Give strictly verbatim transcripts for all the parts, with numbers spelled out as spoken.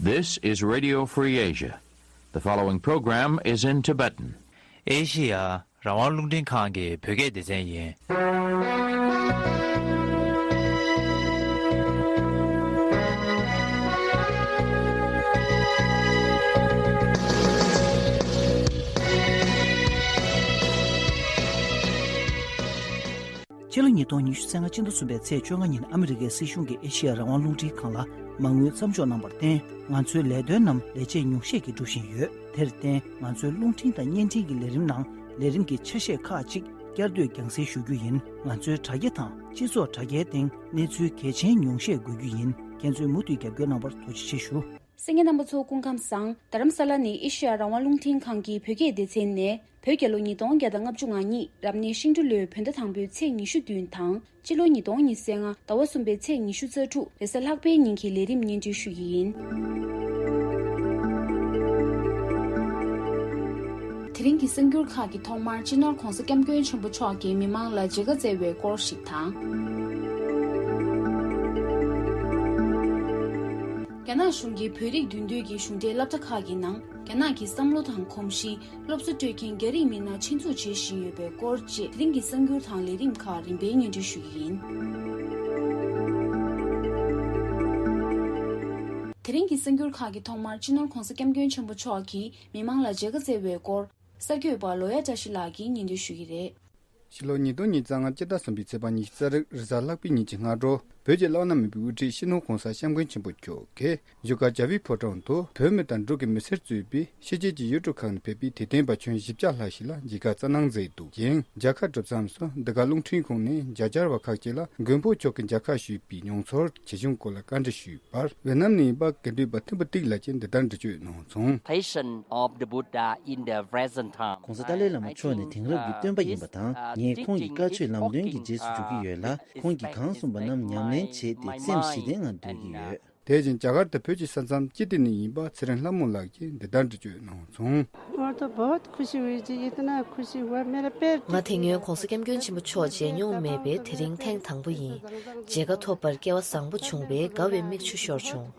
This is Radio Free Asia. The following program is in Tibetan. ཨེ་ཤི་ཡ་རང་དབང་རླུང་འཕྲིན་ཁང་གི་བོད་སྐད་སྡེ་ཚན་ཡིན། ཕྱི་ལོ་ཉིས་སྟོང་ཉི་ཤུ་རྩ་ལྔ་སྤྱི་ཟླ་གསུམ་པའི་ཚེས་བཅོ་ལྔ་ཉིན་ཨ་མི་རི་ཀའི་སྲིད་གཞུང་གིས་ཨེ་ཤེ་ཡ་རང་དབང་རླུང་འཕྲིན་ཁང་ལ་མ་དངུལ་མཚམས་འཇོག་གནང་བར་བརྟེན། ང་ཚོའི་ལས་དོན་རྣམས་ལས་བྱེད་ཉུང་ཤས་ཀྱིས་སྒྲུབ་བཞིན་ཡོད། དེར་བརྟེན། ང་ཚོའི་རླུང་འཕྲིན་དང་བརྙན་འཕྲིན་གྱི་ལས་རིམ་ནང་ལས་རིམ་གྱི་ཆ་ཤས་ཁག་ཅིག་བསྐྱར་ཟློས་རྒྱང་སྲིང་ཞུ་རྒྱུ་ཡིན། ང་ཚོའི་དྲ་རྒྱ་དང་སྤྱི་ཚོགས་དྲ་རྒྱའི་སྟེང་གནས་ཚུལ་གལ་ཆེན་ཉུང་ཤས་འགོད་རྒྱུ་ཡིན། ཁྱེད་ཚོས་མུ་མཐུད་རྒྱབ་སྐྱོར་གནང་བར་ཐུགས་རྗེ་ཆེ་ཞུ། གསན་མཁན་རྣམ་པ་ཚོ་སྐུ་ཁམས་བཟང་། རྡ་རམ་ས་ལ་ནས་ཨེ་ཤེ་ཡ་རང་དབང་རླུང་འཕྲིན་ཁང་གི་བོད་སྐད་སྡེ་ཚན་ནས། བོད་རྒྱལ་ལོ་ཉིས་སྟོང་བརྒྱ་དང་ལྔ་བཅུ་ང་གཉིས་རབ་གནས་ཤིང་འབྲུག་ལོའི་བོད་ཟླ་དང་པོའི་ཚེས་ཉི་ཤུ་བདུན་དང་། སྤྱི་ལོ་ཉིས་སྟོང་ཉི་ཤུ་རྩ་ལྔ་ཟླ་བ་གསུམ་པའི་ཚེས་ཉི་ཤུ་རྩ་དྲུག་རེས་གཟའ་ལྷག་པའི་ཉིན་གྱི་ལས་རིམ་སྙན་སྒྲོན་ཞུ་ཡི་ཡིན། དེ་རིང་གི་གསར་འགྱུར་ཁག་གི་ཐོག་མར་སྤྱི་ནོར་༧གོང་ས་༧སྐྱབས་མགོན་ཆེན་པོ་མཆོག་གིས་མི་མང་ལ་མཇལ་ཁ་བསྩལ་བའི་སྐོར་ཞིག་དང་། རྒྱ་ནག་གཞུང་གིས་བོད་རིགས་མདུན་སྡོད་ཀྱི་གཞུང་འབྲེལ་སློབ་གྲྭ་ཁག་གི་ནང་རྒྱ་ནག་གི་བསམ་བློ་དང་གོམས་གཤིས། སློབ་གསོ་སྤྲོད་མཁན་རྒྱ་རིགས་མི་སྣ་ཆེད་འཛུགས་བྱེད་བཞིན་ཡོད་པའི་སྐོར་བཅས་དེ་རིང་གི་གསར་འགྱུར་དང་ལས་རིམ་ཁག་རིམ་པས་སྙན་སྒྲོན་ཞུ་གི་ཡིན། དེ་རིང་གི་གསར་འགྱུར་ཁག་གི་ཐོག་མར་སྤྱི་ནོར་༧གོང་ས་༧སྐྱབས་མགོན་ཆེན་པོ་མཆོག་གིས་མི་མང་ལ་མཇལ་ཁ་བསྩལ་བའི་སྐོར། གསར་འགོད་པ་ལོ་ཡ་བཀྲ་ཤིས་ལགས་ཀྱིས་སྙན་སྒྲོན་ཞུ་གི་རེད། ཕྱི་ལོ་ཉིས་སྟོང་ཉི་ཤུ་རྩ་ལྔ་སྤྱི་ཟླ་གསུམ་པའི་ཚེས་པ་ཉི་ཤུ་རྩ་དྲུག་རེས་གཟའ་ལྷག་པའི་ཉིན་གྱི་སྔ་དྲོ། བོད་ཀྱི་བླ་ན་མེད་པའི་དབུ་ཁྲིད་སྤྱི་ནོར་༧གོང་ས་༧སྐྱབས་མགོན་ཆེན་པོ་མཆོག་གིས་བཞུགས་སྒར་རྒྱལ་བའི་ཕོ་བྲང་དུ་བོད་མི་དང་འབྲུག་གི་མི་སེར་གཙོས་པའི་ཕྱི་རྒྱལ་གྱི་ཡུལ་གྲུ་ཁག་ནས་ཕེབས་པའི་དད་ལྡན་པ་ཁྱོན་བཞི་བརྒྱ་ལྷག་ཞིག་ལ་མཇལ་ཁ་བསྩལ་གནང་མཛད་འདུག་ཅིང་། མཇལ་ཁ་གྲུབ་མཚམས་སུ་འདི་ག་རླུང་འཕྲིན་ཁང་ནས་མཇལ་བཅར་བ་ཁག་ཅིག་ལ་མགོན་པོ་མཆོག་གིས་མཇལ་ཁ་ཞུས་པའི་མྱོང་ཚོར་ཇི་བྱུང་སྐོར་ལ་བཀའ་འདྲི་ཞུས་པར། ཝེ་ནམ་ནས་ཡིན་པ་དགེ་འདུན་པ་ཐིམ་ཕུ་ཏིག་ལགས་ཀྱིས་འདི་ལྟར་འགྲེལ་བརྗོད་གནང་སོང་། Patient of the Buddha in the present time. ༧གོང་ས་ཏཱ་ལའི་བླ་མ་མཆོག་ནི་དེང་རབས་ཀྱི་སྟོན་པ་ཡིན་པ་དང་། ངས་ཁོང་གི་བཀའ་ཆོས་ལམ་སྟོན་གྱི་རྗེས་སུ་འཇུག་གི་ཡོད་ལ། ཁོང་གིས་གང་གསུངས་པ་རྣམས་ཉམས་ལེན་བྱས་ཏེ་སེམས་ཞི་བདེའི་ངང་སྡོད་ཀྱི་ཡོད། དེ་བཞིན་རྒྱ་གར་དུ་བོད་ཀྱི་ས་མཚམས་སྤྱི་ཏི་ནས་ཡིན་པ་ཚེ་རིང་ལྷ་མོ་ལགས་ཀྱིས་འདི་ལྟར་འགྲེལ་བརྗོད་གནང་སོང་། और तो बहुत खुशी हुई जी, इतना खुशी हुआ, मेरा पैर ང་དེ་སྔོན་༧གོང་ས་༧སྐྱབས་མགོན་ཆེན་པོ་མཆོག་མཇལ་མྱོང་མེད་པས་དེ་རིང་ཐེངས་དང་པོ་ཡིན། མཇལ་ཁ་ཐོབ་པར་སྐལ་བ་བཟང་པོ་བྱུང་བས་དགའ་བའི་མིག་ཆུ་ཤོར་བྱུང་།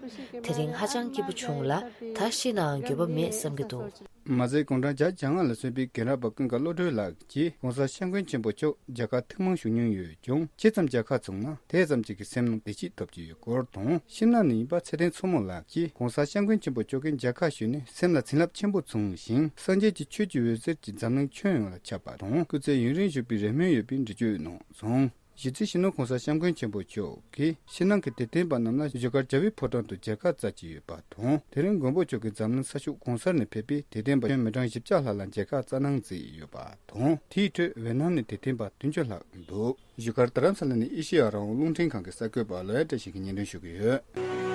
དེ་རིང་ཧ་ཅང་སྐྱིད་པོ་བྱུང་ལ། ད་ཤི་ནའང་འགྱོད་པ་མེད་བསམ་གྱི་འདུག་མ་ཟད་དགུང་གྲངས་བརྒྱ་དང་བཅོ་ལྔ་ལ་སོན་པའི་རྒན་རབས་པ་ཀུན་དགའ་བློ་གྲོས་ལགས་ཀྱིས་༧གོང་ས་༧སྐྱབས་མགོན་ཆེན་པོ་མཆོག་མཇལ་ཁ་ཐེངས་མང་ཞུ་མྱོང་ཡོད་ཀྱང་། ཇི་ཙམ་མཇལ་ཁ་བྱུང་ན་དེ་ཙམ་གྱིས་སེམས་ནང་བདེ་སྐྱིད་ཐོབ་ཀྱི་ཡོད་སྐོར་དང་། ཤིམ་ལ་ནས་ཡིན་པ་ཚེ་བརྟན་མཚོ་མོ་ལགས་ཀྱིས་༧གོང་ས་༧སྐྱབས་མགོན་ཆེན་པོ་མཆོག་གི་མཇལ་ཁ་ཞུས་ནས་སེམས་ལ་བྱིན་རླབས་ཆེན་པོ་བྱུང་ཞིང་། སངས་རྒྱས་ཀྱི་ཆོས་ཀྱི་འོད་ཟེར་གྱིས་འཛམ་གླིང་ཁྱོན་ཡོངས་ལ་ཁྱབ་པ་དང་། སྐུ་ཚེ་ཡུན་རིང་བཞུགས་པའི་རེ་སྨོན་ཡོད་པའི་འགྲེལ་བརྗོད་གནང་སོང་། གཞི་རྩའི་སྤྱི་ནོར་༧གོང་ས་༧སྐྱབས་མགོན་ཆེན་པོ་མཆོག་གིས་ཕྱི་ནང་གི་དད་ལྡན་པ་རྣམས་ལ་བཞུགས་སྒར་རྒྱལ་བའི་ཕོ་བྲང་དུ་མཇལ་ཁ་སྩལ་གྱི་ཡོད་པ་དང་། དེ་རིང་མགོན་པོ་མཆོག་གིས་འཛམ་གླིང་ས་ཕྱོགས་གང་སར་ནས་ཕེབས་པའི་དད་ལྡན་པ་ཁྱོན་མི་གྲངས་བཞི་བརྒྱ་ལྷག་ལ་མཇལ་ཁ་སྩལ་གནང་མཛད་ཡོད་པ་དང་། དེའི་ཁྲོད་ཝེ་ནམ་ནས་དད་ལྡན་པ་བདུན་ཅུ་ལྷག་འདུག་བཞུགས་སྒར་རྡ་རམ་ས་ལ་ནས་ཨེ་ཤེ་ཡ་རང་དབང་རླུང་འཕྲིན་ཁང་གི་གསར་འགོད་པ་ལོ་ཡ་བཀྲ་ཤིས་ཀྱིས་སྙན་སྒྲོན་ཞུ་གི་ཡོད།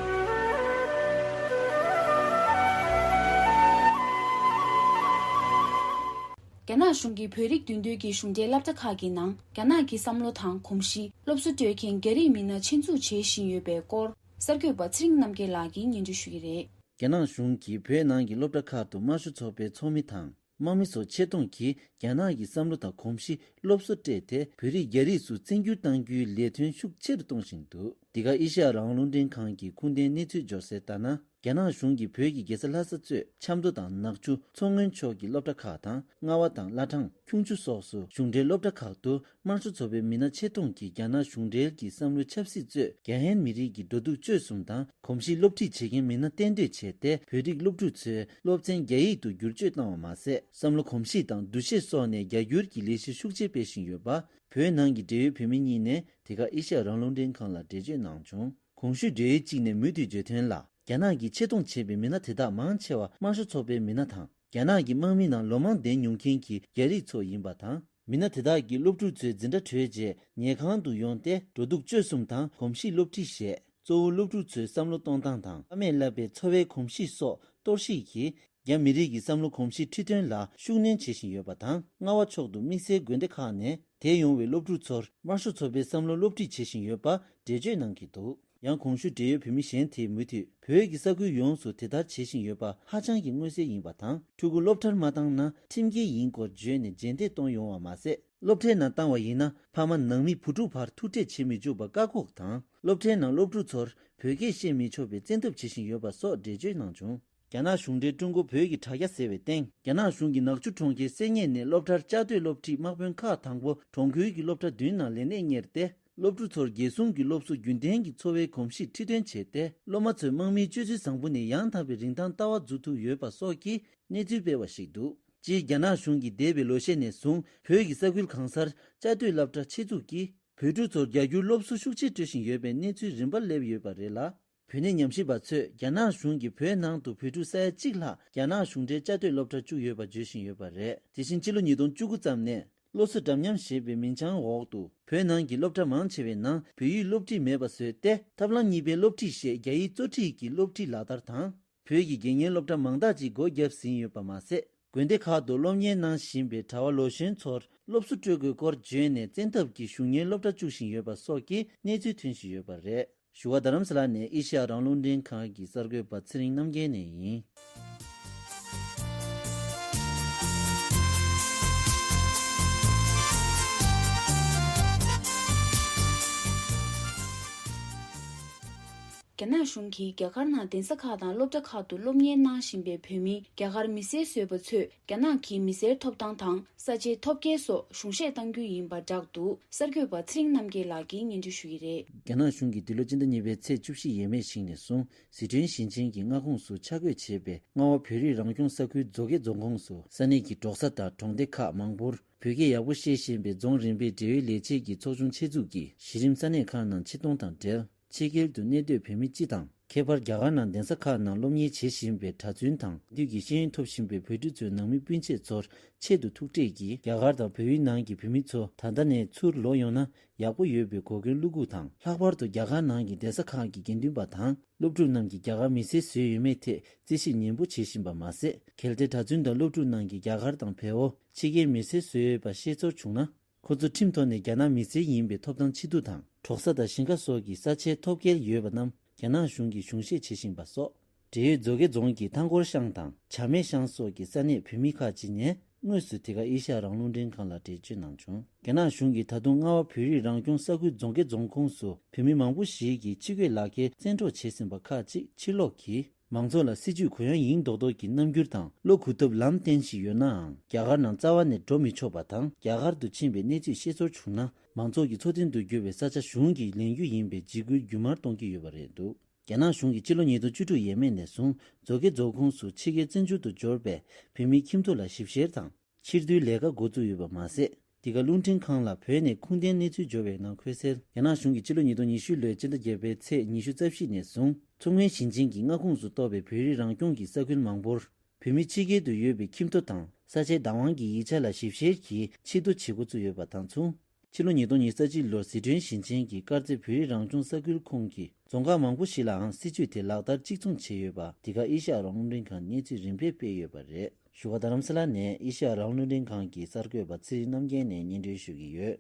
རྒྱ་ནག་གཞུང་གིས་བོད་རིགས་མདུན་སྡོད་ཀྱི་གཞུང་འབྲེལ་སློབ་གྲྭ་ཁག་གི་ནང་རྒྱ་ནག་གི་བསམ་བློ་དང་གོམས་གཤིས། སློབ་གསོ་སྤྲོད་མཁན་རྒྱ་རིགས་མི་སྣ་ཆེད་འཛུགས་བྱེད་བཞིན་ཡོད་པའི་སྐོར། གསར་འགོད་པ་ཚེ་རིང་རྣམ་རྒྱལ་ལགས་ཀྱིས་སྙན་སྒྲོན་ཞུ་གི་རེད། རྒྱ་ནག་གཞུང་གིས་བོད་ནང་གི་སློབ་གྲྭ་ཁག་ཏུ་དམར་ཤོག་ཚོགས་པའི་ཚོགས་མི་དང་། དམག་མི་སོགས་ཆེད་གཏོང་གིས་རྒྱ་ནག་གི་བསམ་བློ་དང་གོམས་གཤིས། སློབ་གསོ་སྤྲད་དེ། བོད་རིགས་རྒྱ་རིགས་སུ་བཙན་འགྱུར་གཏང་རྒྱུའི་ལས་དོན་ཤུགས་ཆེ་རུ་གཏོང་བཞིན་འདུག་འདི་ག་ཨེ་ཤེ་ཡ་རང་དབང་རླུང་འཕྲིན་ཁང་གི་ཁུངས་ལྡན་གནས་ཚུལ་འབྱོར་གསལ་ལྟར་ན། རྒྱ་ནག་གཞུང་གིས་བོད་ཀྱི་རྒྱལ་ས་ལྷ་ས་གཙོས་ཆབ་མདོ་དང་ནག་ཆུ། མཚོ་སྔོན་ཕྱོགས་ཀྱི་སློབ་གྲྭ་ཁག་དང་། རྔ་བ་དང་བླ་བྲང་། ཁྱུང་མཆུ་སོགས་སུ་གཞུང་འབྲེལ་སློབ་གྲྭ་ཁག་ཏུ། དམར་ཤོག་ཚོགས་པའི་མི་སྣ་ཆེད་གཏོང་གིས་རྒྱ་ནག་གཞུང་འབྲེལ་གྱི་བསམ་བློའི་ཆབ་སྲིད་གཙོས་རྒྱ་ཧན་མི་རིགས་ཀྱི་འགྲོ་འདུག་སྤྱོད་གསུམ་དང་། གོམས་གཤིས་སློབ་ཁྲིད་བྱེད་མཁན་མི་སྣ་གཏན་སྡོད་བྱས་ཏེ། བོད་རིགས་སློབ་ཕྲུག་ཚོའི་སློབ་ཚན་རྒྱ་ཡིག་ཏུ་བསྒྱུར་བཅོས་བཏང་བ་མ་ཟད། བསམ་བློ་གོམས་གཤིས་དང་འདུ་ཤེས་སོགས་ནས་རྒྱ་སྒྱུར་གྱི་ལས་གཞི་ཤུགས་ཆེ་སྤེལ་བཞིན་ཡོད་པ། བོད་ནང་གི་འབྲེལ་ཡོད་བོད་མི་གཉིས་ནས་དེ་ག་ཨེ་ཤ་ཡ་རང་དབང་རླུང་འཕྲིན་ཁང་ལ་འགྲེལ་བརྗོད་གནང་བྱུང་། གོང་ཞུས་འབྲེལ་ཡོད་གཅིག་ནས་མུ་མཐུད་བརྗོད་དོན་ལ། རྒྱ་ནག་གིས་ཆེད་གཏོང་བྱས་པའི་མི་སྣ་དེ་དག་མང་ཆེ་བ་དམར་ཤོག་ཚོགས་པའི་མི་སྣ་དང་། རྒྱ་ནག་གི་དམག་མི་ནང་ལོ་མང་བསྡད་མྱོང་མཁན་གྱི་རྒྱ་རིགས་ཚོ་ཡིན་པ་དང་། མི་སྣ་དེ་དག་གིས་སློབ་ཕྲུག་ཚོའི་འཛིན་གྲྭ་གྲོལ་རྗེས་ཉལ་ཁང་དུ་ཡོང་སྟེ། འགྲོ་འདུག་སྤྱོད་གསུམ་དང་གོམས་གཤིས་སློབ་ཁྲིད་བྱས། གཙོ་བོ་སློབ་ཕྲུག་ཚོའི་བསམ་བློ་གཏོང་སྟངས་དང་། ཕ་མས་བསླབ་པའི་འཚོ་བའི་གོམས་གཤིས་སོགས་གཏོར་བཤིག་གིས། རྒྱ་མི་རིགས་ཀྱི་བསམ་བློ་གོམས་གཤིས་ཁྲིད་སྟོན་ལ་ཤུགས་སྣོན་བྱེད་བཞིན་ཡོད་པ་དང་། རྔ་བ་ཕྱོགས་དུ་དམིགས་བསལ་དགོན་སྡེ་ཁག་ནས་དེད་ཡོང་བའི་སློབ་ཕྲུག་ཚོར་དམར་ཤོག་ཚོགས་པའི་བསམ་བློ་སློབ་ཁྲིད་བྱེད་བཞིན་ཡོད་པ་འགྲེལ་བརྗོད་གནང་གི་འདུག་ཡང་གོང་ཞུས་འབྲེལ་ཡོད་བོད་མི་གཞན་དེས་མུ་མཐུད་བོད་ཀྱི་ས་ཁུལ་ཡོངས་སུ་དེ་ལྟར་བྱེད་བཞིན་ཡོད་པ་ཧ་ཅང་གི་མངོན་གསལ་ཡིན་པ་དང་། ཕྲུ་གུ་སློབ་གྲྭར་མ་བཏང་ན་ཁྲིམས་འགལ་ཡིན་སྐོར་བརྗོད་ནས་རྗེས་འདེད་གཏོང་ཡོང་བ་མ་ཟད། སློབ་གྲྭའི་ནང་བཏང་བ་ཡིན་ན་ཕ་མ་ནང་མི་བུ་ཕྲུག་བར་ཐུག་འཕྲད་བྱེད་མི་བཅུག་པ་བཀག་འགོག་དང་། སློབ་གྲྭའི་ནང་སློབ་ཕྲུག་ཚོར་བོད་སྐད་བཤད་མི་ཆོག་པའི་བཙན་ཐབས་བྱེད་བཞིན་ཡོད་པ་སོགས་འགྲེལ་བརྗོད་གནང་བྱུང་། རྒྱ་ནག་གཞུང་འབྲེལ་ཀྲུང་གོ་བོད་ཀྱི་དྲ་རྒྱ་ཟེར་བའི་སྟེང་། རྒྱ་ནག་གཞུང་གིས་ནག་ཆུ་གྲོང་ཁྱེར་གསེར་རྙེད་ནས་སློབ་གྲྭར་བཅའ་སྡོད་སློབ་ཁྲིད་དམག་དཔོན་ཁག་དང་པོ་གྲོང་ཁུལ་གྱི་སློབ་གྲྭ་བདུན་ནང་ལས་གནས་གཉེར་ཏེ། སློབ་ཕྲུག་ཚོར་རྒྱལ་སྲུང་གི་སློབ་གསོ་རྒྱུན་ལྡན་གྱི་འཚོ་བའི་གོམས་གཤིས་ཁྲིད་སྟོན་བྱས་ཏེ། སློབ་མ་ཚོས་དམག་མིའི་སྤྱོད་ཚུལ་བཟང་པོ་ནས་ཡང་དག་པའི་རིན་ཐང་ལྟ་བ་འཛུགས་ཐུབ་ཡོད་པ་སོགས་ཀྱི་གནས་ཚུལ་སྤེལ་བ་ཞིག་འདུག་སྤྱིར་རྒྱ་ནག་གཞུང་གིས་འདས་པའི་ལོ་ཤས་ནས་བཟུང་བོད་ཀྱི་ས་ཁུལ་གང་སར་བཅའ་སྡོད་སློབ་གྲྭ་ཆེད་འཛུགས་ཀྱིས་བོད་ཕྲུག་ཚོར་རྒྱ་སྒྱུར་སློབ་གསོ་ཤུགས་ཆེ་སྤྲོད་བཞིན་ཡོད་པའི་གནས་ཚུལ་རིམ་པར་སླེབས་ཡོད་པ་རེད་ལ། བོད་གནས་ཉམས་ཞིབ་པ་ཚོས་རྒྱ་ནག་གཞུང་གིས་བོད་ནང་དུ་བོད་ཕྲུག་ས་ཡ་གཅིག་ལྷག་རྒྱ་ནག་གཞུང་འབྲེལ་བཅའ་སྡོད་སློབ་གྲྭར་བཅུག་ཡོད་པ་བརྗོད་བཞིན་ཡོད་པ་རེད། དེ་བཞིན་ཕྱི་ལོ་ཉིས་སྟོང་བཅུ་དགུ་ཙམ་ནས་སློབ་གསོ་འདྲ་མཉམ་ཞེས་པའི་མིང་བྱང་འོག་ཏུ་བོད་ནང་གི་སློབ་གྲྭ་མང་ཆེ་བའི་ནང་བོད་ཡིག་སློབ་ཁྲིད་མེད་པ་བཟོས་ཏེ། ཐབས་ལམ་གཉིས་པའི་སློབ་ཁྲིད་ཞེས་རྒྱ་ཡིག་གཙོ་ཁྲིད་ཀྱི་སློབ་ཁྲིད་ལག་བསྟར་དང་། བོད་ཀྱི་དགེ་རྒན་སློབ་གྲྭ་མང་དག་ཅིག་སྒོ་བརྒྱབ་ཟིན་ཡོད་པ་མ་ཟད། དགོན་སྡེ་ཁག་ཏུ་སློབ་གཉེར་གནང་བཞིན་པའི་གྲྭ་བ་ལོ་གཞོན་ཚོར་སློབ་གསོ་སྤྲོད་དགོས་སྐོར་བརྗོད་ནས་བཙན་ཐབས་ཀྱིས་གཞུང་གཉེར་སློབ་གྲྭ་བཅུག་བཞིན་ཡོད་པ་སོགས་ཀྱི་གནས་ཚུལ་ཐོན་བཞིན་ཡོད་པ་རེད། བཞུགས་སྒར་རྡ་རམ་ས་ལ་ནས་ཨེ་ཤེ་ཡ་རང་དབང་རླུང་འཕྲིན་ཁང་གི་གསར་འགོད་པ་ཚེ་རིང་རྣམ་རྒྱལ་ནས་ཡིན། རྒྱ་ནག་གཞུང་གིས་རྒྱ་གར་ནང་གདན་ས་ཁག་དང་སློབ་གྲྭ་ཁག་ཏུ་སློབ་གཉེར་གནང་བཞིན་པའི་བོད་མི་རྒྱ་གར་མི་སེར་བཟོས་པ་ཚོས་རྒྱ་ནག་གི་མི་སེར་ཐོབ་ཐང་དང་ས་ཆའི་ཐོབ་སྐལ་སོགས་གཞུང་བཞེས་གཏང་རྒྱུ་ཡིན་པ་བསྒྲགས་འདུག་གསར་འགོད་པ་ཚེ་རིང་རྣམ་རྒྱལ་ལགས་ཀྱིས་སྙན་སྒྲོན་ཞུ་གི་རེད། རྒྱ་ནག་གཞུང་གིས་འདི་ལོ་སྤྱི་ཟླ་གཉིས་པའི་ཚེས་བཅུ་བཞི་ཡས་མས་ཤིག་ནས་བཟུང་། ཟི་ཁྲོན་ཞིང་ཆེན་གྱི་མངའ་ཁོངས་སུ་ཆ་བགོས་བྱས་པའི་རྔ་བ་བོད་རིགས་རང་སྐྱོང་ས་ཁུལ་མཛོད་དགེ་རྫོང་ཁོངས་སུ་ས་གནས་ཀྱི་འབྲོག་ས་དང་གྲོང་སྡེ་ཁག་མང་པོར་བོད་སྐད་ཡག་པོ་བཤད་བཞིན་པའི་རྫོང་རིམ་པའི་འབྲེལ་ཡོད་ལས་བྱེད་ཀྱི་ཚོགས་ཆུང་ཆེད་འཛུགས་ཀྱིས་གཞི་རིམ་ས་གནས་ཁག་ནང་ཆེད་གཏོང་དང་འབྲེལ། ཕྱི་རྒྱལ་དུ་གནས་སྡོད་བོད་མི་སྤྱི་དང་། ཁྱད་པར་རྒྱ་གར་ནང་གདན་ས་ཁག་ནང་སློབ་གཉེར་བྱེད་བཞིན་པའི་གྲྭ་བཙུན་དང་། དུས་ཀྱི་ཤེས་ཡོན་ཐོབ་བཞིན་པའི་བོད་ཕྲུག་ཚོའི་ནང་མི་སྤུན་མཆེད་ཚོར་ཆེད་དུ་ཐུག་འཕྲད་ཀྱིས། རྒྱ་གར་དང་བལ་ཡུལ་ནང་གི་བོད་མི་ཚོ་ད་ལྟ་ནས་ཚུར་ལོག་ཡོང་ན་ཡག་པོ་ཡོད་པའི་གོ་སྐོན་བློ་འགུག་དང་། ལྷག་པར་དུ་རྒྱ་གར་ནང་གི་གདན་ས་ཁག་གི་དགེ་འདུན་པ་དང་སློབ་ཕྲུག་རྣམས་ཀྱིས་རྒྱ་གར་མི་སེར་བཟོས་ཡོད་མེད་ཐད་རྩིས་ཞིབ་ནན་པོ་བྱེད་བཞིན་པ་མ་ཟད། གལ་ཏེ་གྲྭ་བཙུན་དང་སློབ་ཕྲུག་རྣམས་ཀྱིས་རྒྱ་གར་དང་བལ་པོ་ཕྱི་རྒྱལ་མི་སེར་བཟོས་ཡོད་པ་ཤེས་ཚོར་བྱུང་ན། ཁོ་ཚོ་ཁྲིམས་ཐོག་ནས་རྒྱ་ནག་མི་སེར་ཡིན་པའི་ཐོབ་ཐང་ཕྱིར་བསྡུ་དང་། འབྲོག་ས་དང་ཞིང་ཁ་སོགས་ཀྱི་ས་ཆའི་ཐོབ་སྐལ་ཡོད་པ་རྣམས་རྒྱ་ནག་གཞུང་གིས་གཞུང་བཞེས་བྱེད་བཞིན་པ་སོགས། འབྲེལ་ཡོད་མཛོད་དགེ་རྫོང་གི་ཐང་སྐོར་ཤང་དང་བྱ་སྨད་ཤང་སོགས་ཀྱི་ས་གནས་བོད་མི་ཁག་ཅིག་ནས་དངོས་སུ་དེ་ག་ཨེ་ཤ་ཡ་རང་དབང་རླུང་འཕྲིན་ཁང་ལ་འགྲེལ་བརྗོད་གནང་བྱུང་། རྒྱ་ནག་གཞུང་གིས་ད་དུང་རྔ་བ་བོད་རིགས་རང་སྐྱོང་ས་ཁུལ་མཛོད་དགེ་རྫོང་ཁོངས་སུ་བོད་མི་མང་པོ་ཞིག་གིས་ཕྱི་སྐྱོད་ལག་འཁྱེར་བཙན་འཕྲོག་བྱས་ཟིན་པ་ཁག་ཅིག་ཕྱིར་སློག་གིས། མང་ཚོགས་ལ་སྲིད་ཇུས་གུ་ཡངས་ཡིན་མདོག་མདོག་གི་རྣམ་འགྱུར་དང་བློ་གུ་སྟབས་ལམ་བསྟན་བཞིན་ཡོད་ནའང་། རྒྱ་གར་ནང་རྩ་བ་ནས་འགྲོ་མི་ཆོག་པ་དང་། རྒྱ་གར་དུ་ཕྱིན་པའི་གནས་ཚུལ་ཤེས་ཚོར་བྱུང་ན། མང་ཚོགས་ཀྱི་འཚོ་རྟེན་དུ་གྱུར་བའི་ས་ཆ་གཞུང་གིས་ལེན་རྒྱུ་ཡིན་པའི་འཇིགས་སྐུལ་རྒྱུན་མར་གཏོང་གི་ཡོད་པ་རེད་འདུག་རྒྱ་ནག་གཞུང་གིས་ཕྱི་ལོ་ཉིས་སྟོང་བཅུ་དྲུག་ཡས་མས་ནས་བཟུང་མཛོད་དགེ་རྫོང་ཁོངས་སུ་ཕྱི་རྒྱལ་བཙན་བྱོལ་དུ་འབྱོར་པའི་བོད་མིའི་ཁྱིམ་ཐོག་ལ་ཞིབ་བཤེར་དང་། ཕྱིར་བསྡུའི་ལས་ཀ་འགོ་བཙུགས་ཡོད་པ་མ་ཟད། འདི་ག་རླུང་འཕྲིན་ཁང་ལ་བོད་ནས་ཁུངས་ལྡན་གནས་ཚུལ་འབྱོར་བའི་ནང་འཁོད་གསལ། རྒྱ་ནག་གཞུང་གིས་ཕྱི་ལོ་ཉིས་སྟོང་ཉི་ཤུ་ལོའི་སྤྱི་ཟླ་བརྒྱད་པའི་ཚེས་ཉི་ཤུ་རྩ་བཞི་ནས་བཟུང་མཚོ་སྔོན་ཞིང་ཆེན་གྱི་མངའ་ཁོངས་སུ་གཏོགས་པའི་བོད་རིགས་རང་སྐྱོང་གི་ས་ཁུལ་མང་པོར་བོད་མི་ཕྱི་རྒྱལ་དུ་ཡོད་པའི་ཁྱིམ་ཐོ་དང་ས་ཆའི་བདག་དབང་གི་ཡིག་ཆ་ལ་ཞིབ་བཤེར་གྱིས་ཆེད་དུ་བྱེད་འགོ་བཙུགས་ཡོད་པ་དང་མཚུངས། ཕྱི་ལོ་ཉིས་སྟོང་ཉི་ཤུ་རྩ་གཅིག་ལོར་ཟི་ཁྲོན་ཞིང་ཆེན་གྱི་དཀར་མཛེས་བོད་རིགས་རང་སྐྱོང་ས་ཁུལ་ཁོངས་ཀྱི་རྫོང་ཁག་མང་པོ་ཞིག་ལའང་སྲིད་ཇུས་དེ་ལག་བསྟར་གཅིག་མཚུངས་བྱས་ཡོད་པ་འདི་ག་ཨེ་ཤ་ཡ་རང་དབང་རླུང་འཕྲིན་ཁང་གནས་ཚུལ་རིམ་པས་སྤེལ་ཡོད་པ་རེད། བཞུགས་སྒར་རྡ་རམ་ས་ལ་ནས་ཨེ་ཤ་ཡ་རང་དབང་རླུང་འཕྲིན་ཁང་གི་གསར་འགོད་པ་ཚེ་རིང་རྣམ་རྒྱལ་ནས་སྙན་སྒྲོན་ཞུ་གི་ཡོད།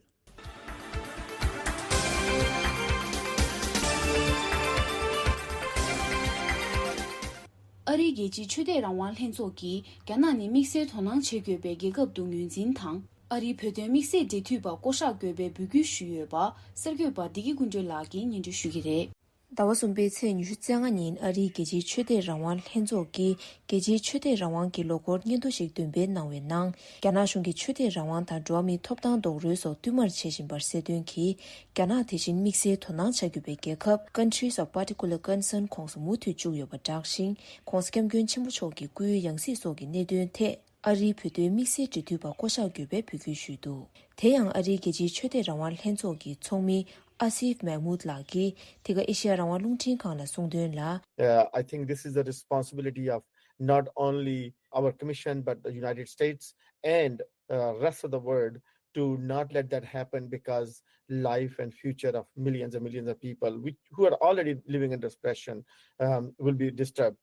ཨ་རིའི་རྒྱལ་སྤྱིའི་ཆོས་དད་རང་དབང་ལྷན་ཚོགས་ཀྱིས་རྒྱ་ནག་ནི་དམིགས་བསལ་དོ་སྣང་བྱེད་དགོས་པའི་རྒྱལ་ཁབ་ཏུ་ངོས་འཛིན་དང་། ཨ་རིའི་བོད་དོན་དམིགས་བསལ་འབྲེལ་མཐུད་པ་བསྐོ་གཞག་དགོས་པའི་འབོད་སྐུལ་ཞུས་ཡོད་པ་གསར་འགོད་པ་བདེ་སྐྱིད་ཀུན་གྲོལ་ལགས་ཀྱིས་སྙན་སྒྲོན་ཞུ་གི་རེད། ཟླ་བ་གསུམ་པའི་ཚེས་ཉི་ཤུ་རྩ་ལྔ་ཉིན་ཨ་རིའི་རྒྱལ་སྤྱིའི་ཆོས་དད་རང་དབང་ལྷན་ཚོགས་ཀྱིས་རྒྱལ་སྤྱིའི་ཆོས་དད་རང་དབང་གི་ལོ་འཁོར་སྙན་ཐོ་ཞིག་འདོན་སྤེལ་གནང་བའི་ནང་། རྒྱ་ནག་གཞུང་གིས་ཆོས་དད་རང་དབང་དང་འགྲོ་བ་མིའི་ཐོབ་ཐང་རྡོག་རོལ་སོགས་བསྟུད་མར་བྱེད་བཞིན་པར་གསལ་སྟོན་གྱིས། རྒྱ་ནག་དེ་བཞིན་དམིགས་བསལ་དོ་སྣང་བྱ་དགོས་པའི་རྒྱལ་ཁབ་Countries of Particular Concern ཁོངས་སུ་མུ་མཐུད་བཅུག་ཡོད་པ་བསྒྲགས་ཤིང་། ྋགོང་ས་ྋསྐྱབས་མགོན་ཆེན་པོ་མཆོག་གི་སྐུའི་ཡང་སྲིད་སོགས་ཀྱི་གནད་དོན་ཐད། ཨ་རིའི་བོད་དོན་དམིགས་བསལ་འབྲེལ་མཐུད་པ་བསྐོ་གཞག་དགོས་པའི་འབོད་སྐུལ་ཞུས་འདུག་དེ་ཡང་ཨ་རིའི་རྒྱལ་སྤྱིའི་ཆོས་དད་རང་དབང་ལྷན་ཚོགས་ཀྱི་ཚོགས་མི་ཨ་སིབ་མེག་མུད་ལགས་ཀྱིས་དེ་ག་ཨེ་ཤེ་ཡ་རང་དབང་རླུང་འཕྲིན་ཁང་ལ་གསུངས་དོན་ལ། Uh, I think this is the responsibility of not only our commission but the United States and uh, rest of the world to not let that happen because life and future of millions and millions of people which, who are already living under oppression um, will be disturbed.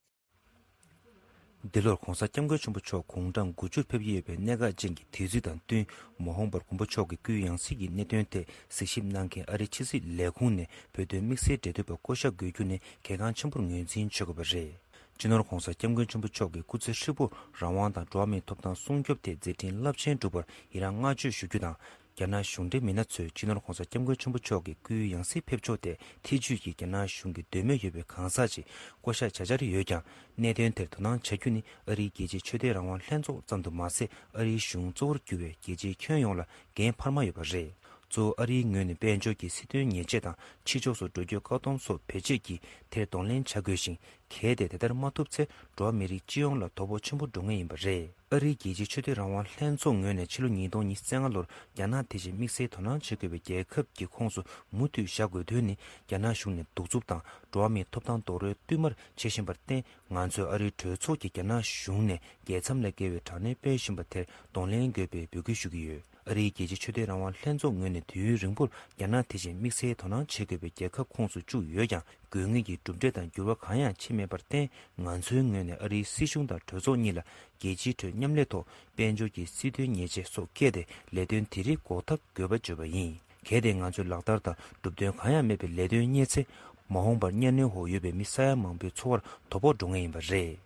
འདི་ལོར་ྋགོང་ས་ྋསྐྱབས་མགོན་ཆེན་པོ་མཆོག་དགུང་གྲངས་དགུ་བཅུར་ཕེབས་ཀྱི་ཡོད་པའི་གནད་འགག་ཅན་གྱི་དུས་ཚིགས་དང་བསྟུན། མ་འོངས་པར་མགོན་པོ་མཆོག་གི་སྐུའི་ཡང་སྲིད་ཀྱི་གནད་དོན་ཐད་གཟིགས་ཞིབ་གནང་མཁན་ཨ་རིའི་ཕྱི་སྲིད་ལས་ཁུངས་ནས་བོད་དོན་དམིགས་བསལ་འབྲེལ་མཐུད་པ་བསྐོ་གཞག་དགོས་རྒྱུ་ནི་གལ་འགངས་ཆེན་པོར་ངོས་འཛིན་བྱེད་དགོས་པ་རེད། སྤྱི་ནོར་༧གོང་ས་༧སྐྱབས་མགོན་ཆེན་པོ་མཆོག་གི་སྐུ་ཚེ་ཧྲིལ་པོར་རང་དབང་དང་འགྲོ་བ་མིའི་ཐོབ་ཐང་སྲུང་སྐྱོབ་ཐད་མཛད་འཕྲིན་རླབས་ཆེན་བསྒྲུབས་པར་ཡི་རངས་བསྔགས་བརྗོད་ཞུ་རྒྱུ་དང་། རྒྱ་ནག་གཞུང་འབྲེལ་མི་སྣ་ཚོས་སྤྱི་ནོར་༧གོང་ས་༧སྐྱབས་མགོན་ཆེན་པོ་མཆོག་གི་སྐུའི་ཡང་སྲིད་ཕེབས་ཕྱོགས་ཐད་ཐེ་བྱུས་ཀྱིས་རྒྱ་ནག་གཞུང་གི་འདོད་མོས་ཡོད་པའི་གང་ཟག་ཅིག་བསྐོ་གཞག་བྱ་འཆར་ཡོད་ཀྱང་། གནད་དོན་དེར་དོ་སྣང་བྱ་རྒྱུ་ནི་ཨ་རིའི་རྒྱལ་སྤྱིའི་ཆོས་དད་རང་དབང་ལྷན་ཚོགས་ཙམ་དུ་མ་ཟད། ཨ་རིའི་གཞུང་གཙོ་བོར་གྱུར་བའི་རྒྱལ་སྤྱིའི་ཁྱོན་ཡོངས་ལ་འགན་འཕར་མ་ཡོད་པ་རེད། གཙོ་བོ་ཨ་རིའི་ངོས་ནས་དཔལ་འབྱོར་གྱི་སྲིད་དོན་ཉེས་ཆད་དང་ཕྱི་ཕྱོགས་སུ་འགྲོ་སྐྱོད་བཀག་སྡོམ་སོགས་བེད་སྤྱོད་ཀྱིས་དེར་གདོང་ལེན་བྱ་དགོས་ཤིང་། གལ་ཏེ་དེ་ལྟར་མ་ཐུབ་ཚེ། འགྲོ་བ་མི་རིགས་སྤྱི་ཡོངས་ལ་དོ་ཕོག་ཆེན་པོ་འགྲོ་ངེས་ཡིན་པ་རེད། ཨ་རིའི་རྒྱལ་སྤྱིའི་ཆོས་དད་རང་དབང་ལྷན་ཚོགས་ངོས་ནས་ཕྱི་ལོ་ཉིས་སྟོང་ཉི་ཤུ་རྩ་ལྔ་ལོར་རྒྱ་ནག་དེ་བཞིན་དམིགས་བསལ་དོ་སྣང་བྱེད་དགོས་པའི་རྒྱལ་ཁབ་ཀྱི་ཁོངས་སུ་མུ་མཐུད་བཞག་དགོས་དོན་ནི། རྒྱ་ནག་གཞུང་ནས་གདུག་རྩུབ་དང་འགྲོ་བ་མིའི་ཐོབ་ཐང་རྡོག་རོལ་བསྟུད་མར་བྱེད་བཞིན་པར་བརྟེན། ང་ཚོས་ཨ་རིའི་གྲོས་ཚོགས་ཀྱིས་རྒྱ་ནག་གཞུང་ནས་རྒྱལ་མཚམས་ལས་བརྒལ་བའི་དྲག་གནོན་སྤེལ་བཞིན་པ་དེར་གདོང་ལེན་དགོས་པའི་འབོད་སྐུལ་ཞུ་གི་ཡོད། ཨ་རིའི་རྒྱལ་སྤྱིའི་ཆོས་དད་རང་དབང་ལྷན་ཚོགས་ངོས་ནས་དུས་ཡུན་རིང་པོར་རྒྱ་ནག་དེ་བཞིན་དམིགས་བསལ་དོ་སྣང་བྱེད་དགོས་པའི་རྒྱལ་ཁབ་ཁོངས་སུ་བཅུག་ཡོད་ཀྱང་། དགོས་ངེས་ཀྱི་གྲུབ་འབྲས་དང་འགྱུར་བ་གང་ཡང་ཕྱིན་མེད་པར་བརྟེན། ང་ཚོའི་ངོས་ནས་ཨ་རིའི་སྲིད་གཞུང་དང་གྲོས་ཚོགས་གཉིས་ལ་རྒྱལ་སྤྱིའི་ཁྲོད་མཉམ་ལས་ཐོག་དཔལ་འབྱོར་གྱི་སྲིད་དོན་ཉེས་ཆད་སོགས་བཀལ་ཏེ་ལས་དོན་དེ་རིགས་འགོག་ཐབས་དགོས་པ་བརྗོད་པ་ཡིན། གལ་ཏེ་ང་ཚོས་ལག་བསྟར་དང་གྲུབ་དོན་གང་ཡང་མེད་པའི་ལས་དོན་གཉེར་ཚེ། མ་འོངས་པར་གཉའ་གནོན་འོག་ཡོད་པའི་མི་ས་ཡ་མང་པོའི་འཚོ་བར་དོ་ཕོག་འགྲོ་ངེས་ཡིན་པ་རེད།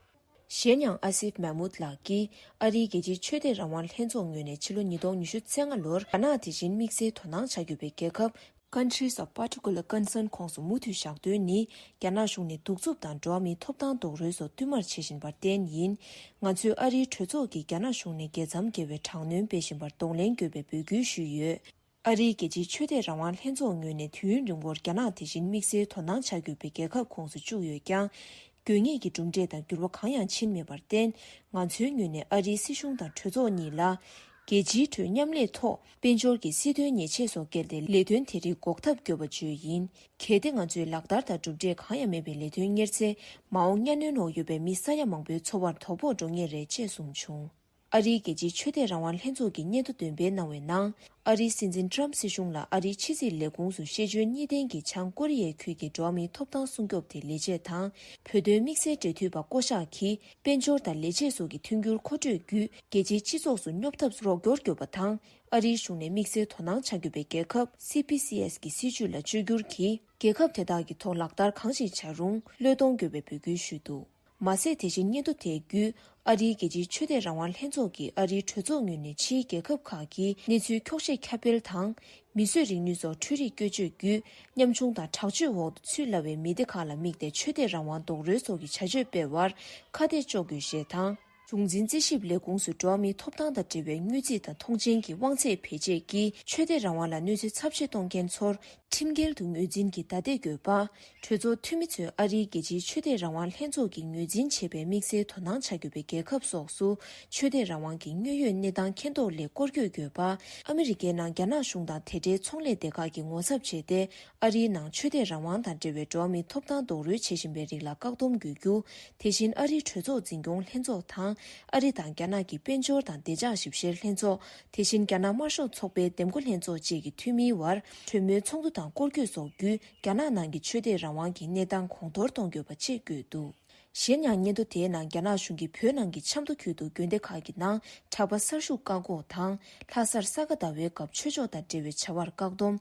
གཞན་ཡང་ཨ་སིབ་མེ་མུད་ལགས་ཀྱིས་ཨ་རིའི་རྒྱལ་སྤྱིའི་ཆོས་དད་རང་དབང་ལྷན་ཚོགས་ངོས་ནས་ཕྱི་ལོ་ཉིས་སྟོང་ཉི་ཤུ་རྩ་ལྔ་ལོར་རྒྱ་ནག་དེ་བཞིན་དམིགས་བསལ་དོ་སྣང་བྱ་དགོས་པའི་རྒྱལ་ཁབ། Countries of Particular Concern ཁོངས་སུ་མུ་མཐུད་བཞག་དོན་ནི། རྒྱ་ནག་གཞུང་ནས་གདུག་རྩུབ་དང་འགྲོ་བ་མིའི་ཐོབ་ཐང་རྡོག་རོལ་སོགས་བསྟུད་མར་བྱེད་བཞིན་པར་བརྟེན་ཡིན། ང་ཚོས་ཨ་རིའི་གྲོས་ཚོགས་ཀྱིས་རྒྱ་ནག་གཞུང་ནས་རྒྱལ་མཚམས་བརྒལ་བའི་དྲག་གནོན་སྤེལ་བཞིན་པར་གདོང་ལེན་དགོས་པའི་འབོད་སྐུལ་ཞུས་ཡོད། ཨ་རིའི་རྒྱལ་སྤྱིའི་ཆོས་དད་རང་དབང་ལྷན་ཚོགས་ངོས་ནས་དུས་ཡུན་རིང་པོར་རྒྱ་ནག་དེ་བཞིན་དམིགས་བསལ་དོ་སྣང་བྱ་དགོས་པའི་རྒྱལ་ཁབ་ཁོངས་སུ་བཅུག་ཡོད་ཀྱང་། དགོས་ངེས་ཀྱི་གྲུབ་འབྲས་དང་འགྱུར་བ་གང་ཡང་ཕྱིན་མེད་པར་བརྟེན། ང་ཚོའི་ངོས་ནས་ཨ་རིའི་སྲིད་གཞུང་དང་གྲོས་ཚོགས་གཉིས་ལ། རྒྱལ་སྤྱིའི་ཁྲོད་མཉམ་ལས་ཐོག་དཔལ་འབྱོར་གྱི་སྲིད་དོན་ཉེས་ཆད་སོགས་བཀལ་ཏེ་ལས་དོན་དེ་རིགས་འགོག་ཐབས་དགོས་པ་བརྗོད་ཡིན། གལ་ཏེ་ང་ཚོས་ལག་བསྟར་དང་གྲུབ་འབྲས་གང་ཡང་མེད་པའི་ལས་དོན་གཉེར་ཚེ། མ་འོངས་གཉའ་གནོན་འོག་ཡོད་པའི་མི་ས་ཡ་མང་པོའི་འཚོ་བར་དོ་ཕོག་འགྲོ་ངེས་རེད་ཅེས་གསུངས་བྱུང་། ཨ་རིའི་རྒྱལ་སྤྱིའི་ཆོས་དད་རང་དབང་ལྷན་ཚོགས་ཀྱི་སྙན་ཐོ་འདོན་སྤེལ་གནང་བའི་ནང་། ཨ་རིའི་སྲིད་འཛིན་ཏྲམ་སྲིད་གཞུང་ལ་ཨ་རིའི་ཕྱི་སྲིད་ལས་ཁུངས་སུ་ཤེས་འཇོན་གཉིས་ལྡན་གྱི་བྱང་ཀོ་རི་ཡའི་ཁུལ་གྱི་འགྲོ་བ་མིའི་ཐོབ་ཐང་སྲུང་སྐྱོབ་དེ་ལས་བྱེད་དང་། བོད་དོན་དམིགས་བསལ་འབྲེལ་མཐུད་པ་བསྐོ་གཞག་གིས་དཔལ་འབྱོར་དང་ལས་བྱེད་སོགས་ཀྱི་མཐུན་འགྱུར་མཁོ་སྤྲོད་བརྒྱུད་རྒྱལ་སྤྱིའི་སྤྱི་ཚོགས་སུ་སྙོབ་ཐབས་རོགས་སྐྱོར་དགོས་པ་དང་། ཨ་རིའི་གཞུང་ནས་དམིགས་བསལ་དོ་སྣང་བྱ་དགོས་པའི་རྒྱལ་ཁབ་སི་པི་སི་ཨེས་ཀྱི་སྲིད་བྱུས་ལ་བཅོས་བསྒྱུར་གྱིས་རྒྱལ་ཁབ་དེ་དག་གི་ཐོག་ལག་བསྟར་གང་ཞིག་བྱ་རུང་བློས་གཏོང་དགོས་པའི་འབོད་སྐུལ་ཞུས་འདུག་མ་ཟད། དེ་བཞིན་སྙན་ཐོ་དེ་བརྒྱུད་ཨ་རིའི་རྒྱལ་སྤྱིའི་ཆོས་དད་རང་དབང་ལྷན་ཚོགས་ཀྱིས་ཨ་རིའི་གྲོས་ཚོགས་ངོས་ནས་ཕྱིའི་རྒྱལ་ཁབ་ཁག་གི་གནས་ཚུལ་འཁྱོག་བཤད་ཁྱབ་སྤེལ་དང་། མིས་བཟོས་རིག་ནུས་སོགས་འཕྲུལ་རིག་བཀོལ་སྤྱོད་བརྒྱུད་ཉམ་ཆུང་དང་དྲག་སྤྱོད་འོག་ཏུ་ཚུད་སླ་བའི་མི་སྡེ་ཁག་ལ་དམིགས་ཏེ་ཆོས་དད་རང་དབང་རྡོག་རོལ་སོགས་ཀྱི་བྱ་སྤྱོད་སྤེལ་བར་ཁ་གཏད་གཅོག་དགོས་ཞེས་དང་། གཞུང་འཛིན་རྩིས་ཞིབ་ལས་ཁུངས་སུ་འགྲོ་བ་མིའི་ཐོབ་ཐང་དང་འབྲེལ་བའི་དངུལ་རྩིས་དང་མཐོང་མཆན་གྱི་དབང་ཚད་བེད་སྤྱད་ཀྱིས་ཆོས་དད་རང་དབང་ལ་གནོད་འཚེ་ཚབས་ཆེ་གཏོང་མཁན་ཚོར་ཁྲིམས་འགལ་དུ་ངོས་འཛིན་གྱི་བརྡ་དེ་དགོས་པ། གྲོས་ཚོགས་འཐུས་མི་ཚོས་ཨ་རིའི་རྒྱལ་སྤྱིའི་ཆོས་དད་རང་དབང་ལྷན་ཚོགས་ཀྱིས་ངོས་འཛིན་བྱས་པའི་དམིགས་བསལ་དོ་སྣང་བྱ་དགོས་པའི་རྒྱལ་ཁབ་སོགས་སུ་ཆོས་དད་རང་དབང་གི་དངོས་ཡོད་གནས་སྟངས་མཁྱེན་རྟོགས་སླད་སྐོར་སྐྱོད་དགོས་པ། ཨ་མི་རི་ཀའི་ནང་རྒྱ་ནག་གཞུང་དང་དེ་འབྲེལ་ཚོང་ལས་སྡེ་ཁག་གིས་ངོ་ཚབ་བྱས་ཏེ། ཨ་རིའི་ནང་ཆོས་དད་རང་དབང་དང་འབྲེལ་བའི་འགྲོ་བ་མིའི་ཐོབ་ཐང་རྡོག་རོལ་བྱེད་བཞིན་པའི་རིགས་ལ་བཀག་སྡོམ་དགོས་རྒྱུ། དེ་བཞིན་ཨ་རིའི་གྲོས་ཚོགས་འཛིན་སྐྱོང་ལྷན་ཚོགས་དང་། ཨ་རི་དང་རྒྱ་ནག་གི་དཔལ་འབྱོར་དང་བདེ་འཇགས་ཞིབ་བཤེར་ལྷན་ཚོགས། དེ་བཞིན་རྒྱ་ནག་དམར་ཤོག་ཚོགས་པའི་འདེམས་བསྐོ་ལྷན་ཚོགས་བཅས་ཀྱི་འཐུས་མིའི་དབར་གྲོས་མོལ་ཚོགས་འདུ་དང་སྐོར་སྐྱོད་སོགས་བརྒྱུད། རྒྱ་ནག་ནང་གི་ཆོས་དད་རང་དབང་གི་གནས་སྟངས་གོང་མཐོར་གཏོང་དགོས་པ་བཅས་བཀོད་འདུག་གཞན་ཡང་སྙན་ཐོ་དེའི་ནང་རྒྱ་ནག་གཞུང་གིས་བོད་ནང་གི་ཆབ་མདོ་ཁུལ་དུ་དགོན་སྡེ་ཁག་གི་ནང་གྲྭ་པ་གསར་ཞུགས་བཀག་འགོག་དང་། ལྷ་སར་ས་ག་ཟླ་བའི་སྐབས་ཆོས་ཕྱོགས་དང་འབྲེལ་བའི་བྱ་བར་བཀག་སྡོམ།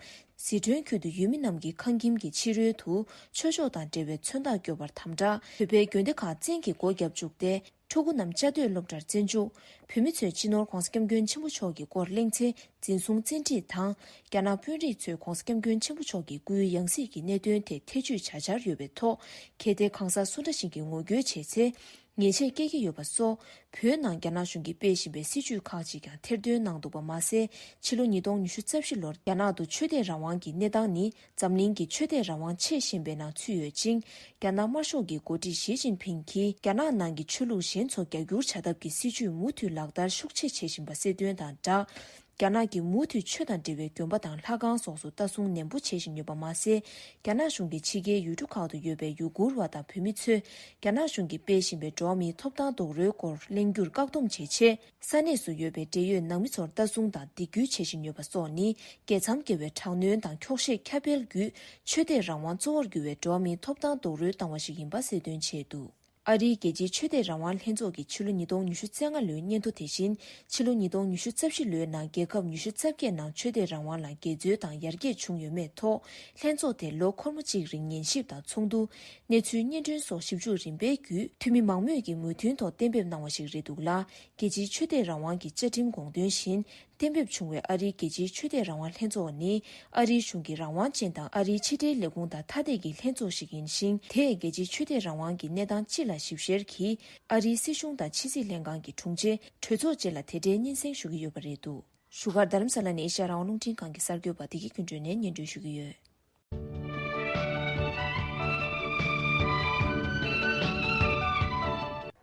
ཟི་ཁྲོན་ཁུལ་དུ་ཡུལ་མི་རྣམས་ཀྱིས་ཁང་ཁྱིམ་གྱི་ཕྱི་རོལ་དུ་ཆོས་ཕྱོགས་དང་འབྲེལ་བའི་མཚོན་རྟགས་སྐྱོར་བར་དམ་དྲག་བོད་པའི་དགོན་སྡེ་ཁག་བཙན་གྱིས་སྒོ་བརྒྱབ་བཅུག་སྟེ། ཕྲུ་གུ་རྣམས་བཅའ་སྡོད་སློབ་གྲྭར་བཙན་འཇུག་བོད་མི་ཚོས་སྤྱི་ནོར་༧གོང་ས་༧སྐྱབས་མགོན་ཆེན་པོ་མཆོག་གི་སྐོར་གླེང་ཚེ་འཛིན་བཟུང་བཙན་ཁྲིད་དང་། རྒྱ་ནག་དཔོན་རིགས་ཚོས་༧གོང་ས་༧སྐྱབས་མགོན་ཆེན་པོ་མཆོག་གི་སྐུའི་ཡང་སྲིད་ཀྱི་གནད་དོན་ཐད་ཐེ་བྱུས་བྱ་འཆར་ཡོད་པའི་ཐོག་གལ་ཏེ་གང་ཟག་སུ་འདྲ་ཞིག་གིས་ངོ་རྒོལ་བྱས་ཚེ། ཉེས་ཆད་བཀལ་གྱི་ཡོད་པ་སོགས། བོད་ནང་རྒྱ་ནག་གཞུང་གིས་སྤེལ་བཞིན་པའི་སྲིད་བྱུས་ཁག་ཅིག་ཀྱང་ཐེར་འདོན་གནང་འདུག་པ་མ་ཟད། ཕྱི་ལོ་ཉིས་སྟོང་ཉི་ཤུ་རྩ་བཞི་ལོར་རྒྱ་ནག་ཏུ་ཆོས་དད་རང་དབང་གི་གནས་སྟངས་ནི། འཛམ་གླིང་གི་ཆོས་དད་རང་དབང་ཆེས་ཞན་པའི་ནང་ཚུད་ཡོད་ཅིང་། རྒྱ་ནག་དམར་ཤོག་གི་འགོ་ཁྲིད་ཞི་ཅིན་ཕིང་གིས་རྒྱ་ནག་ནང་གི་ཆོས་ལུགས་གཞན་ཚོ་རྒྱ་སྒྱུར་བྱ་ཐབས་ཀྱི་སྲིད་བྱུས་མུ་མཐུད་ལག་བསྟར་ཤུགས་ཆེ་བྱེད་བཞིན་པ་གསལ་སྟོན་དང་སྦྲགས། རྒྱ་ནག་གིས་མུ་མཐུད་ཆོས་དང་འབྲེལ་བའི་དགོན་པ་དང་ལྷ་ཁང་སོགས་སུ་ལྟ་སྲུང་ནན་པོ་བྱེད་བཞིན་ཡོད་པ་མ་ཟད། རྒྱ་ནག་གཞུང་གིས་ཕྱི་རྒྱལ་ཡུལ་གྲུ་ཁག་ཏུ་ཡོད་པའི་ཡུ་གུར་བ་དང་བོད་མི་ཚོས་རྒྱ་ནག་གཞུང་གིས་སྤེལ་བཞིན་པའི་འགྲོ་བ་མིའི་ཐོབ་ཐང་རྡོག་རོལ་སྐོར་གླེང་རྒྱུར་བཀག་སྡོམ་བྱེད་ཆེད། ས་གནས་སུ་ཡོད་པའི་འབྲེལ་ཡོད་ནང་མི་ཚོར་ལྟ་སྲུང་དང་སྡིགས་སྐུལ་བྱེད་བཞིན་ཡོད་པ་སོགས་ནི། རྒྱལ་མཚམས་བརྒལ་བའི་དྲག་གནོན་དང་འཁྱོག་བཤད་ཁྱབ་སྤེལ་བརྒྱུད། ཆོས་དད་རང་དབང་གཙོ་བོར་གྱུར་བའི་འགྲོ་བ་མིའི་ཐོབ་ཐང་རྡོག་རོལ་བཏང་བ་ཞིག་ཡིན་པ་གསལ་སྟོན་བྱས་འདུག་ཨ་རིའི་རྒྱལ་སྤྱིའི་ཆོས་དད་རང་དབང་ལྷན་ཚོགས་ཀྱིས་ཕྱི་ལོ་ཉིས་སྟོང་ཉི་ཤུ་རྩ་ལྔ་ལོའི་སྙན་ཐོ་དེ་བཞིན། ཕྱི་ལོ་ཉིས་སྟོང་ཉི་ཤུ་རྩ་བཞི་ལོའི་ནང་རྒྱལ་ཁབ་ཉི་ཤུ་རྩ་བརྒྱད་ནང་ཆོས་དད་རང་དབང་ལ་འགལ་འཛོལ་དང་ཡར་རྒྱས་བྱུང་ཡོད་མེད་ཐོག་ལྷན་ཚོགས་དེ་ལོ་འཁོར་མོ་གཅིག་རིང་ཉན་ཞིབ་དང་ཚོགས་འདུ། གནས་ཚུལ་སྙན་སྒྲོན་སོགས་ཞིབ་འཇུག་རིམ་པའི་བརྒྱུད། འཐུས་མི་མང་མོས་ཀྱིས་མོས་མཐུན་ཐོག་གཏན་འབེབས་གནང་བ་ཞིག་རེད་འདུག་ལ། རྒྱལ་སྤྱིའི་ཆོས་དད་རང་དབང་གི་བཅའ་ཁྲིམས་དགོངས་དོན་བཞིན། གཏན་འབེབས་བྱུང་བའི་ཨ་རིའི་རྒྱལ་སྤྱིའི་ཆོས་དད་རང་དབང་ལྷན་ཚོགས་ནི། ཨ་རིའི་གཞུང་གི་རང་དབང་ཅན་དང་ཨ་རིའི་ཕྱི་འབྲེལ་ལས་ཁུངས་དང་ཐ་དད་ཀྱི་ལྷན་ཚོགས་ཤིག་ཡིན་ཞིང་། དེས་རྒྱལ་སྤྱིའི་ཆོས་དད་རང་དབང་གི་གནས་སྟངས་སྤྱི་ལ་ཞིབ་བཤེར་གྱིས། ཨ་རིའི་སྲིད་གཞུང་དང་ཕྱི་སྲིད་ལྷན་ཁང་གི་དྲུང་ཆེ། གྲོས་ཚོགས་བཅས་ལ་དེ་འབྲེལ་སྙན་སེང་ཞུ་གི་ཡོད་པ་རེད་འདུག་བཞུགས་སྒར་རྡ་རམ་ས་ལ་ནས་ཨེ་ཤ་ཡ་རང་དབང་རླུང་འཕྲིན་ཁང་གི་གསར་འགོད་པ་བདེ་སྐྱིད་ཀུན་སྒྲོན་ནས་སྙན་སྒྲོན་ཞུ་གི་ཡོད།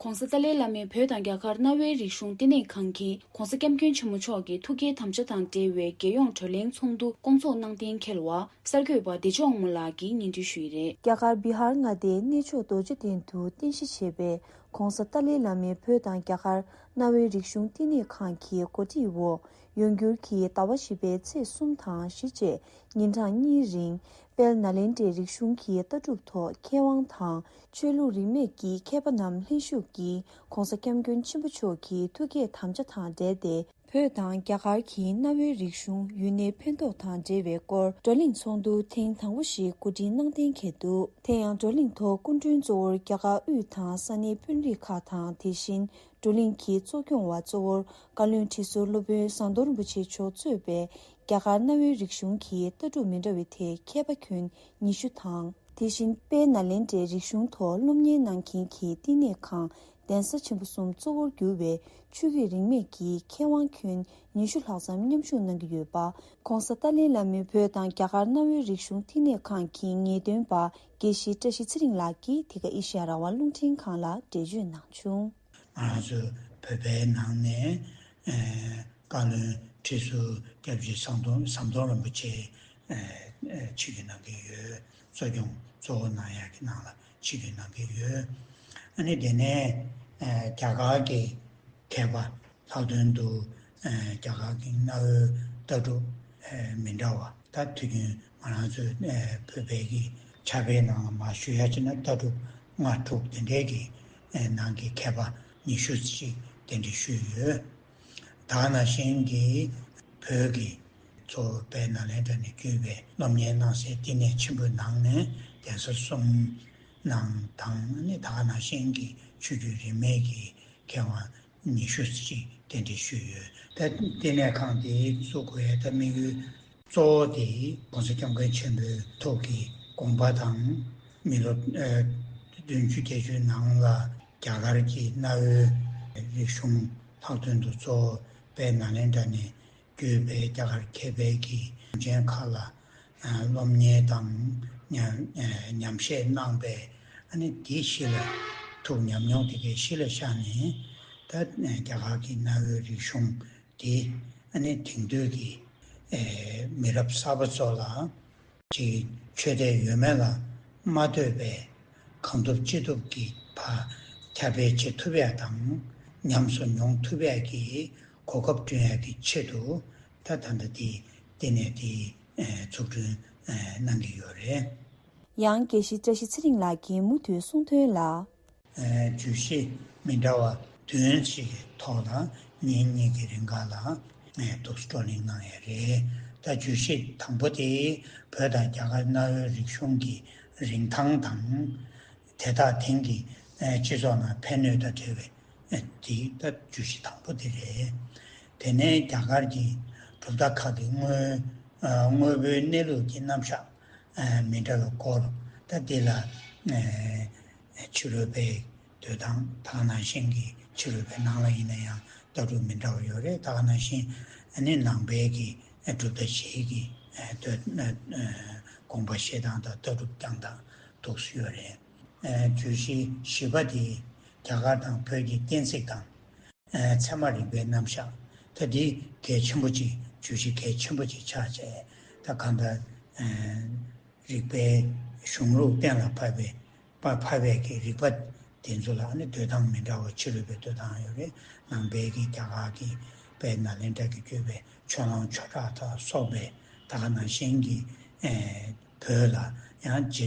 ༸གོང་ས་ཏཱ་ལའི་བླ་མའི་བོད་དང་རྒྱ་གར་གནའ་བོའི་རིག་གཞུང་བསྟི་གནས་ཁང་གིས་༸གོང་ས་༸སྐྱབས་མགོན་ཆེན་པོ་མཆོག་གི་ཐུགས་བསྐྱེད་དམ་བཅའ་དང་འབྲེལ་བའི་རྒྱལ་ཡོངས་བགྲོ་གླེང་ཚོགས་འདུ་བསྐོང་ཚོགས་གནང་གཏན་འཁེལ་བ་གསར་འགོད་པ་བདེ་མཆོག་དབང་མོ་ལགས་ཀྱིས་སྙན་སྒྲོན་ཞུས་ཡོད་རེད། རྒྱ་གར་བི་ཧར་མངའ་སྡེའི་གནས་མཆོག་རྡོ་རྗེ་གདན་དུ་རྟེན་གཞི་བྱས་པའི་༸གོང་ས་ཏཱ་ལའི་བླ་མའི་བོད་དང་རྒྱ་གར་གནའ་བོའི་རིག་གཞུང་བསྟི་གནས་ཁང་གི་གོ་སྒྲིག་འོག་ཡོངས་གྱུར་གྱིས་ཟླ་བ་བཞི་པའི་ཚེས་གསུམ་དང་བཞི་བཅས་ཉིན་གྲངས་གཉིས་རིང་དཔལ་ནཱ་ལེནྡྲའི་རིག་གཞུང་གི་ལྟ་གྲུབ་ཐོག་མཁས་དབང་དང་ཆོས་ལུགས་རིས་མེད་ཀྱི་མཁས་པ་རྣམས་ལྷན་ཞུགས་ཀྱིས་༸གོང་ས་༸སྐྱབས་མགོན་ཆེན་པོ་མཆོག་གི་ཐུགས་བསྐྱེད་དམ་བཅའ་དང་འབྲེལ་ཏེ། བོད་དང་རྒྱ་གར་གྱི་གནའ་བོའི་རིག་གཞུང་ཡུན་གནས་ཕན་ཐོགས་དང་འབྲེལ་བའི་སྐོར་བགྲོ་གླེང་ཚོགས་འདུ་ཐེངས་དང་པོ་ཞིག་གོ་སྒྲིག་གནང་གཏན་འཁེལ་འདུག་དེ་ཡང་བགྲོ་གླེང་ཐོག་སྐུ་མགྲོན་གཙོ་བོར་རྒྱ་གར་དབུས་དང་ས་གནས་དཔོན་རིགས་ཁག་དང་། དེ་བཞིན་བགྲོ་གླེང་གི་གཙོ་སྐྱོང་བ་གཙོ་བོར་བཀའ་བློན་ཁྲི་ཟུར་སློབ་དཔོན་ཟམ་གདོང་རིན་པོ་ཆེ་མཆོག་གཙོས་པའི་རྒྱ་གར་གནའ་བོའི་རིག་གཞུང་གི་ལྟ་གྲུབ་མི་འདྲ་བའི་ཐད་མཁས་པ་ཁྱོན་ཉི་ཤུ་དང་། དེ་བཞིན་དཔལ་ནཱ་ལེནྡྲའི་རིག་གཞུང་ཐོག་སློབ་གཉེར་གནང་མཁན་གྱི་བསྟི་གནས་ཁང་གདན་ས་ཆེན་པོ་གསུམ་གཙོ་བོར་གྱུར་བའི་ཆོས་བརྒྱུད་རིས་མེད་ཀྱི་མཁས་དབང་ཁྱོན་ཉི་ཤུ་ལྷག་ཙམ་མཉམ་ཞུགས་གནང་གི་ཡོད་པ། ༸གོང་ས་ཏཱ་ལའི་བླ་མའི་བོད་དང་རྒྱ་གར་གནའ་བོའི་རིག་གཞུང་བསྟི་གནས་ཁང་གི་ངེས་སྟོན་པ་དགེ་བཤེས་བཀྲ་ཤིས་ཚེ་རིང་ལགས་ཀྱིས་འདི་ག་ཨེ་ཤེ་ཡ་རང་དབང་རླུང་འཕྲིན་ཁང་ལ་འགྲེལ་བརྗོད་གནང་བྱུང་། ང་རང་ཚོ་བོད་པའི་ནང་ནས་ཨེ་བཀའ་བློན་ཁྲི་ཟུར་སྐྱབས་རྗེ་ཟམ་གདོང་ཟམ་གདོང་རིན་པོ་ཆེ་ཨེ་ཨེ་ཆིབས་བསྒྱུར་གནང་གི་ཡོད། གཙོ་སྐྱོང་གཙོ་བོ་གནང་ཡག་གི་ནང་ལ་ཆིབས་བསྒྱུར་གནང་གི་ཡོད། ཨ་ནི་དེ་ནས་ཨེ་རྒྱ་གར་གྱི་མཁས་པ། ལྷག་དོན་དུ་ཨེ་རྒྱ་གར་གྱི་གནའ་བོའི་ལྟ་གྲུབ་ཨེ་མི་འདྲ་བ། ད་དུས་རྒྱུན་ང་རང་ཚོའི་ཨེ་བོད་པའི་གི་ཕྱག་དཔེའི་ནང་ལ་མར་ཞུ་ཡ་བྱས་ན་ལྟ་གྲུབ་ལྔ་དྲུག་དེ་འདྲའི་གི་ཨེ་ནང་གི་མཁས་པ་ཉི་ཤུ་ཅིག་གདན་འདྲེན་ཞུས་ཡོད། ད་ག་ནང་བཞིན་གྱི་བོད་ཀྱི་གཙོ་བོ་དཔལ་ནཱ་ལེནྡྲ་ནས་བརྒྱུད་པའི་སློབ་གཉེར་གནང་སའི་བསྟི་གནས་ཆེན་པོའི་ནང་ནས་གདན་ས་གསུམ་ནང་དང་ནི་ད་ག་ནང་བཞིན་གྱི་ཆོས་བརྒྱུད་རིས་མེད་ཀྱི་མཁས་དབང་ཉི་ཤུ་ཅིག་གདན་འདྲེན་ཞུས་ཡོད། ད་བསྟི་གནས་ཁང་དེ་བཙུགས་དགོས་ཡ་ད་དམིགས་ཡུལ་གཙོ་བོ་དེ་༸གོང་ས་༸སྐྱབས་མགོན་ཆེན་པོའི་ཐུགས་ཀྱི་དགོངས་པ་དང་། མི་ལོ་ཨ་བདུན་ཅུ་བརྒྱད་ཅུའི་ནང་ལ་རྒྱ་གར་གྱི་གནའ་བོའི་རིག་གཞུང་ལྷག་དོན་དུ་གཙོ་བོ་དཔལ་ནཱ་ལེནྡྲ་ནས་བརྒྱུད་པའི་རྒྱ་གར་མཁས་པའི་གི་དྲུང་ཆེན་ཁག་ལ་ཨ་སློབ་གཉེར་དང་ཉམས་ཨ་ཉམས་བཞེས་གནང་པས། ཨ་ནི་དེ་གཞི་ལ་ཐུགས་ཉམས་མྱོང་དེ་གའི་གཞི་ལ་བཞག་ནས་ད་ཨ་རྒྱ་གར་གྱི་གནའ་བོའི་རིག་གཞུང་དེ་ཨ་ནི་དེང་དུས་ཀྱི་ཨེ་མི་རབས་གསར་པ་ཚོ་ལ་ཅིག་ཆོས་དད་ཡོད་མེད་ལ་མ་ལྟོས་པའི་གང་ཐུབ་ཅི་ཐུབ་ཀྱིས་ཕར་ཁྱབ་སྤེལ་བྱེད་ཐུབ་ཡ་དང་ཉམས་སུ་མྱོང་ཐུབ་ཡ་གི་གོ་སྐབས་བསྐྲུན་ཡ་གི་ཆེད་དུ་ད་ད་ལྟ་དེ་བསྟི་གནས་དེ་ཨེ་འཛུགས་སྐྲུན་ཨེ་གནང་གི་ཡོད་རེད། ཡང་དགེ་བཤེས་བཀྲ་ཤིས་ཚེ་རིང་ལགས་ཀྱིས་མུ་མཐུད་གསུངས་དོན་ལ། ཨེ་བརྗོད་གཞི་མི་འདྲ་བ་བདུན་ཞིག་གི་ཐོག་ལ་ཉིན་གཉིས་ཀྱི་རིང་ག་ལ་ཨེ་འདུག་བགྲོ་གླེང་གནང་ཡ་རེད། ད་བརྗོད་གཞི་དང་པོ་དེ་བོད་དང་རྒྱ་གར་གནའ་བོའི་རིག་གཞུང་གི་རིན་ཐང་དང་། དེ་དག་དེང་གི་ཨེ་སྤྱི་ཚོགས་ནང་ཕན་ནུས་དང་འབྲེལ་བའི་ཨེ་དེ་ད་བརྗོད་གཞི་དང་པོ་དེ་རེད། དེ་ནས་རྒྱ་གར་གྱི་གྲུབ་མཐའ་ཁག་གི་དངོས་ཨ་དངོས་པོའི་གནས་ལུགས་ཀྱི་རྣམ་གཞག་ཨ་མི་འདྲ་བའི་སྐོར། ད་འདི་ལ་ཨ་ཕྱི་རོལ་པའི་འདོད་སྟངས། ད་ག་ནང་བཞིན་གྱི་ཕྱི་རོལ་པའི་ནང་ལ་ཡིན་ན་ཡང་ལྟ་གྲུབ་མི་འདྲ་བ་ཡོད་རེད། ད་ག་ནང་བཞིན་ཨ་ནི་ནང་པའི་གི་ཨ་གྲུབ་མཐའ་བཞིའི་གི་ཨ་འདོད་ཨ་དགོངས་པ་བཞེས་སྟངས་དང་ལྟ་གྲུབ་བསྐྱངས་སྟངས་འདུག་སེ་ཡོད་རེད། ཨ་བརྗོད་གཞི་བཞི་པ་དེ་རྒྱ་གར་དང་བོད་ཀྱི་གཏན་ཚིགས་དང་། ཨ་ཚད་མ་རིག་པའི་རྣམ་གཞག། ད་འདི་གལ་ཆེན་པོ་ཅིག་བརྗོད་གཞི་གལ་ཆེན་པོ་ཅིག་ཆགས་བྱས། ད་གང་ལྟར་ཨ་རིག་པའི་གཞུང་ལུགས་གཏན་ལ་ཕབ་པའི་ཕ་ཕབ་པའི་གི་རིག་པ་དེ་ཚོ་ལ་ཨ་ནི་འདོད་སྟངས་མི་འདྲ་བ། ཕྱི་རོལ་པའི་འདོད་སྟངས་ཡོད་རེད། ནང་པའི་གི་རྒྱ་གར་གྱི་དཔལ་ནཱ་ལེནྡྲ་གི་བརྒྱུད་པའི་ཆོས་ལམ་ཆོས་གྲགས་དང་སོགས་པའི་ད་ག་ནང་བཞིན་གྱི་ཨ་བོད་ལ་ཡང་རྗེ་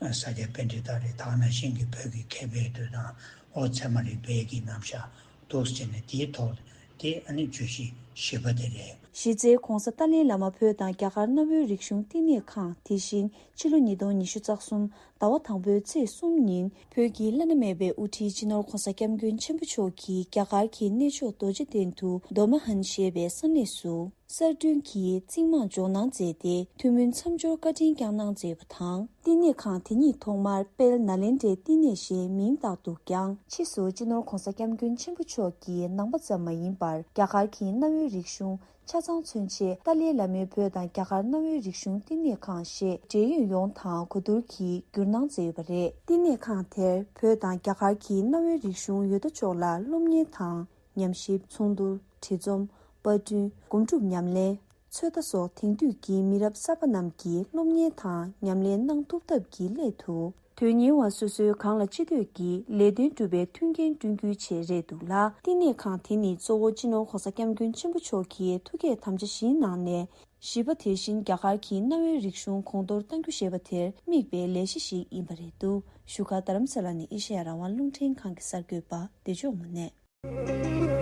ཨ་ས་སྐྱ་པཎྜི་ཏ་རེད། ད་ག་ནང་བཞིན་གྱི་བོད་ཀྱི་མཁས་པའི་འདོད་སྟངས། ཨོ་ཚད་མ་རིག་པའི་གི་རྣམ་གཞག་འདུག་སེ་བྱས་ནས་དེའི་ཐོག་དེ་ཨ་ནི་བརྗོད་གཞི་བཞི་པ་དེ་རེད། གཞི་རྩའི་༧གོང་ས་ཏཱ་ལའི་བླ་མ་བོད་དང་རྒྱ་གར་གནའ་བོའི་རིག་གཞུང་བསྟི་གནས་ཁང་དེ་བཞིན་ཕྱི་ལོ་ཉིས་སྟོང་ཉི་ཤུ་རྩ་གསུམ་ཟླ་བ་དང་པོའི་ཚེས་གསུམ་ཉིན་བོད་ཀྱི་བླ་ན་མེད་པའི་དབུ་ཁྲིད་སྤྱི་ནོར་༧གོང་ས་༧སྐྱབས་མགོན་ཆེན་པོ་མཆོག་གིས་རྒྱ་གར་གྱི་གནས་མཆོག་རྡོ་རྗེ་གདན་དུ་མདོ་མ་ཧན་ཞེས་པའི་ས་གནས་སུ་གསར་སྐྲུན་གྱིས་རྩིག་རྨང་འཇོག་གནང་མཛད་དེ་ཐུན་མིན་མཚམས་སྦྱོར་བཀའ་དྲིན་བསྐྱངས་གནང་མཛད་པ་དང་། བསྟི་གནས་ཁང་དེ་ཉིད་ཐོག་མར་དཔལ་ནཱ་ལེནྡྲའི་བསྟི་གནས་ཞེས་མིང་བཏགས་འདུག་ཀྱང་། ཕྱིས་སུ་སྤྱི་ནོར་༧གོང་ས་༧སྐྱབས་མགོན་ཆེན་པོ་མཆོག་གིས་ནང་པ་ཙམ་མ་ཡིན་པར་རྒྱ་གར་གྱི་གནའ་བོའི་རིག་གཞུང་ཆ་ཚང་མཚོན་ཆེད་ཏཱ་ལའི་བླ་མའི་བོད་དང་རྒྱ་གར་གནའ་བོའི་རིག་གཞུང་བསྟི་གནས་ཁང་ཞེས་འབྲེལ་ཡོད་ཡོངས་དང་གོ་བསྡུར་གྱིས་བསྒྱུར་གནང་མཛད་ཡོད་པ་རེད། བསྟི་གནས་ཁང་དེར་བོད་དང་རྒྱ་གར་གྱི་གནའ་བོའི་རིག་གཞུང་ཡོད་དོ་ཅོག་ལ་སློབ་གཉེར་དང་། ཉམས་ཞིབ། ཚོགས་འདུ། བྲིས་རྩོམ། པར་སྐྲུན། སྒོམ་སྒྲུབ་ཉམས་ལེན། ཚོད་ལྟ་སོགས་དེང་དུས་ཀྱི་མི་རབས་གསར་པ་རྣམས་ཀྱིས་སློབ་གཉེར་དང་ཉམས་ལེན་གནང་ཐུབ་ཐབས་ཀྱི་སླད་དུ། དོན་གཉེར་བ་སོ་སོའི་གང་ལ་ཅི་འདོད་ཀྱི་ལས་དོན་སྒྲུབ་པའི་མཐུན་རྐྱེན་བསྐྲུན་རྒྱུའི་ཆེད་རེད་འདུག་ལ། བསྟི་གནས་ཁང་དེ་ནི་གཙོ་བོ་སྤྱི་ནོར་༧གོང་ས་༧སྐྱབས་མགོན་ཆེན་པོ་མཆོག་གི་ཐུགས་བསྐྱེད་དམ་བཅའ་བཞིའི་ནང་ནས་བཞི་པ། དེ་བཞིན་རྒྱ་གར་གྱི་གནའ་བོའི་རིག་གཞུང་གོང་མཐོར་གཏང་རྒྱུ་ཞེས་པ་དེར་དམིགས་པའི་ལས་གཞི་ཞིག་ཡིན་པ་རེད་འདུག་བཞུགས་སྒར་རྡ་རམ་ས་ལ་ནས་ཨེ་ཤེ་ཡ་རང་དབང་རླུང་འཕྲིན་ཁང་གི་གསར་འགོད་པ་བདེ་མཆོག་དངོས་གནས།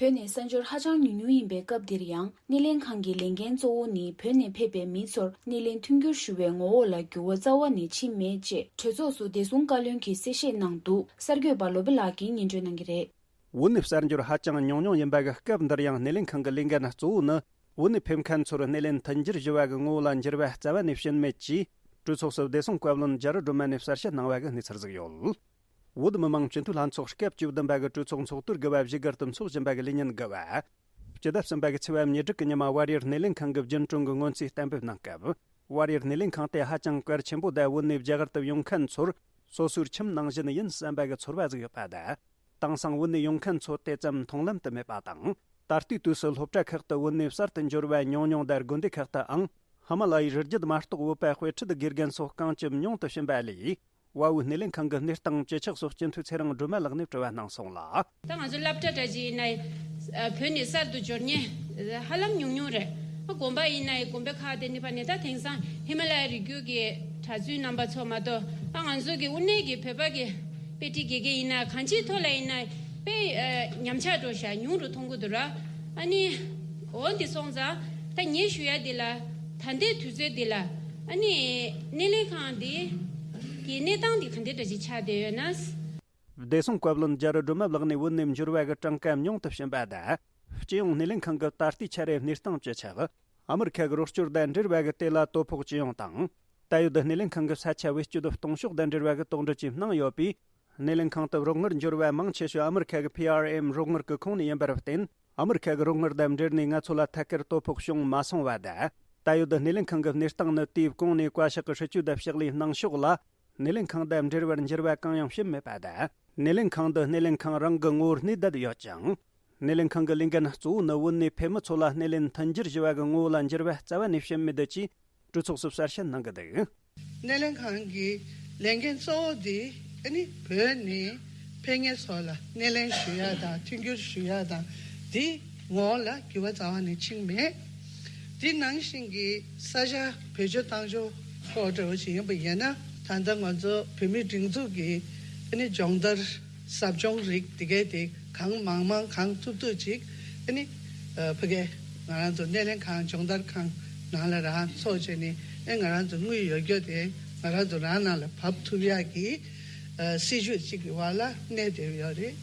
བོད་ནས་གསར་འབྱོར་ཧ་ཅང་ཉུང་ཉུང་ཡིན་པའི་སྐབས་འདིར་ཡང་སྣེ་ལེན་ཁང་གི་ལས་འགན་གཙོ་བོ་ནི་བོད་ནས་ཕེབས་པའི་མི་ཚོར་སྣེ་ལེན་མཐུན་འགྱུར་ཞུ་བའི་ངོ་བོ་ལ་འགྱུར་བ་རྩ་བ་ནས་ཕྱིན་མེད་ཅེས་གྲོས་ཚོགས་སུ་བདེ་སྲུང་བཀའ་བློན་གྱིས་གསལ་བཤད་གནང་འདུག་གསར་འགོད་པ་བློ་བྷེ་ལགས་ཀྱིས་སྙན་སྒྲོན་གནང་གི་རེད། བོད་ནས་གསར་འབྱོར་ཧ་ཅང་ཉུང་ཉུང་ཡིན་པ་གི་སྐབས་འདིར་ཡང་སྣེ་ལེན་ཁང་གི་ལས་འགན་གཙོ་བོ་ནི་བོད་ནས་ཕེབས་མཁན་ཚོར་སྣེ་ལེན་མཐུན་འགྱུར་ཞུ་བ་གི་ངོ་བོ་ལ་འགྱུར་བ་རྩ་བ་ནས་ཕྱིན་མེད་ཅེས་གྲོས་ཚོགས་སུ་བདེ་སྲུང་བཀའ་བློན་རྒྱ་རི་སྒྲོལ་མ་ནས་གསལ་བཤད་གནང་བ་གི་གནས་ཚུལ་ཟིག་ཡོད། བོད་མི་མང་སྤྱི་འཐུས་ལྷན་ཚོགས་སྐབས་བཅུ་བདུན་པ་གི་གྲོས་ཚོགས་ཚོགས་དུས་དགུ་པ་བཞུགས་སྒར་དུ་འཚོགས་བཞིན་པ་གི་ལས་ཉིན་དགུ་པ། སྤྱི་ཟླ་གསུམ་པ་གི་ཚེས་པ་ཉེར་དྲུག་གི་ཉི་མ་བལ་ཡུལ་སྣེ་ལེན་ཁང་གི་རྒྱུན་གྲོན་གྱི་སྔོན་རྩིས་གཏན་འབེབས་གནང་སྐབས། བལ་ཡུལ་སྣེ་ལེན་ཁང་དེ་ཧ་ཅང་གལ་ཆེན་པོ་དང་བོད་ནས་རྒྱ་གར་དུ་ཡོང་མཁན་ཚོར་སོ་སོའི་ཁྱིམ་ནང་བཞིན་ཡིན་བསམ་པ་གི་ཚོར་བ་ཟིག་ཡོད་པ་དང་། དེང་སང་བོད་ནས་ཡོང་མཁན་ཚོ་དེ་ཙམ་མཐོང་ལམ་དུ་མེད་པ་དང་། ད་ལྟའི་དུས་སུ་སློབ་གྲྭ་ཁག་ཏུ་བོད་ནས་གསར་དུ་འབྱོར་བ་ཉུང་ཉུང་དང་དགོན་སྡེ་ཁག་ཏུའང་ཧི་མ་ལ་ཡའི་རི་རྒྱུད་མ་གཏོགས་བོད་པ་དཔེ་ཁྲིད་དགེ་རྒན་སོགས་རྐང་བཅུ་ཉུང་དུ་ཕྱིན་པ་ལས། བལ་པོའི་སྣེ་ལེན་ཁང་གི་གནས་སྟངས་ཅི་ཆགས་སོགས་སྤྱི་འཐུས་ཚེ་རིང་སྒྲོལ་མ་ལགས་ནས་དྲི་བ་གནང་སོང་ལ། ད་ང་ཚོ་སློབ་གྲྭ་འདྲ་ཅིག་ཡིན་ན་ཡང་བོད་ནས་གསར་དུ་འབྱོར་མཁན་ཧ་ལམ་ཉུང་ཉུང་རེད། དགོན་པ་ཡིན་ན་ཡང་དགོན་པ་ཁག་དེ་ནི་ཕ་ནས་ད་དེང་སང་ཧི་མ་ལ་ཡའི་རི་རྒྱུད་ཀྱི་གྲྭ་བཙུན་རྣམ་པ་ཚོ་མ་གཏོགས། ད་ང་ཚོ་གི་དབུ་ནས་ཀྱི་བོད་པ་གི་དཔེ་ཁྲིད་དགེ་རྒན་ཡིན་ན་གང་ཅིའི་ཐོག་ལ་ཡིན་ན་དཔེ་ཉམས་ཆག་འགྲོ་ཤག་ཉུང་རུ་མཐོང་གི་འདུག་ར། ཨ་ནི། འོ་འདི་སོང་ཙང་ད་ངས་ཞུ་ཡ་འདི་ལ་ད་ལྟའི་དུས་ཚོད་འདི་ལ་ཨ་ནི་སྣེ་ལེན་ཁང་འདི་གི་གནས་སྟངས་འདི་ག་འདྲ་འདྲ་ཅིག་ཆགས་བསྡད་ཡོད་ན། བདེ་སྲུང་བཀའ་བློན་རྒྱ་རི་སྒྲོལ་མ་ལགས་ནས་བོད་ནས་འབྱོར་བ་གི་གྲངས་ཀ་ཉུང་དུ་ཕྱིན་པ་དང་། སྤྱི་ཡོངས་སྣེ་ལེན་ཁང་གི་ད་ལྟའི་ཆ་རའི་གནས་སྟངས་ཅི་ཆགས། ཨ་མི་རི་ཁ་གི་རོགས་སྐྱོར་དང་འབྲེལ་བ་གི་དེ་ལ་དོ་ཕོག་ཅི་ཡོང་དང་། ད་ཡོད་སྣེ་ལེན་ཁང་གི་ས་ཆ་བེད་སྤྱོད་གཏོང་ཕྱོགས་དང་འབྲེལ་བ་གི་དོགས་འདྲི་ཅིག་གནང་ཡོད་པས། སྣེ་ལེན་ཁང་དུ་རོགས་དངུལ་འབྱོར་བ་མང་ཆེ་ཤོས་ཨ་མི་རི་ཁ་གི་ཕི་ཨར་ཨེམ་རོགས་དངུལ་གྱི་ཁོངས་ནས་ཡིན་པར་བརྟེན། ཨ་མི་རི་ཁ་གི་རོགས་དངུལ་དང་འབྲེལ་ནས་ང་ཚོ་ལ་ཐད་ཀར་དོ་ཕོག་བྱུང་མ་སོང་བ་དང་། ད་ཡོད་སྣེ་ལེན་ཁང་གི་གནས་སྟངས་ནི་དུས་གོང་ནས་བཀའ་ཤག་གི་སྲིད་ཇུས་དང་ཕྱག་ལས་གནང་ཕྱོགས་ལ། སྣེ་ལེན་ཁང་དང་འབྲེལ་བར་འགྱུར་བ་གང་ཡང་ཕྱིན་མེད་པ་དང་། སྣེ་ལེན་ཁང་འདི་སྣེ་ལེན་ཁང་རང་གི་ངོ་བོར་གནས་བསྡད་ཡོད་ཅིང་། སྣེ་ལེན་ཁང་གི་ལས་འགན་གཙོ་བོ་ནི་བོད་ནས་ཕེབས་མི་ཚོ་ལ་སྣེ་ལེན་མཐུན་འགྱུར་ཞུ་བ་གི་ངོ་བོ་ལ་འགྱུར་བ་རྩ་བ་ནས་ཕྱིན་མེད་ཅེས་གྲོས་ཚོགས་སུ་གསལ་བཤད་གནང་གི་འདུག། སྣེ་ལེན་ཁང་གི་ལས་འགན་གཙོ་བོ་དེ་ཨ་ནི་བོད་ནས་ཕེབས་མཁན་ཚོ་ལ་སྣེ་ལེན་ཞུ་ཡ་དང་མཐུན་འགྱུར་ཞུ་ཡ་དང་དེ་ངོ་བོ་ལ་འགྱུར་བ་རྩ་བ་ནས་ཕྱིན་མེད། དེ་ནང་བཞིན་གྱི་ས་ཆ་བེད་སྤྱོད་བཏང་ཕྱོགས་སྐོར་འདྲ་བོ་ཞིག་ཡིན་པ་ཡིན་ན། ད་ལྟ་ང་ཚོ་བོད་མིའི་སྒྲིག་འཛུགས་ཀྱི་ཨ་ནི་སྦྱོང་བརྡར་ཟབ་སྦྱོང་རིགས་དེ་གའི་དེ་གང་མང་མང་གང་ཐུབ་ཐུབ་ཅིག་ཨ་ནི་ཕ་གའི་ང་རང་ཚོ་སྣེ་ལེན་ཁང་སྦྱོང་བརྡར་ཁང་ནང་ལ་རང་ཚོགས་བྱས་ནས་ཨ་ང་རང་ཚོ་དངུལ་ཡོད་རྒྱུ་དེ་ང་རང་ཚོ་རང་ནང་ལ་བབས་ཐུབ་ཡག་གི་སྲིད་ཇུས་ཅིག་གི་བར་ལ་གནས་བསྡད་ཡོད་རེད།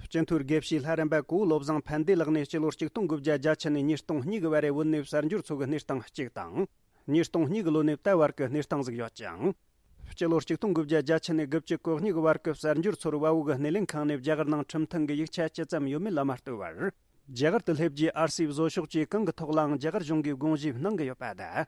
སྤྱི་འཐུས་དགེ་བཤེས་ལྷ་རམས་པ་གོ་བོ་བློ་བཟང་ཕན་བདེ་ལགས་ནས་སྤྱི་ལོ་ཆིག་སྟོང་དགུ་བརྒྱ་བརྒྱད་ཅུ་ནས་ཉིས་སྟོང་གཉིས་ཀྱི་བར་རེ་བོད་ནས་གསར་འབྱོར་ཚོ་གི་གནས་སྟངས་གཅིག་དང་། ཉིས་སྟོང་གཉིས་ཀྱི་ལོ་ནས་ད་བར་གྱི་གནས་སྟངས་ཟིག་ཡོད་ཅིང་། སྤྱི་ལོ་ཆིག་སྟོང་དགུ་བརྒྱ་བརྒྱད་ཅུ་ནས་དགུ་བཅུ་གོ་གཉིས་ཀྱི་བར་གྱི་གསར་འབྱོར་ཚོར་བལ་པོ་གི་སྣེ་ལེན་ཁང་ནས་རྒྱ་གར་ནང་ཁྲིམས་མཐུན་གྱི་ཡིག་ཆ་ཅི་ཙམ་ཡོད་མེད་ལ་མ་ལྟོས་པར། རྒྱ་གར་དུ་སླེབས་རྗེས་ཨར་སིའི་བཟོ་ཕྱོགས་བཅས་གང་གི་ཐོག་ལའང་རྒྱ་གར་གཞུང་གིས་དགོངས་ཞིབ་གནང་གི་ཡོད་པ་དང་།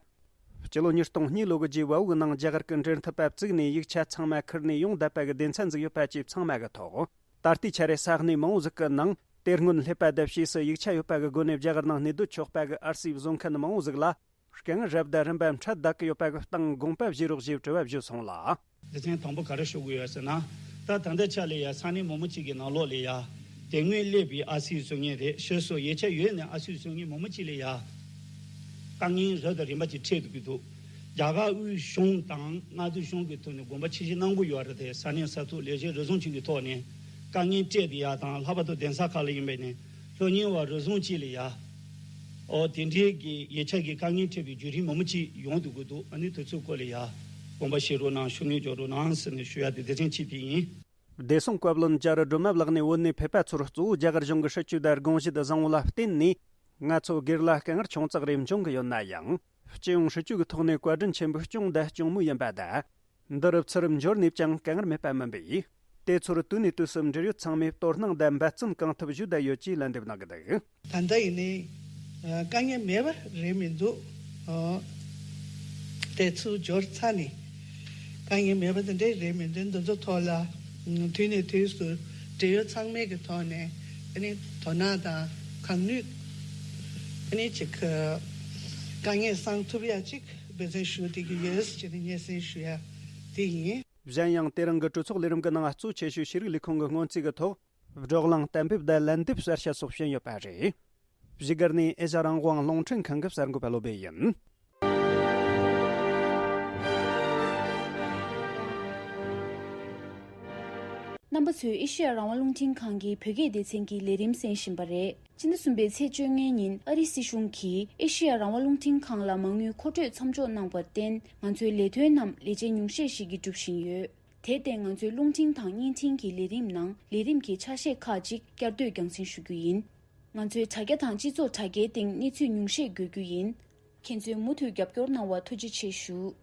སྤྱི་ལོ་ཉིས་སྟོང་གཉིས་ལོ་གི་རྗེས་བལ་པོ་གི་ནང་རྒྱ་གར་གྱི་འབྲེལ་མཐུད་པ་བཙུགས་ནས་ཡིག་ཆ་ཚང་མ་ཁུར་ནས་ཡོང་བསྡད་པ་གི་སྡེ་ཚན་ཟིག་ཡོད་པ་བཅས་ཚང་མ་གི་ཐོག་ད་ལྟའི་ཆ་རེ་ས་གནས་མང་བོ་ཟིག་གི་ནང་དེ་སྔོན་སླེབས་པ་དང་ཕྱིས་སུ་ཡིག་ཆ་ཡོད་པ་གི་སྒོ་ནས་རྒྱ་གར་ནང་གནས་སྡོད་ཆོག་པ་གི་ཨར་སི་བཟོ་མཁན་མང་བོ་ཟིག་ལ་དཀའ་ངལ་རབ་དང་རིམ་པ་འཕྲད་བསྡད་ཀྱི་ཡོད་པ་གི་སྟེང་དགོངས་པ་བཞེས་རོགས་ཞེས་དྲི་བ་བརྗོད་སོང་ལ། སྡེ་ཚན་དང་པོ་ག་རེ་ཞུ་དགོས་ཡོད་ཟེར་ན། ད་ད་ལྟའི་ཆ་ལ་ཡ་ས་གནས་མང་པོ་ཅིག་གི་ནང་ལོགས་ལ་ཡ་དེ་སྔོན་སླེབས་པའི་ཨར་སི་བཟོ་མཁན་རེད། ཕྱིས་སུ་ཡིག་ཆ་ཡོད་ནས་ཨར་སི་བཟོ་མཁན་མང་པོ་ཅིག་ལ་ཡ་དཀའ་ངལ་རབ་དང་རིམ་པ་ཅིག་འཕྲད་འདུག་གི་འདུག། རྒྱ་གར་དབུས་གཞུང་དང་མངའ་སྡེ་གཞུང་གི་ཐོག་ནས་དགོངས་པ་ཆེ་བཞེས་གནང་གི་ཡོད་རེད་དེ། ས་གནས་ས་ཐོག་ལས་བྱེད་རེ་ཟུང་ཅིག་གི་ཐོག་ནས་དཀའ་ངལ་འཕྲད་དེ་ཡ་དང་། ལྷག་པར་དུ་གདན་ས་ཁག་ལ་ཡིན་པ་ནས་སློབ་གཉེར་བ་རེ་ཟུང་ཅིག་ལ་ཡ། ཨོ་དེ་འདྲའི་གི་ཡིག་ཆ་གི་དཀའ་ངལ་འཕྲད་པའི་བརྒྱུད་རིམ་མང་པོ་ཅིག་ཡོང་སྡོད་ཀྱི་འདུག་ཨ་ནི་དེ་ཚོའི་སྐོར་ལ་ཡ་དགོངས་པ་བཞེས་རོགས་གནང་། ཤུགས་སྣོན་རྒྱག་རོགས་གནང་ཟེར་ནས་ཞུ་ཡ་དེ་སྡེ་ཚན་གཅིག་དེ་ཡིན། བདེ་སྲུང་བཀའ་བློན་རྒྱ་རི་སྒྲོལ་མ་ལགས་ནས་བོད་ནས་ཕེབས་པ་ཚོར་གཙོ་བོ་རྒྱ་གར་གཞུང་གི་སྲིད་བྱུས་དང་དགོངས་གཞི་དང་བཟང་བོ་ལ་བརྟེན་ནས། ང་ཚོ་སྒེར་ལ་དཀའ་ངལ་ཆུང་ཙག་རེ་འབྱུང་གི་ཡོད་ན་ཡང་། སྤྱི་ཡོངས་སྲིད་བྱུས་ཀྱི་ཐོག་ནས་བཀའ་དྲིན་ཆེན་པོ་བསྐྱངས་དང་སྐྱོང་མུས་ཡིན་པ་དང་། འདི་རུ་ཚུར་འབྱོར་ནས་ཀྱང་དཀའ་ངལ་མེད་པ་མིན་པས། དེ་ཚོར་དུས་ནས་དུས་སུ་འབྲེལ་ཡོད་ཚང་མས་དོ་སྣང་དང་འབད་བརྩོན་གང་ཐུབ་ཞུས་བསྡད་ཡོད་ཅེས་ལན་འདེབས་གནང་གི་འདུག་ད་ལྟ་ཡིན་ནའི་དཀའ་ངལ་མེད་པ་རེད་མི་འདུག་དེ་ཚུར་འབྱོར་ཚར་ནས་དཀའ་ངལ་མེད་པ་དེ་འདྲས་རེད་མི་འདུག་འདི་ཚོ་ཐོག་ལ་དུས་ནས་དུས་སུ་འབྲེལ་ཡོད་ཚང་མའི་གི་ཐོག་ནས་ཨ་ནི་དོ་སྣང་དང་གང་ནུས་ཨ་ནི་ཅིག་དཀའ་ངལ་སངས་ཐུབ་ཡ་ཅིག་འབད་བརྩོན་ཞུ་བསྡད་ཀྱི་ཡོད་ཅེས་ནས་སྙན་སེང་ཞུ་ཡ་དེ་ཡིན། གཞན་ཡང་། དེ་རིང་གི་གྲོས་ཚོགས་ལས་རིམ་གྱི་ནང་གཙོ་ཆེ་ཤོས་ཤེས་རིག་ལས་ཁུངས་ཀྱི་སྔོན་རྩིས་ཀྱི་ཐོག་བགྲོ་གླེང་གཏན་འབེབས་དང་ལན་འདེབས་གསར་བཤད་སོགས་བྱས་ཡོད་པ་རེད། བཞུགས་སྒར་ནས་ཨེ་ཤ་རང་དབང་རླུང་འཕྲིན་ཁང་གི་གསར་འགོད་པ་བློ་བྷེ་ཡིན། རྣམ་པ་ཚོས་ཨེ་ཤེ་ཡ་རང་དབང་རླུང་འཕྲིན་ཁང་གི་བོད་སྐད་སྡེ་ཚན་གྱི་ལས་རིམ་གསན་བཞིན་པ་རེད། སྤྱི་ཟླ་གསུམ་པའི་ཚེས་བཅོ་ལྔའི་ཉིན་ཨ་རིའི་སྲིད་གཞུང་གིས་ཨེ་ཤེ་ཡ་རང་དབང་རླུང་འཕྲིན་ཁང་ལ་མ་དངུལ་མཁོ་སྤྲོད་མཚམས་འཇོག་གནང་བར་བརྟེན། ང་ཚོའི་ལས་དོན་རྣམས་ལས་བྱེད་ཉུང་ཤས་ཤིག་གིས་སྒྲུབ་བཞིན་ཡོད། དེར་བརྟེན། ང་ཚོའི་རླུང་འཕྲིན་དང་བརྙན་འཕྲིན་གྱི་ལས་རིམ་ནང་ལས་རིམ་གྱི་ཆ་ཤས་ཁག་ཅིག་བསྐྱར་ཟློས་རྒྱང་སྲིང་ཞུ་རྒྱུ་ཡིན། ང་ཚོའི་དྲ་རྒྱ་དང་སྤྱི་ཚོགས་དྲ་རྒྱའི་སྟེང་གནས་ཚུལ་ཉུང་ཤས་འགོད་རྒྱུ་ཡིན། ཁྱེད་ཚོས་མུ་མཐུད་རྒྱབ་སྐྱོར་གནང་བར་ཐུགས་རྗེ་ཆེ་ཞུ།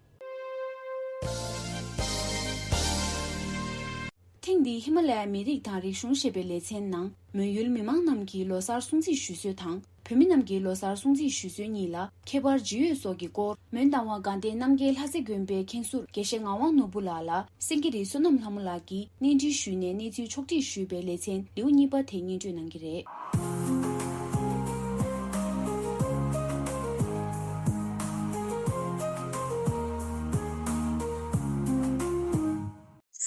ཐེངས་འདིའི་ཧི་མ་ལ་ཡའི་མི་རིགས་དང་རིག་གཞུང་ཞེས་པའི་ལེ་ཚན་ནང་། མོན་ཡུལ་མི་མང་རྣམས་ཀྱིས་ལོ་གསར་སྲུང་བརྩི་ཞུ་སྲོལ་དང་། བོད་མི་རྣམས་ཀྱིས་ལོ་གསར་སྲུང་བརྩི་ཞུ་སྲོལ་གཉིས་ལ་ཁྱད་པར་ཇི་ཡོད་སོགས་ཀྱི་སྐོར། མོན་རྟ་དབང་དགའ་ལྡན་རྣམ་རྒྱལ་ལྷ་རྩེ་དགོན་པའི་མཁན་ཟུར་དགེ་བཤེས་ངག་དབང་ནོར་བུ་ལགས་ལ། སེང་གེ་རི་བསོད་ནམས་ལྷ་མོ་ལགས་ཀྱིས་གནས་འདྲི་ཞུས་ནས་གནས་ཚུལ་ཕྱོགས་སྒྲིག་ཞུས་པའི་ལེ་ཚན་ལེའུ་གཉིས་པ་དེ་སྙན་སྒྲོན་གནང་གི་རེད།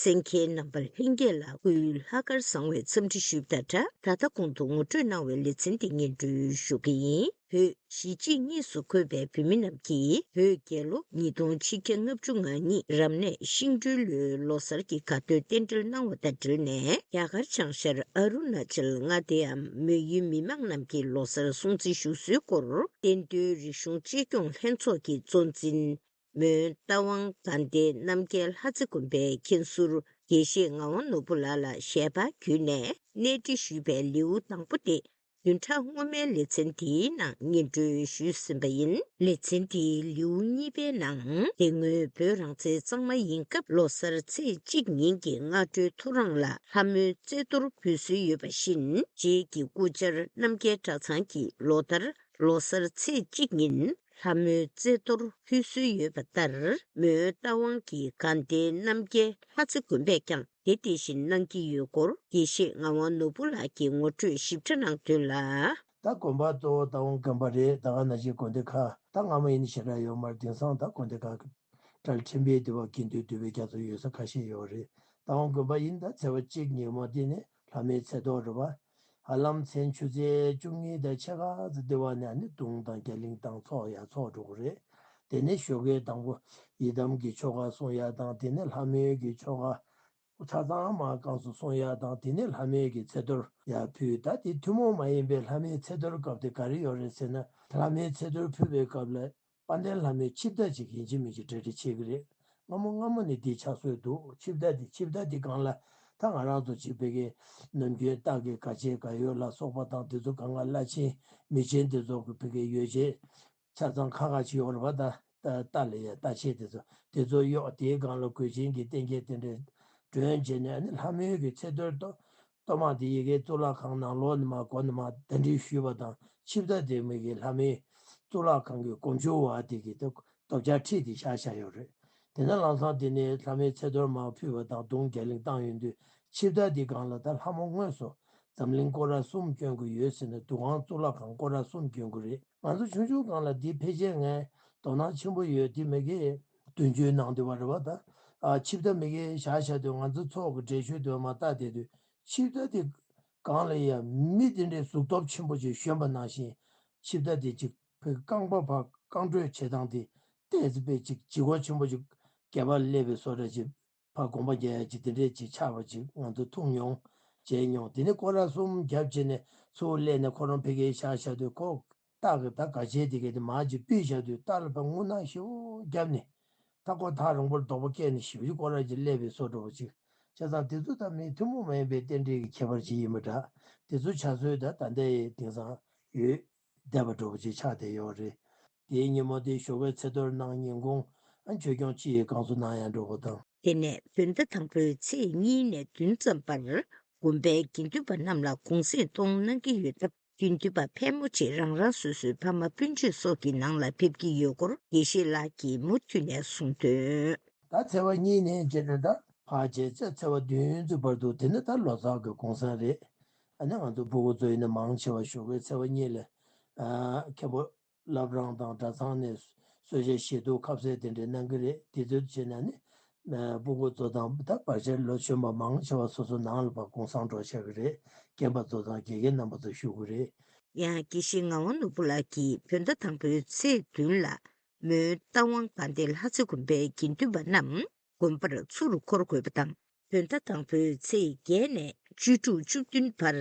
གསན་མཁན་རྣམ་པ་ལྷན་རྒྱས་ལ་སྐུའི་ལྷག་དཀར་བཟང་བའི་འཚམས་འདྲི་ཞུས་པ་དང་སྦྲགས། ད་ལྟ་གོང་དུ་ངོ་སྤྲོད་གནང་བའི་ལེ་ཚན་འདི་སྙན་སྒྲོན་ཞུ་གི་ཡིན། བོད་གཞིས་བྱེས་གཉིས་སུ་འཁོད་པའི་བོད་མི་རྣམས་ཀྱིས་བོད་རྒྱལ་ལོ་ཉིས་སྟོང་ཆིག་བརྒྱ་ལྔ་བཅུ་ང་གཉིས་རབ་གནས་ཤིང་སྦྲུལ་ལོའི་ལོ་གསར་གྱི་དགའ་སྟོན་རྟེན་འབྲེལ་གནང་བ་དང་འབྲེལ་ནས། རྒྱ་གར་བྱང་ཤར་ཨ་རུ་ན་ཅལ་མངའ་སྡེའམ་མོན་ཡུལ་མི་མང་རྣམས་ཀྱིས་ལོ་གསར་སྲུང་བརྩི་ཞུ་སྲོལ་སྐོར། བསྟན་དོན་རིག་གཞུང་གཅེས་སྐྱོང་ལྷན་ཚོགས་ཀྱི་གཙོ་འཛིན། མོན་རྟ་དབང་དགའ་ལྡན་རྣམ་རྒྱལ་ལྷ་རྩེ་དགོན་པའི་མཁན་ཟུར་དགེ་བཤེས་ངག་དབང་ནོར་བུ་ལགས་ལ་ཞལ་པར་བརྒྱུད་ནས་གནས་འདྲི་ཞུས་པའི་ལེའུ་དང་པོ་སྟེ། བདུན་ཕྲག་སྔོན་མའི་ལེ་ཚན་དེའི་ནང་སྙན་སྒྲོན་ཞུས་ཟིན་པ་ཡིན། ལེ་ཚན་དེའི་ལེའུ་གཉིས་པའི་ནང་། དེ་སྔོན་བོད་རང་བཙན་གཙང་མ་ཡིན་སྐབས་ལོ་གསར་ཚེས་གཅིག་ཉིན་གྱི་སྔ་དྲོའི་ཐོ་རངས་ལ་ལྷ་མོའི་རྩེ་གཏོར་ཕུལ་སྲོལ་ཡོད་པ་བཞིན། རྗེས་ཀྱི་སྐུ་བཅར་རྣམ་རྒྱལ་གྲྭ་ཚང་གིས་ལོ་ལྟར་ལོ་གསར་ཚེས་གཅིག་ཉིན། ལྷ་མོའི་རྩེ་གཏོར་ཕུལ་སྲོལ་ཡོད་པ་ལྟར། མོན་རྟ་དབང་གི་དགའ་ལྡན་རྣམ་རྒྱལ་ལྷ་རྩེ་དགོན་པས་ཀྱང་དེ་དེ་བཞིན་གནང་གི་ཡོད་སྐོར་དགེ་བཤེས་ངག་དབང་ནོར་བུ་ལགས་ཀྱིས་ངོ་སྤྲོད་ཞིབ་ཕྲ་གནང་དོན་ལ། ད་དགོན་པ་གཙོ་བོ་རྟ་དབང་དགོན་པ་རེད། ད་ག་ནང་བཞིན་དགོན་སྡེ་ཁག་ད་སྔ་མོ་ཡིན་ན་ཞེ་དྲག་ཡོད་མ་རེད། དེང་སང་ད་དགོན་སྡེ་ཁག་གྲྭ་ཁྲིམས་དཔོན་འདི་བ་དགེ་འདུན་འདུས་པའི་རྒྱ་མཚོ་ཡོད་ས་ཁ་ཤས་ཡོད་རེད། རྟ་དབང་དགོན་པ་ཡིན་ད་ཚེས་པ་གཅིག་ཉིན་མོ་དེ་ནི་ལྷ་མོའི་ཚེས་གཏོར་རེད་བ། ཧ་ལམ་མཚན་ཆུ་ཚོད་བཅུ་གཉིས་དང་ཕྱེད་ཀ་ཙམ་དེ་བ་ནས་ནི་དུང་དང་རྒྱ་གླིང་བཏང་ཚོགས་ཡར་ཚོགས་འགྲོ་གི་རེད། དེ་ནས་ཞོགས་ཀའི་དང་པོ་ཡི་དམ་གྱི་ཆོ་ག་གསུང་ཡ་དང་། དེ་ནས་ལྷ་མོའི་གི་ཆོ་ག་ཆ་ཚང་མ་སྐབས་སུ་གསུང་ཡ་དང་། དེ་ནས་ལྷ་མོའི་གི་ཚེས་གཏོར་ཡར་ཕུལ། ད་དེ་ཐུན་མོང་མ་ཡིན་པའི་ལྷ་མོའི་ཚེས་གཏོར་སྐབས་དེ་ག་རེ་ཡོད་རེད་ཟེར་ན། ལྷ་མོའི་ཚེས་གཏོར་ཕུལ་བའི་སྐབས་ལ། དཔལ་ལྡན་ལྷ་མོའི་ཆིབས་རྟ་ཅིག་ཡིན་གཅིག་མིན་གཅིག་གྲ་སྒྲིག་བྱེད་ཀྱི་རེད། སྔ་མོ་སྔ་མོ་ནས་འདི་ཆགས་སྲོལ་འདུག་ཆིབས་རྟ་འདི། ཆིབས་རྟ་འདི་སྒང་ལ་ད་ང་རང་ཚོ་ཅིག་ཕ་གིའི་ནམ་རྒྱུན་སྟག་གི་སྒ་ཆས་སྒ་ཡོལ་ལ་སོགས་པ་དང་། དེ་ཚོ་སྒང་ལ་བླ་ཆེན་མི་ཆེན་དེ་ཚོ་གི་ཕ་གིའི་ཡོ་བྱད་ཆ་ཚང་ཁ་ཁ་ཅིག་ཡོད་རེད་པ། ད་ད་རྟ་ལ་ཡ་རྟ་ཆས་དེ་ཚོ་དེ་ཚོ་གཡོགས། དེའི་སྒང་ལ་གོས་ཆེན་གྱི་རྟེན་འབྲེལ་དེ་འདྲ་སྒྲོན་བྱས་ནས། ཨ་ནི་ལྷ་མོའི་གི་ཚེས་གཏོར་གཏོར། གཏོར་མ་དེ་ཡ་གིའི་གཙུག་ལག་ཁང་ནང་ལོགས་ནས་མར་སྒོ་ནས་མར་གདན་འདྲེན་ཞུས་པ་དང་། ཆིབས་རྟ་དེ་མ་གི་ལྷ་མོའི་གཙུག་ལག་ཁང་གི་སྒོ་མཆོད་འོག་དེ་གི་ཐོག་རྡོ་བཅག་ཁྲི་དེ་བཞག་བཞག་ཡོད་རེད། དེ་ནས་ལམ་སང་དེ་ནས་ལྷ་མོའི་ཚེས་གཏོར་མར་ཕུལ་བ་དང་། དུང་རྒྱ་གླིང་བཏང་ཡོང་དུས་ཆིབས་རྟ་དེ་སྒང་ལ་ད་ལྷ་མོ་དངོས་སུ་འཛམ་གླིང་སྐོར་ར་གསུམ་བསྐྱོད་ཀྱི་ཡོད་ཟེར་ནས། འདུ་ཁང་གཙུག་ལག་ཁང་སྐོར་ར་གསུམ་བསྐྱོད་ཀྱི་རེད། ང་ཚོ་ཆུང་ཆུང་སྒང་ལ་འདི་ཕལ་ཆེར་ངས་དོ་སྣང་ཆེན་པོ་ཡོད། དེ་མ་གི་དུས་རྒྱུན་ནང་དུ་བ་རེད་པ། ད་ཨ་ཆིབས་རྟ་མ་གི་བཞག་བཞག་དུས། ང་ཚོ་ཚོགས་ཀྱི་གྲལ་མཆོད་དུ་མར་ལྟ་བསྡད་དུས། ཆིབས་རྟ་དེ་སྒང་ལ་ཡ་མི་དེ་འདྲའི་གཟུགས་སྟོབས་ཆེན་པོ་ཅིག་ཞོན་པ་ནང་བཞིན། ཆིབས་རྟ་དེ་ཅིག་ཕ་གི་རྐང་པ་ཕར་རྐང་བགྲོད་བྱེད་སྟངས་དེ་ ཏོག་ཙམ་དཔེ་ཅིག་ལྗིད་ཁོག་ཆེན་པོ་ཅིག་སྒལ་པར་སླེབས་པའི་བཟོ་འདྲ་ཅིག་ཕར་དགོངས་པ་རྒྱག་ཡ་ཅིག་དེ་འདྲས་ཅིག་ཆགས་པ་ཅིག་ང་ཚོ་མཐོང་མྱོང་། མཇལ་མྱོང་། དེ་ནས་སྐོར་ར་གསུམ་བརྒྱབ་བྱས་ནས་ཚུར་སླེབས་ནས་ཁོ་རང་ཕ་གིར་བཞག་བཞག་དུས་ཁོ་སྟག་གི་ད་ག་ཆེ་དེ་གས་དེ་མར་ཅིག་ཕུད་བཞག་དུས་སྟག་ལ་ཕར་རྔུལ་ནག་ཞེ་པོ་བརྒྱབ་ནས། ད་ཁོ་ཐག་རིང་པོར་རྡོག་པ་བཀལ་ནས་ཞེ་པོ་ཅིག་སྐོར་ར་ཅིག་སླེབས་པའི་བཟོ་འདྲ་བོ་ཅིག་བྱས་ཙང་དེ་ཚོ་ད་མི་ཐུན་མོང་མ་ཡིན་པའི་རྟེན་འབྲེལ་གྱི་ཁྱད་པར་ཅིག་ཡིན་པ་འདྲ། དེ་ཚོ་བྱ་སྲོལ་ད་ད་ལྟའི་དེང་སང་ཡོད་བསྡད་པ་འདྲ་བོ་ཅིག་ཆགས་བསྡད་ཡོད་རེད། དེའི་ཉིན་མོ་དེ་ཞོགས་ཀའི་ཚེས་གཏོར་གནང་ཉིན་གུང་ཨ་ཆོས་སྐྱོང་སྤྱི་ཡི་བསྐང་གསོ་གནང་ཡ་འགྲོ་བ་དང་། དེ་ནས་བོད་ཟླ་དང་པོའི་ཚེས་གཉིས་ནས་བདུན་ཙམ་བར་དགོན་པའི་དགེ་འདུན་པ་རྣམས་ལ་གུང་གསེང་གཏོང་གནང་གི་ཡོད་སྟབས། དགེ་འདུན་པ་ཕལ་མོ་ཆེ་རང་རང་སོ་སོའི་ཕ་མ་སྤུན་མཆེད་སོགས་ཀྱི་ནང་ལ་ཕེབས་ཀྱི་ཡོད་སྐོར་དགེ་བཤེས་ལགས་ཀྱིས་མུ་མཐུད་ནས་གསུངས་དོན། ད་ཚེས་པ་གཉིས་ནས་བྱས་ནས་ད་ཕར་བྱས་ཚེ་ཚེས་པ་བདུན་ཚོའི་བར་དུ་དེ་ནི་ད་ལོ་གསར་གྱི་གུང་སེང་རེད། ཨ་ནི་ང་ཚོ་ཕྲུ་གུ་ཚོ་ཡིན་ན་མང་ཆེ་བ་ཞོགས་ཀའི་ཚེས་པ་གཉིས་ལ་ཨ་མཁན་པོ་བླ་བྲང་དང་གྲྭ་ཚང་ནས་གསོལ་ཇ་བཞེས་ཐུག་ཁ་ཟས་དེ་འདྲའི་གནང་གི་རེད། དེ་ཚོ་བྱས་ན་ནི་ཕྲུ་གུ་ཚོ་དང་ད་བར་ཆད་ལོ་གཞོན་པ་མང་ཆེ་བ་སོ་སོ་ནང་ལ་ཕར་གུང་སེང་འགྲོ་ཆགས་ཀྱི་རེད། རྒན་པ་ཚོ་དང་དགེ་རྒན་རྣམ་པ་ཚོ་བཞུགས་ཀྱི་རེད། ཡང་དགེ་བཤེས་ངག་དབང་ནོར་བུ་ལགས་ཀྱིས་བོད་ཟླ་དང་པོའི་ཚེས་བདུན་ལ་མོན་རྟ་དབང་དགའ་ལྡན་ལྷ་རྩེ་དགོན་པའི་དགེ་འདུན་པ་རྣམས་དགོན་པར་ཚུར་འཁོར་དགོས་པ་དང་། བོད་ཟླ་དང་པོའི་ཚེས་བརྒྱད་ནས་བཅུ་དྲུག་བཅུ་བདུན་བར་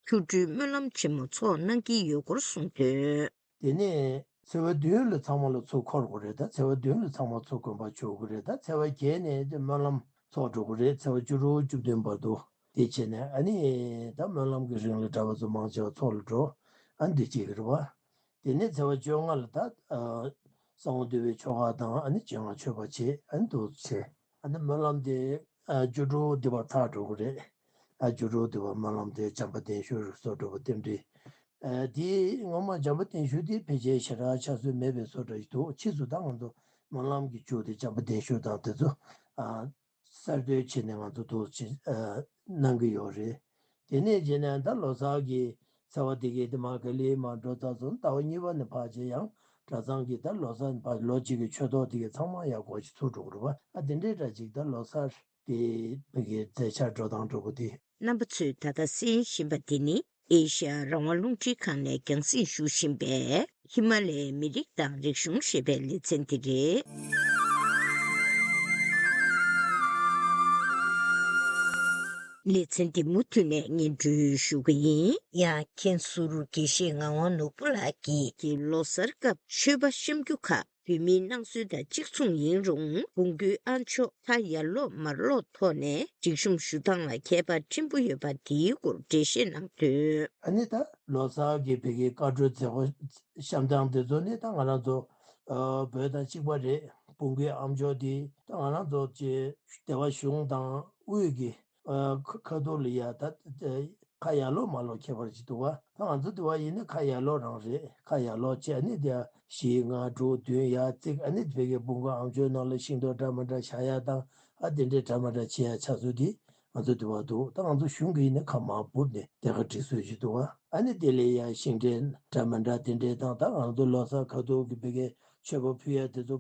ཆོ་འཕྲུལ་སྨོན་ལམ་ཆེན་མོ་འཚོགས་གནང་གི་ཡོད་སྐོར་གསུངས་དོན། དེ་ནས་ཚེས་པ་བདུན་ལ་ཚང་མ་ལ་ཚུར་འཁོར་དགོས་རེད། ད་ཚེས་པ་བདུན་ལ་ཚང་མ་ཚུར་དགོན་པར་འབྱོར་དགོས་རེད། ད་ཚེས་པ་བརྒྱད་ནས་དེ་སྨོན་ལམ་ཚོགས་འགྲོ་གི་རེད། ཚེས་པ་བཅུ་དྲུག་བཅུ་བདུན་བར་དུ། དེ་བྱས་ནས་ཨ་ནི་ད་སྨོན་ལམ་གྱི་རིང་ལ་གྲྭ་པ་ཚོ་མང་ཆེ་བ་ཚོགས་ལ་འགྲོ། ཨ་ནི་འདི་བྱེད་ཀྱི་རེད་བ། དེ་ནས་ཚེས་པ་བཅོ་ལྔ་ལ་ད་ཨ་གསང་བ་འདུས་པའི་ཆོ་ག་དང་ཨ་ནི་སྤྱན་སྔ་མཆོད་པ་བྱེད། ཨ་ནི་འདུག་བྱེད། ཨ་ནི་སྨོན་ལམ་དེ་ཨ་བཅུ་དྲུག་འདི་བར་ཚར་འགྲོ་གི་རེད། ཨ་བཅུ་དྲུག་འདི་བར་སྨོན་ལམ་དེ་བྱམས་པ་གདན་ཞུ་རུ་སོགས་འགྲོ་བ་རྟེན་འབྲེལ། ཨ་དེ་ངོ་མ་བྱམས་པ་གདན་ཞུ་དེ་ཕལ་ཆེར་ཞེ་དྲག་ཆགས་སྲོལ་མེད་པའི་བཟོ་འདྲ་ཞིག་འདུག་ཕྱིས་སུ་ད་ང་ཚོ་སྨོན་ལམ་གྱི་མཇུག་དེ་བྱམས་པ་གདན་ཞུ་དང་དེ་ཚོ་ཨ། གསར་གཏོད་བྱས་ནས་ང་ཚོ་འདུག་ཅིག་ཨ་གནང་གི་ཡོད་རེད། དེ་ནས་རྗེས་ནས་ད་ལོ་གསར་གྱི་ཚེས་པ་དེ་གའི་དེ་མར་ག་ལེ་མར་འགྲོ་ཚར་སོང་། ཟླ་བ་གཉིས་པ་ནས་ཕར་རྗེས་ཡང་གྲྭ་ཚང་གི་ད་ལོ་གསར་ཕར་ལོ་གཅིག་གི་ཆོས་ཐོག་དེ་གའི་ཚང་མ་ཡར་སྒོ་ཕྱེ་ཚུགས་འགྲོ་གི་རེད་བ། ཨ་དེ་འདྲའི་འདྲ་ཅིག་ད་ལོ་གསར་དེ་ཕ་གིའི་མཛད་འཆར་འགྲོ་སྟངས་འགྲོ་གི་དེ། རྣམ་པ་ཚོས་ད་ལྟ་གསན་བཞིན་པ་འདི་ནི་ཨེ་ཤ་ཡ་རང་དབང་རླུང་འཕྲིན་ཁང་ནས་རྒྱང་སྲིང་ཞུ་བཞིན་པའི་ཧི་མ་ལ་ཡའི་མི་རིགས་དང་རིག་གཞུང་ཞེས་པའི་ལེ་ཚན་འདི་རེད། ལེ་ཚན་འདི་མུ་མཐུད་ནས་སྙན་སྒྲོན་ཞུ་གི་ཡིན། ཡང་མཁན་ཟུར་དགེ་བཤེས་ངག་དབང་ནོར་བུ་ལགས་ཀྱིས་ཀྱི་ལོ་གསར་སྐབས་མཆོད་པ་བཤམས་རྒྱུ་ཁག་བོད་མིའི་སྣང་ཚུལ་དང་གཅིག་མཚུངས་ཡིན་རུང་། བོང་གུའི་ཨ་མཆོག་ཁ་ཡར་ལོག་མར་ལོག་ཐོག་ནས་སྒྲིག་གཤོམ་ཞུ་སྟངས་ལ་ཁྱད་པར་ཕྲན་བུ་ཡོད་པ་དེའི་སྐོར་འགྲེལ་བཤད་གནང་དོན། ཨ་ནི་ད་ལོ་གསར་གྱི་བོད་ཀྱི་བཀའ་འཁྲོལ་མཛད་སྒོ་བཤམས་སྟངས་དེ་ཚོ་ནི་ད་ང་རང་ཚོ་ཨ་བོད་དང་གཅིག་པ་རེད། བོང་གུའི་ཨ་མཆོག་དེ་ད་ང་རང་ཚོ་ཀྱི་སྡེ་པ་གཞུང་དང་དབུས་ཀྱི་ཨ་ཁ་ཁ་ཐུག་ལ་ཡ་ད་ཁ་ཡར་ལོག་མར་ལོག་ཁྱད་པར་ཅིག་འདུག་བ། ད་ང་ཚོ་འདི་བ་ཡིན་ན་ཁ་ཡར་ལོག་རང་རེད། ཁ་ཡར་ལོག་བྱས་ཨ་ནི་དེ་བཞི་ལྔ་དྲུག་བདུན་ཡར་བརྩིགས། ཨ་ནི་བོད་ཀྱི་བོང་གུ་ཨ་མཆོག་ནང་ལ་ཤིང་ཏོག་འདྲ་མི་འདྲ་བཞག་ཡ་དང་ཨ་དེ་འདྲའི་འདྲ་མི་འདྲ་བྱེད་ཡ་ཆགས་ཚུལ་འདི་ང་ཚོ་འདི་བ་འདུག་ད་ང་ཚོ་གཞུང་གི་ཡིན་ན་ཁ་མར་སྦུབ་ནས་དེ་ག་སྒྲིག་སྲོལ་ཅིག་འདུག་བ། ཨ་ནི་དེ་ལས་ཡར་ཤིང་འབྲས་འདྲ་མི་འདྲ་དེ་འདྲའི་དང་ད་ང་ཚོ་ལོ་གསར་ཁ་ཐུག་གི་བོད་ཀྱི་མཆོད་པ་ཕུལ་ཡ་དེ་ཚོ་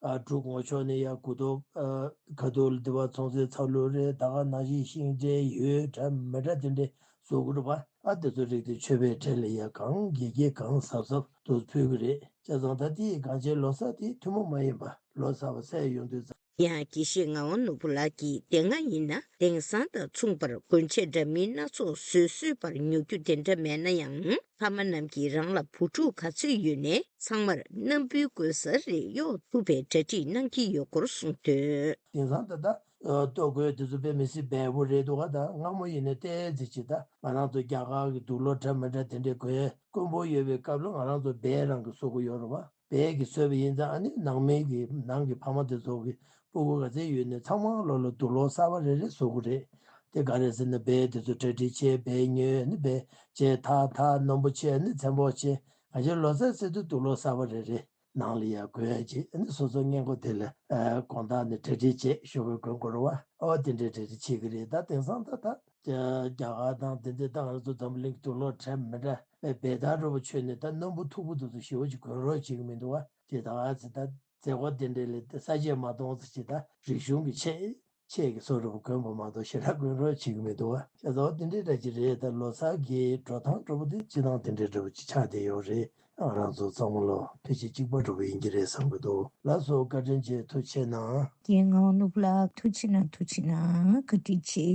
ཨ་འབྲུག་ངོ་ཕྱོགས་ནས་ཡར་མགུ་ཏོ་ཨ་ཁ་ཐུག་ལ་འདི་བ་ཚོང་རྫས་ཚ་ལུ་རེད། ད་ག་ནང་བཞིན་ཤིང་འབྲས་ཡོས་འདྲ་མི་འདྲ་དེ་འདྲའི་བཟོ་དགོས་རེད་བ། ཨ་དེ་ཚོ་རིགས་དེ་མཆོད་པའི་གྲལ་ལ་ཡ་གང་དགྱེས་དགྱེས་གང་གཟབ་གཟབ་ཏུ་ཕུལ་གི་རེད། བྱས་ཙང་ད་དེ་ཡི་གང་ཆེ་ལོ་གསར་དེ་ཐུན་མོང་མ་ཡིན་པ་ལོ་གསར་པ་ཟེར་ཡོང་དུས་ཙང་། ཡང་དགེ་བཤེས་ངག་དབང་ནོར་བུ་ལགས་ཀྱིས་དེ་སྔ་ཡིན་ན་དེང་སང་དང་མཚུངས་པར་གོན་ཆས་འདྲ་མིན་སྣ་ཚོགས་བཟོས་བཟོས་པར་ཉོ་རྒྱུ་དེ་འདྲ་མེད་ན་ཡང་། ཕ་མ་རྣམས་ཀྱིས་རང་ལ་བུ་ཕྲུག་ག་ཚོད་ཡོད་ནའི་ཚང་མར་སྣམ་བུའི་གོས་གསར་རེ་གཡོག་ཐུབ་པའི་གྲ་སྒྲིག་གནང་གི་ཡོད་སྐོར་གསུངས་དོན། དེང་སང་ད་ལྟ་ལྟོ་གོས་དེ་ཚོ་དཔེ་མི་སྲིད་འབེལ་པོ་རེད་འདུག་ག་ད་སྔ་མོ་ཡིན་ན་ཏོག་ཙམ་ཅིག་ད་ང་རང་ཚོ་རྒྱ་གར་གྱི་དུག་ལོག་འདྲ་མི་འདྲ་དེ་འདྲའི་གོན་དཀོན་པོ་ཡོད་པའི་སྐབས་ལ་ང་རང་ཚོ་བལ་རང་གིས་བཟོ་གི་ཡོད་རེད་བ། བལ་གྱིས་བཟོས་པ་ཡིན་ཙང་ཨ་ནི་ནང་མི་གི་ནང་གི་ཕ་མ་དེ་ཚོ་གི་སྤུ་གུ་ག་ཚད་ཡོད་ནའི་ཚང་མ་ལོ་ལ་དུག་ལོག་གསར་པ་རེ་རེ་བཟོ་གི་རེད། དེ་ག་རེ་ཟེར་ན་བལ་དེ་ཚོ་གྲ་སྒྲིག་བྱས་བལ་ཉོས་ཨ་ནི་བལ་བྱས་ཐག་ཐག་སྣུམ་པོ་བྱས་ཨ་ནི་ཚེམ་པོ་བྱས་ག་ཅིག་ལོ་གསར་ཟེར་དུས་དུག་ལོག་གསར་པ་རེ་རེ་ནང་ལ་ཡར་གོན་ཡ་ཅིག་ཨ་ནི་སོ་སོ་སྔས་མགོ་དེ་ལ་ཨ་དགོང་དག་ནས་གྲ་སྒྲིག་བྱས་ཞོགས་པའི་གོན་དགོས་རེད་བ། ཨོ་དེ་འདྲའི་གྲ་སྒྲིག་བྱེད་ཀྱི་རེད། ད་དེང་སང་ད་ད་རྒྱ་གར་དང་དེ་འདྲའི་ད་ང་ཚོ་འཛམ་བུ་གླིང་གི་དུག་ལོག་འདྲ་མི་འདྲ་བལ་བལ་དར་རུ་བ་མཆོད་ནས་ད་སྣམ་བུ་མཐུག་པོ་དེ་ཚོ་ཞེ་པོ་ཅིག་གོན་རོགས་བྱེད་ཀྱི་མི་འདུག་བ། དེ་ད་ཨ་ཙི་ད་མཛད་སྒོ་དེ་འདྲའི་ལས་ད་ས་བཅད་མ་གཏོང་ཙི་ཅིག་ད་རིག་གཞུང་གི་ཆེད། ཆེད་ཀྱི་གསོ་རིག་པ་གོན་པ་མ་གཏོགས་ཞེ་དྲག་གོན་རོགས་བྱེད་ཀྱི་མི་འདུག་བ། བྱས་ཙང་དེ་འདྲའི་འདྲ་ཅིག་རེད། ད་ལོ་གསར་གྱི་འགྲོ་སྟངས་འདྲ་པོ་དེ་སྤྱིར་བཏང་དེ་འདྲའི་འདྲ་པོ་ཅིག་ཆགས་བསྡད་ཡོད་རེད། ང་རང་ཚོ་ཚང་མ་ལ་ཕལ་ཆེར་གཅིག་པ་འདྲ་པོ་ཡིན་གྱི་རེད་བསམ་གྱི་འདུག་ལགས་སོ། བཀའ་དྲིན་ཆེ། ཐུགས་རྗེ་གནང་། རྒན་ངག་དབང་ནོར་བུ་ལགས་ཐུགས་རྗེ་གནང་། ཐུགས་རྗེ་གནང་། བཀའ་དྲིན་ཆེ།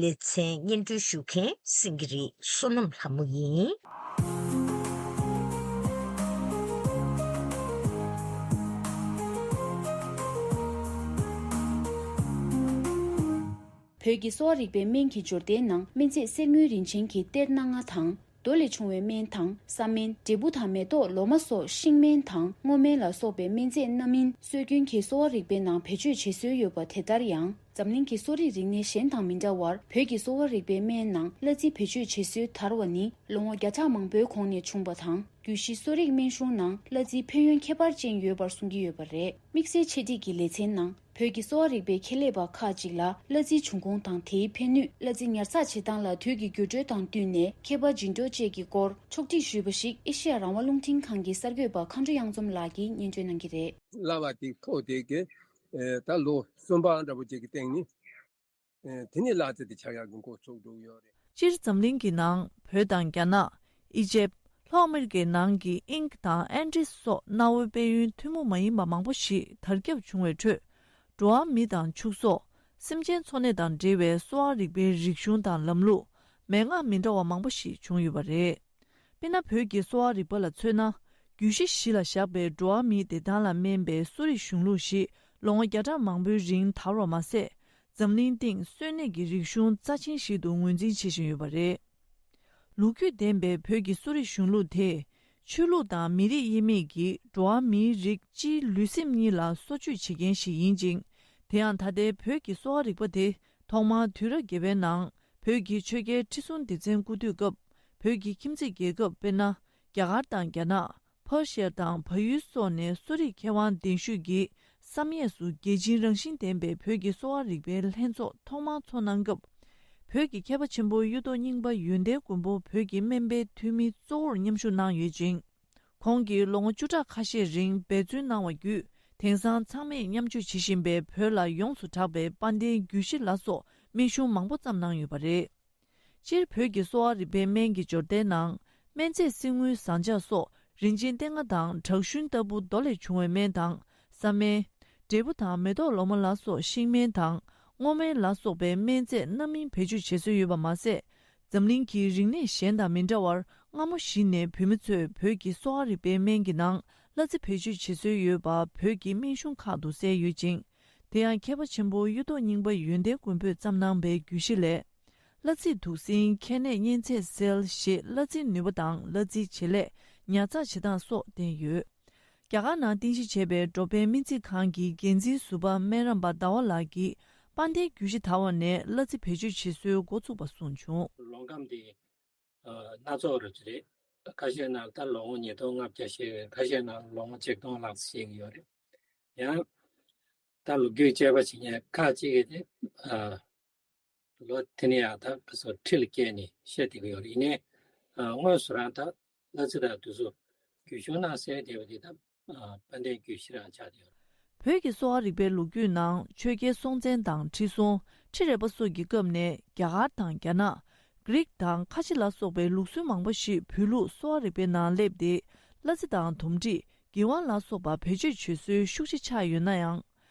ལེ་ཚན་སྙན་སྒྲོན་ཞུ་མཁན་སེང་གེ་རི་བསོད་ནམས་ལྷ་མོ་ཡིན། བོད་ཀྱི་གསོ་བ་རིག་པའི་སྨན་གྱི་འབྱོར་ལྡན་ནང་སྨན་རྫས་གསེར་དངུལ་རིན་ཆེན་གྱི་གཏེར་སྣ་ལྔ་དང་། རྡོ་ལས་བྱུང་བའི་སྨན་དང་ས་སྨན། འབྲས་བུ་དང་མེ་ཏོག་ལོ་མ་སོགས་ཤིང་སྨན་དང་སྔོ་སྨན་ལ་སོགས་པའི་སྨན་རྫས་སྣ་མིན་སྲོལ་རྒྱུན་གྱི་གསོ་བ་རིག་པའི་ནང་བེད་སྤྱོད་བྱེད་སྲོལ་ཡོད་པ་དེ་ལྟར་ཡང་། འཛམ་གླིང་གི་གསོ་རིག་རིག་གནས་གཞན་དང་མི་འདྲ་བར་བོད་ཀྱི་གསོ་བ་རིག་པའི་སྨན་ནང་གླ་རྩི་བེད་སྤྱོད་བྱེད་སྲོལ་དར་བ་ནི་ལོ་ངོ་བརྒྱ་ཕྲག་མང་པོའི་གོང་ནས་བྱུང་བ་དང་། རྒྱུད་བཞི་གསོ་རིག་སྨན་གཞུང་ནང་གླ་རྩིའི་ཕན་ཡོན་ཁྱད་པར་ཅན་ཡོད་པར་གསུང་གི་ཡོད་པ་རེད། དམིགས་བསལ་འཆད་ཁྲིད་ཀྱི་ལེ་ཚན་ནང་བོད་ཀྱི་གསོ་བ་རིག་པའི་ཁྱད་ལས་པ་ཁག་ཅིག་ལ་གླ་རྩིའི་འབྱུང་ཁུངས་དང་དེའི་ཕན་ནུས། གླ་རྩི་ཉར་ཚགས་བྱེད་སྟངས་ལ་དུས་ཀྱི་འགྱུར་འགྲོས་དང་བསྟུན་ནས་ཁྱད་པར་འབྱིན་འགྲོ་བཅས་ཀྱི་སྐོར་ཕྱོགས་སྒྲིག་ཞུས་པ་ཞིག་ཨེ་ཤེ་ཡ་རང་དབང་རླུང་འཕྲིན་ཁང་གི་གསར་འགོད་པ་མཁའ་འགྲོ་གཡང་འཛོམས་ལགས་ཀྱིས་སྙན་སྒྲོན་གནང་གི་རེད། བསླབ་པ་དེ་ཐོག་དེ་གི་ད་ལོ་གསུམ་པ་འདྲ་པོ་ཅིག་གི་སྟེང་ནས། ཨེ། དེ་ནས་གླ་རྩི་དེ་ཆག་ཡག་གི་འགོ་ཚུགས་འགྲོ་གི་ཡོད་རེད། སྤྱིར་འཛམ་གླིང་གི་ནང་བོད་དང་རྒྱ་ནག་ཨི་ཇེབ། ལྷོ་ཨ་མི་རི་ཀའི་ནང་གི་ཨིང་ཀི་དང་ཨན་ཌིས་སོགས་གནའ་བོའི་དཔལ་ཡོན་ཐུན་མོང་མ་ཡིན་པ་མང་པོ་ཞིག་དར་ཁྱབ་བྱུང་བའི་ཁྲོད། འགྲོ་བ་མི་དང་ཕྱུགས་ཟོག་སེམས་ཅན་འཚོ་གནས་དང་འབྲེལ་བའི་གསོ་བ་རིག་པའི་རིག་གཞུང་དང་ལམ་ལུགས། མན་ངག་མི་འདྲ་བ་མང་པོ་ཞིག་བྱུང་ཡོད་པ་རེད། དཔེར་ན། བོད་ཀྱི་གསོ་བ་རིག་པ་ལ་མཚོན་ན། རྒྱུད་བཞི་གཞི་ལ་བཞག་པའི་འགྲོ་བ་མིའི་བདེ་ཐང་ལ་སྨན་པའི་གསོ་རིག་གཞུང་ལུགས་ཤིག་ལོ་ངོ་བརྒྱ་ཕྲག་མང་པོའི་རིང་དར་བ་མ་ཟད། འཛམ་གླིང་སྟེང་གསོན་གནས་ཀྱི་རིག་གཞུང་རྩ་ཆེན་ཞིག་ཏུ་ངོས་འཛིན་བྱེད་བཞིན་ཡོད་པ་རེད། ལོ་རྒྱུས་ལྡན་པའི་བོད་ཀྱི་གསོ་རིག་གཞུང་ལུགས་དེ། ཆོས་ལུགས་དང་མི་རིགས་དབྱེ་མེད་ཀྱིས་འགྲོ་བ་མིའི་རིགས་སྤྱིའི་ལུས་སེམས་གཉིས་ལ་གསོ་བཅོས་བྱེད་མཁན་ཞིག་ཡིན་ཅིང་། དེ་ཡང་ད་ལྟའི་བོད་ཀྱི་གསོ་བ་རིག་པ་དེ་ཐོག་མར་དུས་རབས་བརྒྱད་པའི་ནང་བོད་ཀྱི་ཆོས་རྒྱལ་ཁྲི་སྲོང་ལྡེ་བཙན་སྐུ་དུས་སྐབས་བོད་ཀྱི་ཁྱིམ་མཚེས་རྒྱལ་ཁབ་དཔེར་ན། རྒྱ་གར་དང་རྒྱ་ནག་ཕར་ཤི་ཡ་དང་བལ་ཡུལ་སོགས་ནས་གསོ་རིག་མཁས་དབང་གདན་ཞུས་ཀྱིས་བསམ་ཡས་སུ་རྒྱལ་ཆེན་རང་བཞིན་ལྡན་པའི་བོད་ཀྱི་གསོ་བ་རིག་པའི་ལྷན་ཚོགས་ཐོག་མར་ཚོགས་གནང་སྐབས། བོད་ཀྱི་མཁས་པ་ཆེན་པོ་གཡུ་ཐོག་རྙིང་པ་ཡོན་ཏན་མགོན་པོ་བོད་ཀྱི་སྨན་པའི་འཐུས་མི་གཙོ་བོར་མཉམ་ཞུགས་གནང་ཡོད་ཅིང་། ཁོང་གིས་ལོ་ངོ་བཅུ་ཕྲག་ཁ་ཤས་རིང་འབད་བརྩོན་གནང་བ་བརྒྱུད། དེང་སང་ཚང་མས་མཉམ་སྤྱོད་བྱེད་བཞིན་པའི་བོད་ལ་ཡོངས་སུ་གྲགས་པའི་དཔལ་ལྡན་རྒྱུད་བཞི་ལ་སོགས་སྨན་གཞུང་མང་པོ་བརྩམས་གནང་ཡོད་པ་རེད། སྤྱིར་བོད་ཀྱི་གསོ་བ་རིག་པའི་སྨན་གྱི་འབྱོར་ལྡན་ནང་སྨན་རྫས་གསེར་དངུལ་ཟངས་ལྕགས་སོགས་རིན་ཆེན་གཏེར་ལྔ་དང་བྲག་ཞུན་ལྟ་བུ་རྡོ་ལས་བྱུང་བའི་སྨན་དང་ས་སྨན། འབྲས་བུ་དང་མེ་ཏོག་ལོ་མ་ལ་སོགས་ཤིང་སྨན་དང་སྔོ་སྨན་ལ་སོགས་པའི་སྨན་རྫས་སྣ་མིན་བེད་སྤྱོད་བྱེད་སྲོལ་ཡོད་པ་མ་ཟད། འཛམ་གླིང་གི་རིག་གནས་གཞན་དང་མི་འདྲ་བར་སྔ་མོ་ཞིག་ནས་བོད་མི་ཚོས་བོད་ཀྱི་གསོ་བ་རིག་པའི་སྨན་གྱི་ནང་གླ་རྩི་བེད་སྤྱོད་བྱེད་སྲོལ་ཡོད་པ་བོད་ཀྱི་སྨན་གཞུང་ཁག་ཏུ་གསལ་ཡོད་ཅིང་། དེ་ཡང་མཁས་པ་ཆེན་པོ་གཡུ་ཐོག་རྙིང་པ་ཡོན་ཏན་མགོན་པོས་བརྩམས་གནང་པའི་རྒྱུད་བཞི་ལས། གླ་རྩིས་དུག་སྲིན་ཁྱད་ནད་གཉན་ཚད་སེལ་ཞེས་གླ་རྩིའི་ནུས་པ་དང་གླ་རྩིའི་བྱེད་ལས་ཉར་ཚགས་བྱེད་སྟངས་སོགས་བསྟན་ཡོད། རྒྱ་གར་ནང་རྟེན་གཞི་བྱས་པའི་འགྲོ་ཕན་སྨན་རྩིས་ཁང་གི་འགན་འཛིན་ཟུར་པ་སྨན་རམས་པ་ཟླ་བ་ལགས་ཀྱིས་དཔལ་ལྡན་རྒྱུད་བཞི་དར་བ་ནས་གླ་རྩི་བེད་སྤྱོད་བྱེད་སྲོལ་འགོ་ཚུགས་པ་གསུངས་བྱུང་། ལོ་ཁམས་དེ་སྣ་ཚོགས་རེད་རེད། ཁ་ཤས་ནང་ད་ལོ་ངོ་ཉིས་སྟོང་ལྔ་བརྒྱ་ཞིག་ཡོད། ཁ་ཤས་ནང་ལོ་ངོ་ཆིག་སྟོང་ལྷག་ཙམ་ཞིག་ཡོད་རེད། ཡང་ད་ལོ་རྒྱུས་དཔྱད་པ་བྱེད་མཁན་ཁག་ཅིག་གིས་དེ་ལོ་དེ་ནས་ཡང་ད་ཁ་སོ་ཁྲི་ལ་བསྐྱལ་ནས་བཤད་བསྡད་ཀྱི་ཡོད་རེད། ཡིན་ནའི་དངོས་སུ་རང་ད་གླ་རྩི་དང་དེ་ཚོ་རྒྱུད་གཞུང་ནང་གསལ་བསྡད་པ་དེ་ད་དཔལ་ལྡན་རྒྱུད་བཞི་རང་ཆགས་བསྡད་ཡོད་རེད། བོད་ཀྱི་གསོ་བ་རིག་པའི་ལོ་རྒྱུས་ནང་ཆོས་རྒྱལ་སྲོང་བཙན་དང་ཁྲི་སྲོང་ཁྲི་རལ་པ་སོགས་ཀྱི་སྐབས་ནས་རྒྱ་གར་དང་རྒྱ་ནག་གྷི་རིག་དང་ཁ་ཆེ་ལ་སོགས་པའི་ལུགས་སྲོལ་མང་པོ་ཞིག་བོད་ལུགས་གསོ་བ་རིག་པའི་ནང་སླེབས་ཏེ། གླ་རྩི་དང་དོམ་དྲིས། གི་ཝང་ལ་སོགས་པ་བེད་སྤྱོད་བྱེད་སྲོལ་ཤུགས་ཆེ་ཆགས་ཡོད་ན་ཡང་།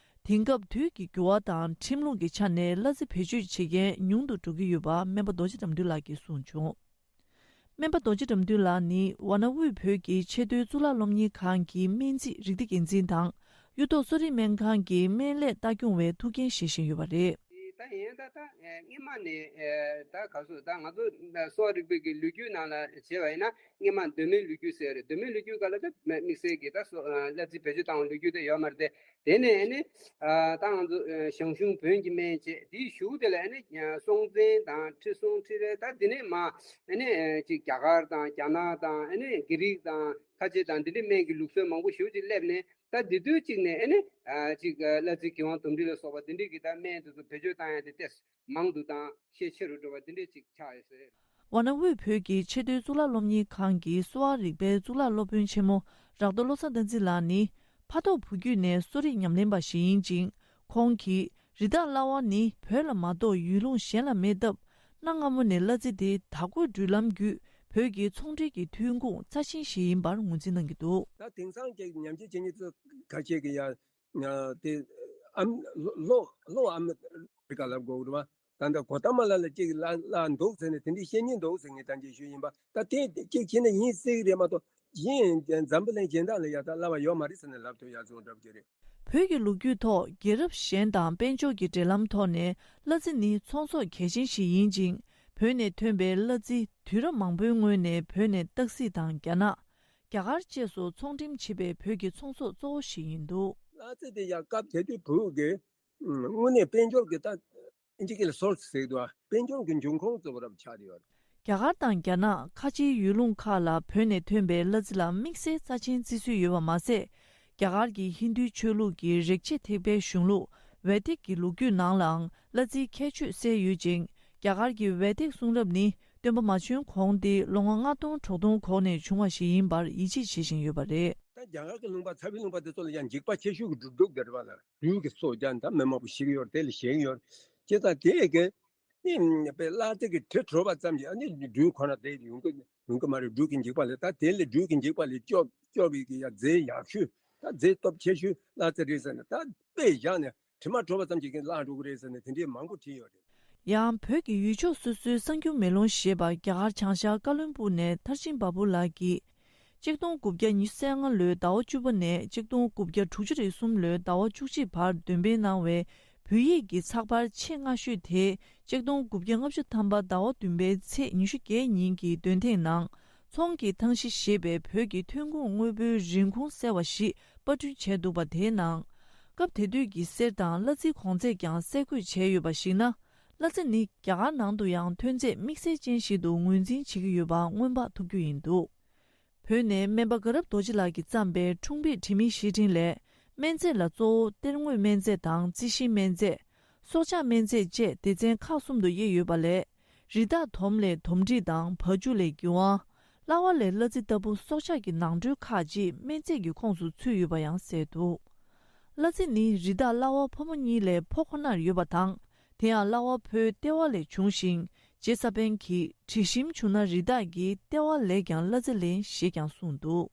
དེང་སྐབས་དུས་ཀྱི་འགྱུར་བ་དང་ཁྲིམས་ལུགས་ཀྱི་ཆ་ནས་གླ་རྩི་བེད་སྤྱོད་བྱེད་མཁན་ཉུང་དུ་འགྲོ་གི་ཡོད་པ་སྨན་པ་རྡོ་རྗེ་དགྲ་འདུལ་ལགས་ཀྱིས་གསུངས་བྱུང་། སྨན་པ་རྡོ་རྗེ་དགྲ་འདུལ་ལགས་ནི་ཝཱ་ཎ་དབུས་བོད་ཀྱི་ཆེས་མཐོའི་གཙུག་ལག་སློབ་གཉེར་ཁང་གི་སྨན་རྩིས་རིགས་སྡེ་འགན་འཛིན་དང་། གཡུ་ཐོག་གསོ་རིག་སྨན་ཁང་གི་སྨན་ལས་ལྟ་སྐྱོང་བའི་ཐུགས་འགན་བཞེས་བཞིན་ཡོད་པ་རེད། ད་ཡིན་ད་ད་སྔས་མ་ནས་ད་ག་ཚོད་ད་ང་ཚོ་གསོ་བ་རིག་པའི་གི་ལོ་རྒྱུས་ནང་ལ་བྱས་པ་ཡིན་ན་སྔས་མ་གདོད་མའི་ལོ་རྒྱུས་ཟེར་རེད། གདོད་མའི་ལོ་རྒྱུས་སྒང་ལ་ད་དམིགས་བསལ་གྱི་ད་གླ་རྩི་བེད་སྤྱོད་བཏང་བའི་ལོ་རྒྱུས་ད་ཡོད་མ་རེད་དེ། དེ་ནས་ཨ་ནི་ད་ང་ཚོ་ཞང་ཞུང་བོན་གྱི་སྨན་བྱས་དེའི་གཞུག་དེ་ལ་ཨ་ནི་སྲོང་བཙན་དང་ཁྲི་སྲོང་ཁྲི་རལ་ད་དེ་ནས་མ་ཨ་ནི་ཅིག་རྒྱ་གར་དང་རྒྱ་ནག་དང་ཨ་ནི་གྷི་རིག་དང་ཁ་ཆེ་དང་དེ་འདྲའི་སྨན་གྱི་ལུགས་སྲོལ་མང་པོ་ཞེ་པོ་ཅིག་སླེབས་ནས། ད་དེ་དུས་གཅིག་ནས་ཨ་ནི་ཅིག་གླ་རྩི་གི་ཝང་དོམ་དྲིས་ལ་སོགས་པ་དེ་འདྲའི་གི་ད་སྨན་དེ་ཚོ་བེད་སྤྱོད་བཏང་ཡ་དེ་ཏོག་ཙམ་མང་དུ་དང་ཤས་ཆེ་རུ་འགྲོ་བ་དེ་འདྲའི་ཅིག་ཆགས་ཡོད་ཟེར། ཝཱ་ཎ་དབུས་བོད་ཀྱི་ཆེས་མཐོའི་གཙུག་ལག་སློབ་གཉེར་ཁང་གི་གསོ་བ་རིག་པའི་གཙུག་ལག་སློབ་དཔོན་ཆེན་མོ་རག་རྡོ་བློ་བཟང་བསྟན་འཛིན་ལགས་ནི་ཕ་ཐོག་བུ་བརྒྱུད་ནས་གསོ་རིག་ཉམས་ལེན་པ་ཞིག་ཡིན་ཅིང་། ཁོང་གིས་ རི་དྭགས་གླ་བ་ནི་བོད་ལ་མ་གཏོགས་ཡུལ་ལུང་གཞན་ལ་མེད་སྟབས། གནའ་སྔ་མོ་ནས་གླ་རྩི་དེ་བདག་བསྐོས་འགྲུལ་ལམ་བརྒྱུད་བོད་ཀྱི་ཚོང་འབྲེལ་གྱི་ཐོན་ཁུངས་རྩ་ཆེན་ཞིག་ཡིན་པར་ངོས་འཛིན་གནང་གི་འདུག་ད་དེང་སང་ཅིག་ཉམས་ཞིབ་བྱེད་མཁན་ཚོ་ཁ་ཤས་ཀྱིས་ཡང་དེ་ཨམ་ལོ་ལོ་ཨ་མི་རི་ཀ་ལབ་དགོས་རེད་བ། ད་ལྟ་གོ་ཏ་མ་ལ་ལ་ཅིག་གླ་གླ་འདུག་ཟེར་ནས་དེ་འདྲའི་བཤད་མཁན་འདུག་ཟེར་ངས་ད་གིན་ཞུས་ཡིན་པ། ད་དེ་ཅིག་བྱས་ན་ཡིན་སྲིད་ཀྱི་རེད་མ་གཏོགས་གཞན་འཛམ་བུ་གླིང་གཞན་དག་ལ་ཡ་ད་གླ་བ་ཡོད་མ་རེད་ཟེར་ནས་ལབ་ཐུབ་ཡ་ཚོ་འདྲ་པོ་ཅིག་རེད། བོད་ཀྱི་ལོ་རྒྱུས་ཐོག་རྒྱལ་རབས་གཞན་དང་དཔལ་འབྱོར་གྱི་འབྲེལ་ལམ་ཐོག་ནས་གླ་རྩི་ནི་ཚོང་ཟོག་གལ་ཆེན་ཞིག་ཡིན་ཅིང་། བོད་ནས་ཐོན་པའི་གླ་རྩི་དུས་རབས་མང་པོའི་སྔོན་ནས་བོད་ནས་སྟག་གཟིག་དང་རྒྱ་ནག་རྒྱ་གར་བཅས་སུ་ཚོང་འགྲེམས་བྱེད་པའི་བོད་ཀྱི་ཚོང་ཟོག་གཙོ་བོ་ཞིག་ཡིན་འདུག་གླ་རྩི་དེ་ཡང་སྐབས་དེ་དུས་བོད་ཀྱི་དངོས་གནས་དཔལ་འབྱོར་གྱི་ད་ཨིན་ཇི་སྐད་ལ་སོར་སི་ཟེར་གྱི་འདུག་དཔལ་འབྱོར་གྱི་འབྱུང་ཁུངས་གཙོ་བོ་རབ་ཆགས་ཡོད། རྒྱ་གར་དང་རྒྱ་ནག་ཁ་ཆེའི་ཡུལ་ལུང་ཁག་ལ་བོད་ནས་ཐོན་པའི་གླ་རྩི་ལ་དམིགས་བསལ་རྩ་ཆེན་བརྩི་སྲོལ་ཡོད་པ་མ་ཟད། རྒྱ་གར་གྱི་ཧིན་རྡུའི་ཆོས་ལུགས་ཀྱི་རིག་བྱེད་ཐེག་པའི་གཞུང་ལུགས་ཝེ་དིག་གི་ལོ་རྒྱུས་ནང་ལའང་གླ་རྩིའི་ཁྱད་ཆོས་གསལ་ཡོད་ཅིང་། རྒྱ་གར་གྱི་ཝེ་དིག་གསུང་རབ་ནི་སྟོན་པ་མ་བྱོན་གོང་སྟེ་ལོ་ངོ་ལྔ་སྟོང་དྲུག་སྟོང་གོང་ནས་བྱུང་བ་ཞིག་ཡིན་པར་ཡིད་ཆེས་བྱེད་བཞིན་ཡོད་པ་རེད། ད་རྒྱ་གར་གྱི་ལུང་པ་ཚ་བའི་ལུང་པ་དེ་ཚོ་ལ་ཡང་འཇིགས་པ་ཆེ་ཤོས་ཀྱི་སྒྲུབ་རྒྱུ་དེ་རེད་བ་ལ། སྦྲུལ་གྱི་སོ་བརྒྱ་ད་མི་མང་པོ་ཤི་གི་ཡོད་རེད། དེ་ལ་ཞེན་གི་ཡོད་རེད། བྱས་ཙང་དེ་གི་ནི་དཔེ་གླ་རྩི་གི་དྲི་བྲོ་བ་ཙམ་གྱིས་ཨ་ནི་སྦྲུལ་ཁོ་ན་དེ་ཡོང་གི་ཡོང་གི་མ་རེད། སྦྲུལ་གྱི་འཇིགས་པ་ལས། ད་དེ་ལས་སྦྲུལ་གྱི་འཇིགས་པ་ལས་སྐྱོབ་སྐྱོབ་པའི་གི་ཡ་རྫས་ཡག་ཤོས་ད་རྫས་སྟོབས་ཆེ་ཤོས་གླ་རྩི་རེད་ཟེར་ནས་ད་དཔེ་བཞག་ནས་དྲི་མ་བྲོ་བ་ཙམ་གྱིས་གི་བརླག་འགྲོ་གི་རེད་ཟེར་ནས་དེ་འདྲའི་མང་པོ་བྲིས་ཡོད་རེད། ཡང་བོད་ཀྱི་ཡུལ་ཕྱོགས་སོ་སོའི་གསར་འགྱུར་མེ་ལོང་ཞེས་པ་རྒྱ་གར་བྱང་ཤར་ཀ་ལོན་སྦུག་ནས་མཐར་ཕྱིན་བ་སྤུ་ལགས་ཀྱིས། གཅིག་སྟོང་དགུ་བརྒྱ་ཉི་ཤུ་རྩ་ལྔ་ལོའི་ཟླ་བ་བཅུ་པ་ནས་གཅིག་སྟོང་དགུ་བརྒྱ་དྲུག་ཅུ་རེ་གསུམ་ལོའི་ཟླ་བ་བཅུ་གཅིག་བར་འདོན་སྤེལ་གནང་བའི་བོད་ཡིག་གི་ཚགས་པར་ཆེས་སྔ་ཤོས་དེ་གཅིག་སྟོང་དགུ་བརྒྱ་ལྔ་བཅུ་ཐམ་པ་ཟླ་བ་བདུན་པའི་ཚེས་ཉི་ཤུ་བརྒྱད་ཉིན་གྱི་འདོན་ཐེངས་ནང་། ཚོང་གི་ཐང་གཞི་ཞེས་པའི་བོད་ཀྱི་ཐོན་ཁུངས་དངོས་པོའི་རིན་གོང་གསལ་བ་ཞིག་པར་སྐྲུན་བྱས་འདུག་པ། དེའི་ནང་། སྐབས་དེ་དུས་ཀྱི་གསེར་དང་གླ་རྩིའི་གོང་ཚད་ཀྱང་གསལ་འཁོད་བྱས་ཡོད་པར་གཞིགས་ན། གླ་རྩི་ནི་རྒྱ་གར་ནང་དུ་ཡང་ཐོན་རྫས་དམིགས་བསལ་ཅན་ཞིག་ཏུ་ངོས་འཛིན་བྱེད་ཀྱི་ཡོད་པ་སྔོན་དཔག་ཐུབ་རྒྱུ་ཡིན་འདུག་བོད་ནས་སྨན་པ་དགའ་རབ་རྡོ་རྗེ་ལགས་ཀྱིས་བརྩམས་པའི་འཁྲུངས་དཔེ་དྲི་མེད་བཤེས་སྤྲིང་ལས། སྨན་རྫས་ལ་གཙོ་བོ་གཏེར་དངོས་སྨན་རྫས་དང་རྩི་ཤིང་སྨན་རྫས། སྲོག་ཆགས་སྨན་རྫས་བཅས་སྡེ་ཚན་ཁག་གསུམ་དུ་དབྱེ་ཡོད་པ་ལས། རི་དྭགས་དོམ་ལས་དོམ་མཁྲིས་དང་བ་ཕྱུགས་ལས་རྒྱུ་དབང་། གླ་བ་ལས་གླ་རྩི་ལྟ་བུ་སྲོག་ཆགས་ཀྱི་ནང་ཁྲོལ་ཁག་ཅིག་སྨན་རྫས་ཀྱི་ཁོངས་སུ་ཚུད་ཡོད་པ་ཡང་གསལ་འདུག་གླ་རྩི་ནི་རི་དྭགས་གླ་བ་ཕོ་མོ་གཉིས་ལས་ཕོ་ཁོ་ནར་ཡོད་པ་དང་། དེ་ཡང་གླ་བ་ཕོའི་ལྟེ་བ་ལས་བྱུང་ཞིང་། རྗེ་ས་པཎ་གྱིས་དྲི་ཞིམ་བྱུང་ན་རི་དྭགས་ཀྱི་ལྟེ་བ་ལས་ཀྱང་གླ་རྩི་ལེན་ཞེས་ཀྱང་གསུངས་འདུག་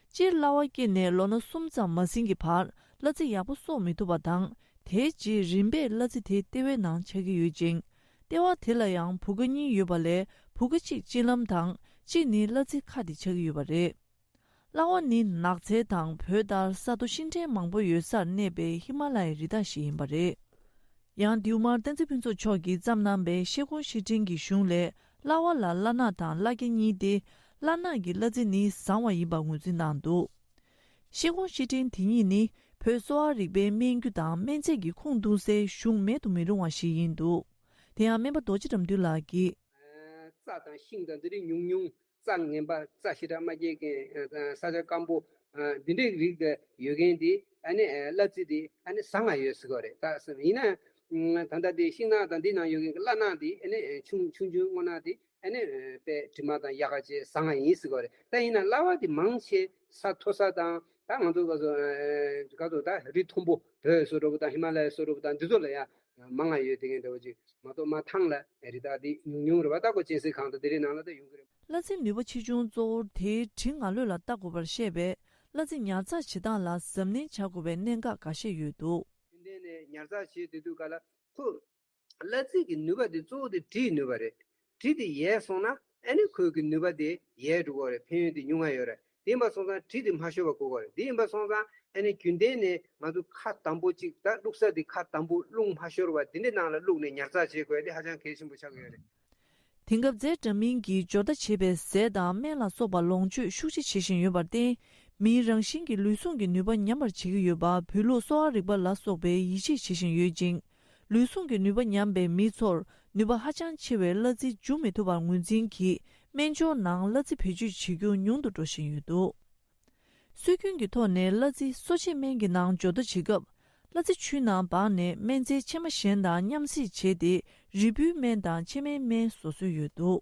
སྤྱིར་གླ་བ་སྐྱེས་ནས་ལོ་ན་གསུམ་ཙམ་མ་ཟིན་གྱི་བར་གླ་རྩི་ཡག་པོ་གསོག་མི་ཐུབ་པ་དང་། དེའི་རྗེས་རིམ་པས་གླ་རྩི་དེ་ལྟེ་བའི་ནང་ཆགས་ཀྱི་ཡོད་ཅིང་། ལྟེ་བ་དེ་ལ་ཡང་བུ་ག་གཉིས་ཡོད་པ་ལས་བུ་ག་གཅིག་གཅིན་ལམ་དང་གཅིག་ནི་གླ་རྩི་ཁ་དེ་ཆགས་ཀྱི་ཡོད་པ་རེད། གླ་བ་ནི་ནགས་ཚལ་དང་བོད་ལྟར་ས་རྡོ་ཤིང་ཕྲན་མང་པོ་ཡོད་སར་གནས་པའི་ཧི་མ་ལ་ཡའི་རི་དྭགས་ཤིག་ཡིན་པ་རེད། ཡང་དེའུ་དམར་བསྟན་འཛིན་ཕུན་ཚོགས་མཆོག་གིས་བརྩམས་གནང་པའི་ཤེལ་སྒོང་བཤེས་སྤྲིང་གི་གཞུང་ལས། གླ་བ་ལ་གླ་ནག་དང་གླ་སྐྱེ་གཉིས་ཏེ། གླ་ནག་གི་གླ་རྩི་ནི་བཟང་བ་ཡིན་པ་ངོས་འཛིན་གནང་འདུག་ཤེལ་སྒོང་བཤེས་སྤྲིང་དེ་ཉིད་ནི་བོད་གསོ་བ་རིག་པའི་སྨན་རྒྱུ་དང་སྨན་རྫས་ཀྱི་ཁུངས་གཏུགས་སའི་གཞུང་མེད་དུ་མི་རུང་བ་ཞིག་ཡིན་འདུག་དེ་ཡང་སྨན་པ་རྡོ་རྗེ་དགྲ་འདུལ་ལགས་ཀྱིས། རྩྭ་དང་ཤིང་དང་འདི་རིགས་ཉུང་ཉུང་། རྩྭ་ངན་པ་རྩྭ་ཞེ་དྲག་མ་སྐྱེ་མཁན། ས་ཆ་སྐམ་པོ། འདི་འདྲའི་རིགས་ཡོད་མཁན་དེ་ཨ་ནི་གླ་རྩི་དེ་ཨ་ནི་བཟང་ང་ཡོད་ཟེར་གོ་རེད། ད་ཡིན་ན་ད་ལྟ་དེ་ཤིང་ནགས་དང་འདི་ནང་ཡོད་མཁན་གྱི་གླ་ནག་དེ་ཨ་ནི་ཆུང་ཆུང་ཆུང་སྔོ་ནག་དེ་ཨ་ནི་དཔེ་དྲི་མ་དང་ཡག་ག་བྱས་བཟང་ང་ཡིན་ཟེར་གོ་རེད། ད་ཡིན་ན་གླ་བ་དེ་མང་ཆེ་ས་མཐོ་ས་དང་ད་ང་ཚོ་ག་ཚོད་ག་ཚོད་ད་རི་མཐོན་པོ་བོད་སོ་འདྲ་པོ་དང་ཧི་མ་ལ་ཡ་སོ་འདྲ་པོ་དང་འདི་ཚོ་ལ་ཡ་མང་ང་ཡོད་དེ་ངས་འདྲ་པོ་ཅིག་མ་གཏོགས་མ་ཐང་ལ་རི་དྭགས་འདི་ཉུང་ཉུང་རེད་བ། ད་ཁོ་གཅན་གཟན་ཁང་དང་འདི་རིགས་ནང་ལ་ད་ཡོང་གི་རེད། གླ་རྩིའི་ནུས་པ་ཆེ་ཆུང་གཙོ་བོར་དེའི་དྲི་ང་ལོད་ལ་བལྟ་དགོས་པར་བཤད་པས། གླ་རྩི་ཉར་ཚགས་བྱེད་སྟངས་ལ་གཟབ་ནན་བྱ་དགོས་པའི་གནད་འགག་འགའ་ཤས་ཡོད་འདུག་རྒྱུན་ལྡན་ནས་ཉར་ཚགས་བྱེད་སྡོད་དུས་ག་ལ་ཁོ་གླ་རྩི་གི་ནུས་པ་དེ་གཙོ་བོ་དེ་དྲིའི་ནུས་པ་རེད། དྲི་དེ་ཡལ་སོང་ན་ཨ་ནི་ཁོའི་གི་ནུས་པ་དེ་ཡལ་འགྲོ་གི་རེད། ཕན་ཡོན་དེ་ཉུང་ང་ཡོད་རེད། དེ་ཡིན་པ་སོང་ཙང་དྲི་དེ་མ་ཤོར་བ་དགོས་གི་རེད། དེ་ཡིན་པ་སོང་ཙང་ཨ་ནི་རྒྱུན་ལྡན་ནས་ང་ཚོ་ཁ་དམ་པོ་གཅིག་ད་བླུགས་ས་དེ་ཁ་དམ་པོ་རླུང་མ་ཤོར་བ་དེ་འདྲའི་ནང་ལ་བླུགས་ནས་ཉར་ཚགས་བྱེད་དགོས་ཡ་དེ་ཧ་ཅང་གལ་ཆེན་པོ་ཆགས་ཀྱི་ཡོད་རེད། དེང་སྐབས་རྫས་འདྲ་མིན་གྱིས་སྦྱོར་རྟ་བྱེད་པའི་ཟས་དང་སྨན་ལ་སོགས་པ་ལོངས་སྤྱོད་ཤུགས་ཆེ་བྱེད་བཞིན་ཡོད་པར་བརྟེན། མིའི་རང་བཞིན་གྱི་ལུས་ཟུངས་ཀྱི་ནུས་པ་ཉམས་པར་བྱེད་ཀྱི་ཡོད་པ་བོད་ལུགས་གསོ་བ་རིག་པ་ལ་སོགས་པས་ཡིད་ཆེས་བྱེད་བཞིན་ཡོད་ཅིང་། ལུས་ཟུངས་ཀྱི་ནུས་པ་ཉམས་པའི་མི་ཚོར་ནུས་པ་ཧ་ཅང་ཆེ་བའི་གླ་རྩི་འཇུ་མི་ཐུབ་པར་ངོས་འཛིན་གྱིས། སྨན་སྦྱོར་ནང་གླ་རྩི་བེད་སྤྱོད་བྱེད་རྒྱུ་ཉུང་དུ་འགྲོ་བཞིན་ཡོད་འདུག་སྲོལ་རྒྱུན་གྱི་ཐོག་ནས་གླ་རྩི་གསོ་བྱེད་སྨན་གྱི་ནང་འཇོག་ལྟ་བྱེད་སྐབས། གླ་རྩི་ཆུའི་ནང་སྦངས་ནས་སྨན་རྫས་ཕྱེ་མ་གཞན་དང་མཉམ་བསྲེས་བྱས་ཏེ། རིལ་བུའི་སྨན་དང་ཕྱེ་མའི་སྨན་བཟོ་སྲོལ་ཡོད་འདུག་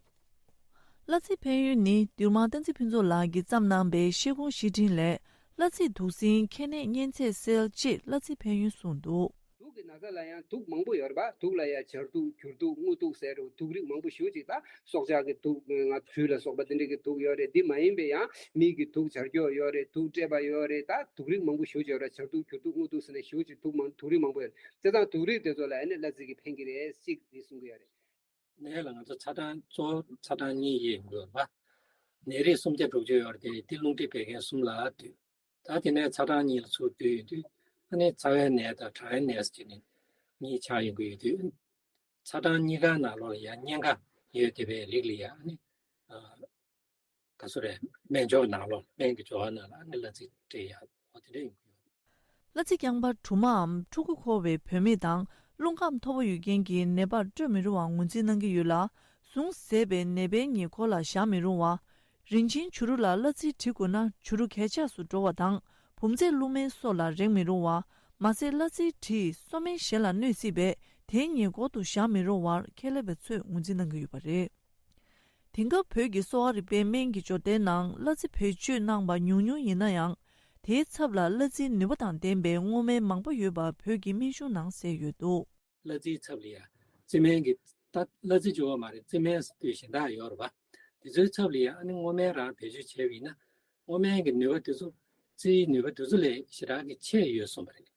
གླ་རྩིའི་ཕན་ཡོན་ནི་དུར་དམར་བསྟན་འཛིན་ཕུན་ཚོགས་ལགས་ཀྱིས་བརྩམས་གནང་པའི་ཤེལ་སྒོང་བཤེས་སྤྲིང་ལས། གླ་རྩིས་དུག་སྲིན་ཁྱེར་ནད་གཉན་ཚད་སེལ་ཅེས་གླ་རྩིའི་ཕན་ཡོན་གསུངས་འདུག་ན་ཚ་ལ་ཡང་དུག་མང་པོ་ཡོད་རེད་པ། དུག་ལ་ཡང་བྱར་དུག་འགྱུར་དུག་རྔུལ་དུག་ཟེར་རུ་དུག་རིགས་མང་པོ་ཞེ་པོ་ཅིག་ད་སྲོག་ཆགས་ཀྱི་དུག་ང་བྱུས་ལ་སོགས་པ་དེ་འདྲ་གི་དུག་ཡོད་རེད། འདི་མ་ཡིན་པའི་ཡང་མི་གི་དུག་བྱར་སྐྱོག་ཡོད་རེད། དུག་སྤྲད་པ་ཡོད་རེད། ད་དུག་རིགས་མང་པོ་ཞེ་པོ་ཅིག་ཡོད་རེད། བྱར་དུག་འགྱུར་དུག་རྔུལ་དུག་ཟེར་ནས་ཞེ་པོ་ཅིག་དུག་མང་དུག་རིགས་མང་པོ་ཡོད་རེད། བྱས་ཙང་དུག་རིགས་དེ་ཚོ་ལ་ཨ་ནི་གླ་རྩི་གིས་ཕན་གྱི་རེད་ཅིག་འདི་གསུང་གི་ཡོད་རེད། ནས་ལ་ང་ཚོ་ཚ་གྲང་གཙོ་བོ་ཚ་གྲང་གཉིས་ཡོད་འདུག་པ། ནད་རིགས་སུམ་བརྒྱ་དྲུག་ཅུ་ཡོད་རེད་དེ་དེ་རླུང་མཁྲིས་བད་ཀན་གསུམ་ལ་ལྟོས། ད་དེ་ནས་ཚ་གྲང་གཉིས་ལ་ཚུར་ལྟོས་ཡོང་དུས་ཨ་ནི་ཚ་བའི་ནད་དང་དྲག་པའི་ནད་ཟེར་ནས་གཉིས་ཆགས་ཡོང་གི་ཡོད་དུས། ཚ་གྲང་གཉིས་ཀ་ནང་ལོགས་ལ་ཡང་གཉན་ཁ་ཡོད་བསྡད་པའི་རིགས་ལ་ཡང་ཨ་ནི་ཨ་ག་ཚོད་རེད། སྨན་སྦྱོར་ནང་ལོགས་སྨན་གྱི་སྦྱོར་བ་ནང་ལ་ཨ་ནི་གླ་རྩི་སྤྲད་ཡག་འོ་དེ་འདྲ་ཡོང་གི་ཡོད་རེད། གླ་རྩི་རྐྱང་པ་གྲུ་མའམ་ཕྲུ་གུ་འཁོར་བའི་བུད་མེད་དང་རླུང་ཁམས་མཐོ་པོ་ཡོད་མཁན་གྱི་ནད་པར་སྤྲོད་མི་རུང་བ་ངོས་འཛིན་གནང་གི་ཡོད་ལ། ཟུངས་ཟད་པའི་ནད་པའི་ཉེ་འཁོར་ལ་བཞག་མི་རུང་བ། རིན་ཆེན་བྱུ་རུ་ལ་གླ་རྩི་བྲི་དགོས་ན་བྱུ་རུ་གས་ཆག་སུ་འགྲོ་བ་དང་བུམ་རྫས་བླུགས་སྨན་སོགས་ལ་རེག་མི་རུང་བ། མ་ཟད་གླ་རྩི་བྲིས་གསོ་སྨན་གཞན་ལ་གནོད་སྲིད་པས་དེའི་ཉེ་འཁོར་དུ་བཞག་མི་རུང་བར་ཁྱད་ལས་པ་ཚོས་ངོས་འཛིན་གནང་གི་ཡོད་པ་རེད། དེང་སྐབས་བོད་ཀྱི་གསོ་བ་རིག་པའི་སྨན་གྱི་སྦྱོར་སྡེའི་ནང་གླ་རྩི་བེད་སྤྱོད་གནང་པ་ཉུང་ཉུང་ཡིན་ན་ཡང་། དེའི་ཚབ་ལ་གླ་རྩིའི་ནུས་པ་དང་ལྡན་པའི་སྔོ་སྨན་མང་པོ་ཡོད་པ་བོད་ཀྱི་སྨན་གཞུང་ནང་གསལ་ཡོད་འདུག་གླ་རྩིའི་ཚབ་ལ་ཡང་རྩི་སྨན་གྱི་ད་གླ་རྩི་བྱུང་བ་མ་རེད། རྩི་སྨན་ཟེར་དུས་གཞན་དག་ཡོད་རེད་པ། དེ་ཚོའི་ཚབ་ལ་ཡང་ཨ་ནི་སྔོ་སྨན་རང་བེད་སྤྱོད་བྱས་པ་ཡིན་ན་སྔོ་སྨན་གྱི་ནུས་པ་དེ་ཚོ་རྩིའི་ནུས་པ་དེ་ཚོ་ལས་ཞེ་དྲག་གི་ཆེ་ཡོད་གསུངས་པ་རེད།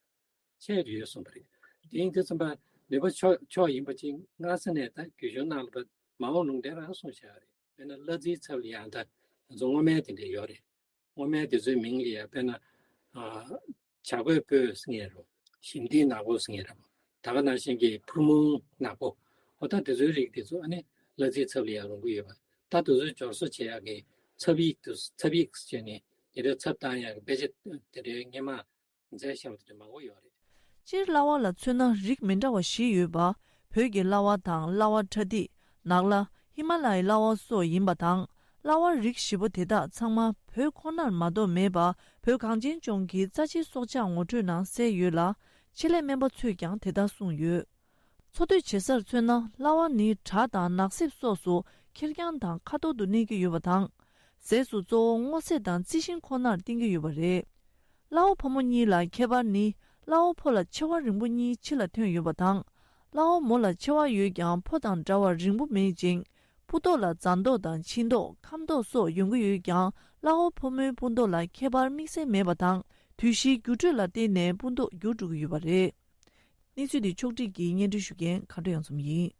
ཆེ་ཡོད་གསུངས་པ་རེད། དེ་ཡིན་དུས་ཙམ་པ་ནུས་པ་ཕྱོགས་ཕྱོགས་ཡིན་པ་ཅིག་སྔ་ས་ནས་ད་རྒྱུན་གཞུང་ནང་ལ་མ་འོངས་ལུང་བསྟན་རང་གསུངས་བཞག་རེད། དཔེར་ན་གླ་རྩིའི་ཚབ་ལ་ཡང་ད་ང་ཚོ་སྔོ་སྨན་དེ་འདྲ་ཡོད་རེད། སྔོ་སྨན་དེ་ཚོའི་མིང་ལ་ཡང་དཔེར་ན་ཨ་བྱ་རྒོད་སྤོས་ཟེར་མཁན་རེད། ཞིམ་ཐིག་ནག་པོ་ཟེར་མཁན་རེད། ད་ག་ནང་བཞིན་གྱི་ཕུར་མོང་ནག་པོ། འོ་ད་དེ་ཚོའི་རིགས་དེ་ཚོ་ཨ་ནི་གླ་རྩིའི་ཚབ་ལ་ཡང་རུང་གི་ཡོད་པ། ད་དེ་ཚོའི་སྦྱོར་བཟོ་བྱེད་ཡག་གི་ཚབ་ཡིག་དེ་ཚབ་ཡིག་ཟེར་ནས་དེ་འདྲའི་ཚབ་བཏང་ཡག་གི་དཔེ་ཆ་དེ་འདྲའི་སྔོན་མ་མཛད་བཞག་པ་དེ་འདྲ་མང་པོ་ཡོད་རེད། སྤྱིར་གླ་བ་ལ་མཚོན་ན་རིགས་མི་འདྲ་བ་བཞི་ཡོད་པ། བོད་ཀྱི་གླ་བ་དང་གླ་བ་ཕྲ་ཐིག་ནག་གླ། ཧི་མ་ལ་ཡའི་གླ་བ་སོགས་ཡིན་པ་དང་། གླ་བ་རིགས་བཞི་པོ་དེ་དག་ཚང་མ་བོད་ཁོ་ནར་མ་གཏོགས་མེད་པ། བོད་གངས་ཅན་ལྗོངས་ཀྱི་རྩ་ཆེའི་སྲོག་ཆགས་ངོ་སྤྲོད་ནང་གསལ་ཡོད་ལ། ཆེད་ལས་སྨན་པ་ཚོས་ཀྱང་དེ་ལྟར་གསུངས་ཡོད། འཚོ་སྡོད་བྱེད་སར་མཚོན་ན་གླ་བ་ནི་དགྲ་དང་ནགས་གསེབ་སོགས་སུ་ཁེར་རྐྱང་དང་ཁ་ཐོར་དུ་གནས་ཀྱི་ཡོད་པ་དང་། ཟས་སུ་གཙོ་བོ་སྔོ་ཚལ་དང་རྩི་ཤིང་ཁོ་ནར་བསྟེན་གྱི་ཡོད་པ་རེད། གླ་བ་ཕོ་མོ་གཉིས་ལ་ཁྱད་པར་ནི། གླ་བ་ཕོ་ལ་མཆེ་བ་རིང་པོ་གཉིས་ཕྱི་ལ་ཐོན་ཡོད་པ་དང་། གླ་བ་མོ་ལ་མཆེ་བ་ཡོད་ཀྱང་ཕོ་དང་འདྲ་བར་རིང་པོ་མེད་ཅིང་། སྤུ་མདོག་ལ་རྫ་མདོག་དང་ཕྱི་མདོག་ཁམ་མདོག་སོགས་ཡོང་གི་ཡོད་ཀྱང་། གླ་བ་ཕོ་མོའི་སྤུ་མདོག་ལ་ཁྱད་པར་དམིགས་བསལ་མེད་པ་དང་། དུས་བཞིའི་འགྱུར་འགྲོས་ལ་བརྟེན་ནས་སྤུ་མདོག་འགྱུར་འགྲོ་གི་ཡོད་པ་རེད། གནས་ཚུལ་འདི་ཕྱོགས་སྒྲིག་གིས་སྙན་སྒྲོན་ཞུ་མཁན་མཁའ་འགྲོ་དབྱངས་འཛོམས་ཡིན།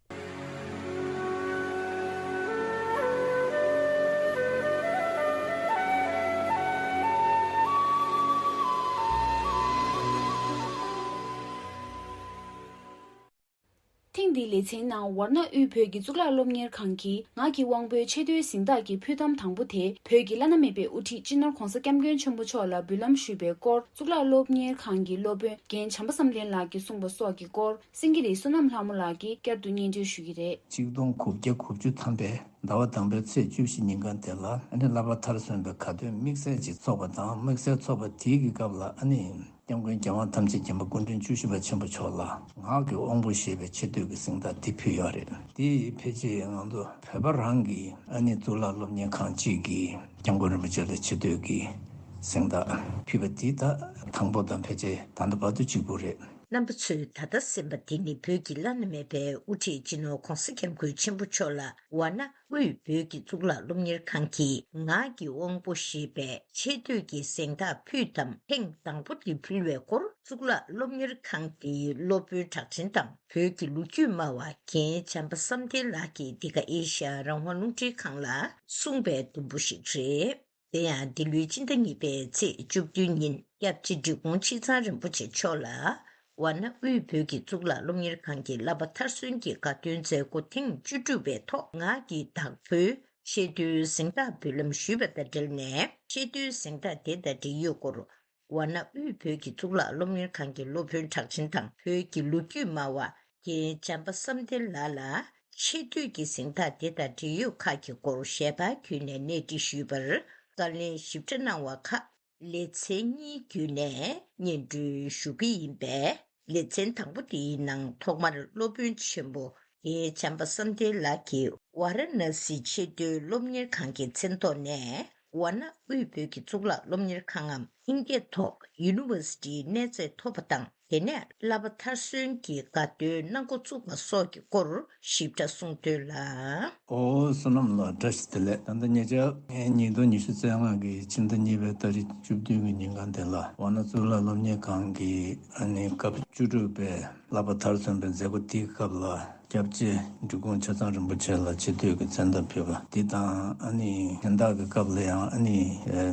ཐེངས་འདིའི་ལེ་ཚན་ནང་ཝཱ་ཎ་དབུས་བོད་ཀྱི་གཙུག་ལག་སློབ་གཉེར་ཁང་གིས་ངག་གི་དབང་པོའི་ཆེ་མཐོའི་གཟེངས་རྟགས་ཀྱི་ཕུལ་གཏམ་དང་པོ་དེ་བོད་ཀྱི་བླ་ན་མེད་པའི་དབུ་ཁྲིད་སྤྱི་ནོར་༧གོང་ས་༧སྐྱབས་མགོན་ཆེན་པོ་མཆོག་ལ་འབུལ་ལམ་ཞུས་པའི་སྐོར་གཙུག་ལག་སློབ་གཉེར་ཁང་གི་སློབ་དཔོན་རྒན་བྱམས་པ་བསམ་གཏན་ལགས་ཀྱིས་གསུངས་པ་སོགས་ཀྱི་སྐོར་སེང་གེ་རི་བསོད་ནམས་ལྷ་མོ་ལགས་ཀྱིས་བསྐྱར་དུ་སྙན་སྒྲོན་ཞུ་གི་རེད། ཆིག་སྟོང་དགུ་བརྒྱ་དགུ་བཅུ་ཐམ་པའི་ཟླ་བ་དང་པོའི་ཚེས་བཅུ་བཞི་ཉིན་གང་དེ་ལ་ཨ་ནི་བསླབ་པ་མཐར་སོན་པའི་དགའ་སྟོན་དམིགས་བསལ་ཅིག་ཚོགས་པ་དང་། དམིགས་བསལ་ཚོགས་པ་དེའི་གི་སྐབས་ལ་ཨ་ནི་སྐྱབས་མགོན་རྒྱལ་དབང་ཐམས་ཅད་མཁྱེན་པ་སྐུ་ཕྲེང་བཅུ་བཞི་པ་ཆེན་པོ་མཆོག་ལ་ངག་གི་དབང་པོ་ཞེས་པའི་ཆེ་བསྟོད་ཀྱི་གཟེངས་རྟགས་འདི་ཕུལ་ཡོད་རེད། དེ་ཕལ་ཆེར་ང་ཚོ་བོད་པ་རང་གི་ཨ་ནི་གཙུག་ལག་སློབ་གཉེར་ཁང་གཅིག་གིས་སྐྱབས་མགོན་རིན་པོ་ཆེ་ལ་ཆེ་བསྟོད་ཀྱི་གཟེངས་རྟགས་ཕུལ་བ་འདི་ད་དང་པོ་དང་ཕལ་ཆེར་ད་ལྟ་བར་དུ་གཅིག་པུ་རེད། རྣམ་པ་ཚོས་ད་ལྟ་གསན་པ་འདི་ནི་བོད་ཀྱི་བླ་ན་མེད་པའི་དབུ་ཁྲིད་སྤྱི་ནོར་༧གོང་ས་༧སྐྱབས་མགོན་ཆེན་པོ་མཆོག་ལ་ཝཱ་ཎ་དབུས་བོད་ཀྱི་གཙུག་ལག་སློབ་གཉེར་ཁང་གིས་ངག་གི་དབང་པོ་ཞེས་པའི་ཆེ་བསྟོད་ཀྱི་གཟེངས་རྟགས་ཕུལ་གཏམ་ཐེངས་དང་པོ་དེ་ཕུལ་བའི་སྐོར་གཙུག་ལག་སློབ་གཉེར་ཁང་དེའི་སློབ་དཔོན་གྲགས་ཅན་དང་བོད་ཀྱི་ལོ་རྒྱུས་སྨྲ་བ་རྒན་བྱམས་པ་བསམ་གཏན་ལགས་ཀྱིས་འདི་ག་ཨེ་ཤ་ཡ་རང་དབང་རླུང་འཕྲིན་ཁང་ལ་གསུངས་པའི་དུམ་བུ་ཞིག་རེད། དེ་ཡང་འདི་ལོའི་སྤྱི་ཟླ་གཉིས་པའི་ཚེས་བཅུ་བདུན་ཉིན་སྐྱབས་རྗེ་འབྲི་གུང་ཆེ་ཚང་རིན་པོ་ཆེ་མཆོག་ལ་ཝཱ་ཎ་དབུས་བོད་ཀྱི་གཙུག་ལག་སློབ་གཉེར་ཁང་གི་བསླབ་པ་མཐར་སོན་གྱི་དགའ་སྟོན་མཛད་སྒོ་ཐེངས་བཅུ་དྲུག་པའི་ཐོག་ངག་གི་བདག་པོའི་ཆེ་བསྟོད་གཟེངས་རྟགས་འབུལ་ལམ་ཞུས་པ་དང་འབྲེལ་ནས་ཆེ་བསྟོད་གཟེངས་རྟགས་དེ་དང་འབྲེལ་ཡོད་སྐོར་ཝཱ་ཎ་དབུས་བོད་ཀྱི་གཙུག་ལག་སློབ་གཉེར་ཁང་གི་སློབ་དཔོན་གྲགས་ཅན་དང་བོད་ཀྱི་ལོ་རྒྱུས་སྨྲ་བ་རྒན་བྱམས་པ་བསམ་གཏན་ལགས་ལ་ཆེ་བསྟོད་ཀྱི་གཟེངས་རྟགས་དེ་དང་འབྲེལ་ཡོད་ཁག་གི་སྐོར་ཞལ་པར་བརྒྱུད་ནས་གནས་འདྲི་ཞུས་པར་བཀའ་ལན་ཞིབ་ཕྲ་གནང་བ་ཁག་ལེ་ཚན་གཉིས་བརྒྱུད་ནས་སྙན་སྒྲོན་ཞུ་གི་ཡིན་པས། ལེ་ཚན་དང་པོ་དེའི་ནང་ཐོག་མར་སློབ་དཔོན་ཆེན་པོ་རྒན་བྱམས་པ་བསམ་གཏན་ལགས་ཀྱིས་ཝཱ་ར་ཎ་སི་ཆེ་མཐོའི་སློབ་གཉེར་ཁང་གི་མཚན་ཐོག་ནས་ཝཱ་ཎ་དབུས་བོད་ཀྱི་གཙུག་ལག་སློབ་གཉེར་ཁང་ངམ་ཧིན་སྐད་ཐོག་ཡུ་ནི་ཝར་སི་ཊིའི་གནས་ཚད་ཐོབ་པ་དང་ དེ་ནས་བསླབ་པ་མཐར་སོན་གྱི་དགའ་སྟོན་གནང་འགོ་བཙུགས་པ་སོགས་ཀྱི་སྐོར་ཞིབ་ཕྲ་གསུངས་དོན་ལ། ཨོ་བསོད་ནམས་ལགས། བཀྲ་ཤིས་བདེ་ལེགས། ད་ལྟ་ཉེ་ཆར་ཉིས་སྟོང་ཉི་ཤུ་རྩ་ལྔ་གི་ཕྱི་ཟླ་གཉིས་པའི་ཏ་རིག་བཅུ་བདུན་གྱི་ཉིན་གང་དེ་ལ་ཝཱ་ཎ་གཙུག་ལག་སློབ་གཉེར་ཁང་གི་ཨ་ནི་སྐབས་བཅུ་དྲུག་པའི་བསླབ་པ་མཐར་སོན་པའི་མཛད་སྒོ་དེའི་སྐབས་ལ། སྐྱབས་རྗེ་འབྲི་གུང་ཆ་ཚང་རིན་པོ་ཆེ་ལ་ཆེ་བསྟོད་ཀྱི་མཚན་རྟགས་ཕུལ་བ་འདི་དང་། ཨ་ནི་གཞན་དག་གི་སྐབས་ལ་ཡང་ཨ་ནི་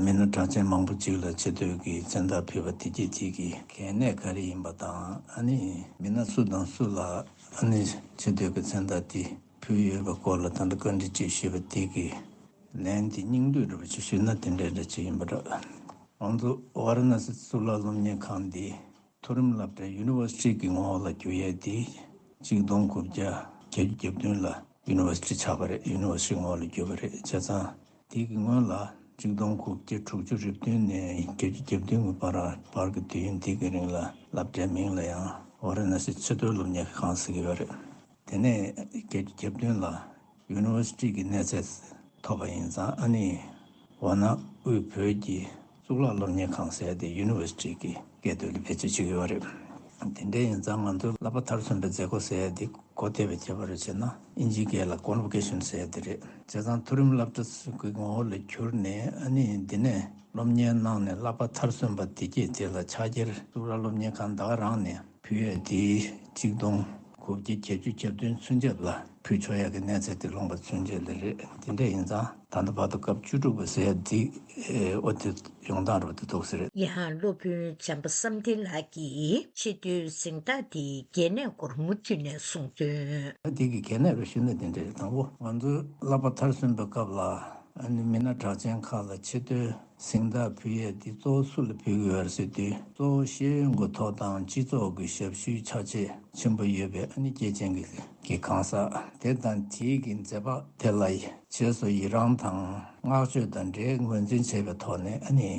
མི་སྣ་གྲགས་ཅན་མང་པོ་ཅིག་ལ་ཆེ་བསྟོད་ཀྱི་མཚན་རྟགས་ཕུལ་བ་དེ་གྱད་དེ་གི་གལ་གནད་ག་རེ་ཡིན་པ་དང་། ཨ་ནི་མི་སྣ་སུ་དང་སུ་ལ་ཨ་ནི་ཆེ་བསྟོད་ཀྱི་མཚན་རྟགས་དེ་ཕུལ་ཡོད་པའི་སྐོར་ལ་ད་ལྟ་བཀའ་འདྲི་ཅིག་ཞུས་པ་དེ་གི་ལན་དེ་སྙིང་བསྡུས་འདྲ་པོ་ཅིག་ཞུས་ན་དེ་འདྲ་འདྲ་ཅིག་ཡིན་པ་འདྲ། ང་ཚོ་ཝཱ་ར་ཎ་སི་གཙུག་ལག་སློབ་གཉེར་ཁང་འདི་མཐོ་རིམ་སློབ་གྲྭའི་ཡུ་ནི་ཝར་སི་ཊི་གི་ངོ་བོ་ལ་བསྒྱུར་ཡས་དེ་གཅིག་སྟོང་དགུ་བརྒྱ་བརྒྱད་ཅུ་གྱ་བདུན་ལ་ཡུ་ནི་ཝར་སི་ཊི་ཆགས་པ་རེད། ཡུ་ནི་ཝར་སི་ཊི་ངོ་བོ་ལ་བསྒྱུར་བ་རེད། བྱས་ཙང་དེ་གི་སྔོན་ལ་གཅིག་སྟོང་དགུ་བརྒྱ་དྲུག་ཅུ་རེ་བདུན་ནས་བརྒྱད་ཅུ་གྱ་བདུན་གྱི་བར་བར་གྱི་དུས་ཡུན་དེ་གི་རིང་ལ་སློབ་གྲྭའི་མིང་ལ་ཡང་ཝཱ་ར་ཎ་སི་ཆེ་མཐོའི་སློབ་གཉེར་ཁང་ཟེར་གྱི་ཡོད་རེད། དེ་ནས་བརྒྱད་ཅུ་གྱ་བདུན་ལ་ཡུ་ནི་ཝར་སི་ཊི་གི་གནས་ཚད་ཐོབ་པ་ཡིན་ཙང་། ཨ་ནི་ཝཱ་ཎ་དབུས་བོད་ཀྱི་གཙུག་ལག་སློབ་གཉེར་ཁང་ཟེར་ཡ་དེ་ཡུ་ནི་ཝར་སི་ཊི་གི་སྐད་དོད་ལ་བེད་སྤྱོད་བྱེད་ཀྱི་ཡོད་རེད། དེ་འདྲ་ཡིན་ཙང་ང་ཚོའི་བསླབ་པ་མཐར་སོན་པའི་མཛད་སྒོ་ཟེར་ཡ་དེ་གོ་བདེ་བའི་ཁྱད་པར་བྱས་ན་ཨིན་ཇིའི་སྐད་ལ་ཀོན་ཝོ་ཀེ་ཤན་ཟེར་ཡ་དེ་རེད། བྱས་ཙང་མཐོ་རིམ་སློབ་གྲྭ་གི་ངོ་བོ་ལ་གྱུར་ནས། ཨ་ནི་འདི་ནས་སློབ་གཉེར་གནང་ནས་བསླབ་པ་མཐར་སོན་པ་དེ་གྱད་དེ་ལ་ཕྱག་འཁྱེར་གཙུག་ལག་སློབ་གཉེར་ཁང་ད་ག་རང་ནས་ཕུལ་ཡས་དེ་གཅིག་སྟོང་དགུ་བརྒྱ་བརྒྱད་ཅུ་གྱ་བདུན་ཚུན་ཆད་ལ་ཕུལ་ཆོག་ཡ་གི་གནས་ཚད་དེ་ལོངས་པ་ཚུན་ཆད་ལ་རེད། དེ་འདྲ་ཡིན་ཙང་ད་ལྟ་བར་དུ་སྐབས་བཅུ་དྲུག་པ་ཟེར་ཡ་དེ་ཨོ་དེ་ཡོང་སྟངས་རོ་དེ་འདུག་ཟེར། ཡང་སློབ་དཔོན་བྱམས་པ་བསམ་གཏན་ལགས་ཀྱིས་ཆེ་མཐོའི་གཟེངས་རྟགས་དེའི་གལ་གནད་སྐོར་མུ་མཐུད་ནས་གསུངས་དོན། ད་དེ་གི་གལ་གནད་རོ་ཞུས་ན་དེ་འདྲ་རེད། དང་པོ་ང་ཚོའི་བསླབ་པ་མཐར་སོན་པའི་སྐབས་ལ་ཨ་ནི་མི་སྣ་གྲགས་ཅན་ཁག་ལ་ཆེ་མཐོའི་གཟེངས་རྟགས་ཕུལ་ཡས་འདི་གཙོ་བོ་སུ་ལ་ཕུལ་གྱི་ཡོད་རེད་ཟེར་དུས། གཙོ་བོ་ཤེས་ཡོན་གྱི་ཐོག་དང་སྤྱི་ཚོགས་ཀྱི་ཞབས་ཞུའི་ཕྱག་རྗེས་ཆེན་པོ་ཡོད་པའི་ཨ་ནི་སྐྱེས་ཆེན་གྱི་གི་གང་ཟག་དེ་དང་དེའི་གི་མཛད་པ་དེ་ལ་རྗེས་སུ་ཡི་རང་དང་བསྔགས་བརྗོད་དང་འབྲེལ་ངོས་འཛིན་བྱས་པའི་ཐོག་ནས་ཨ་ནི་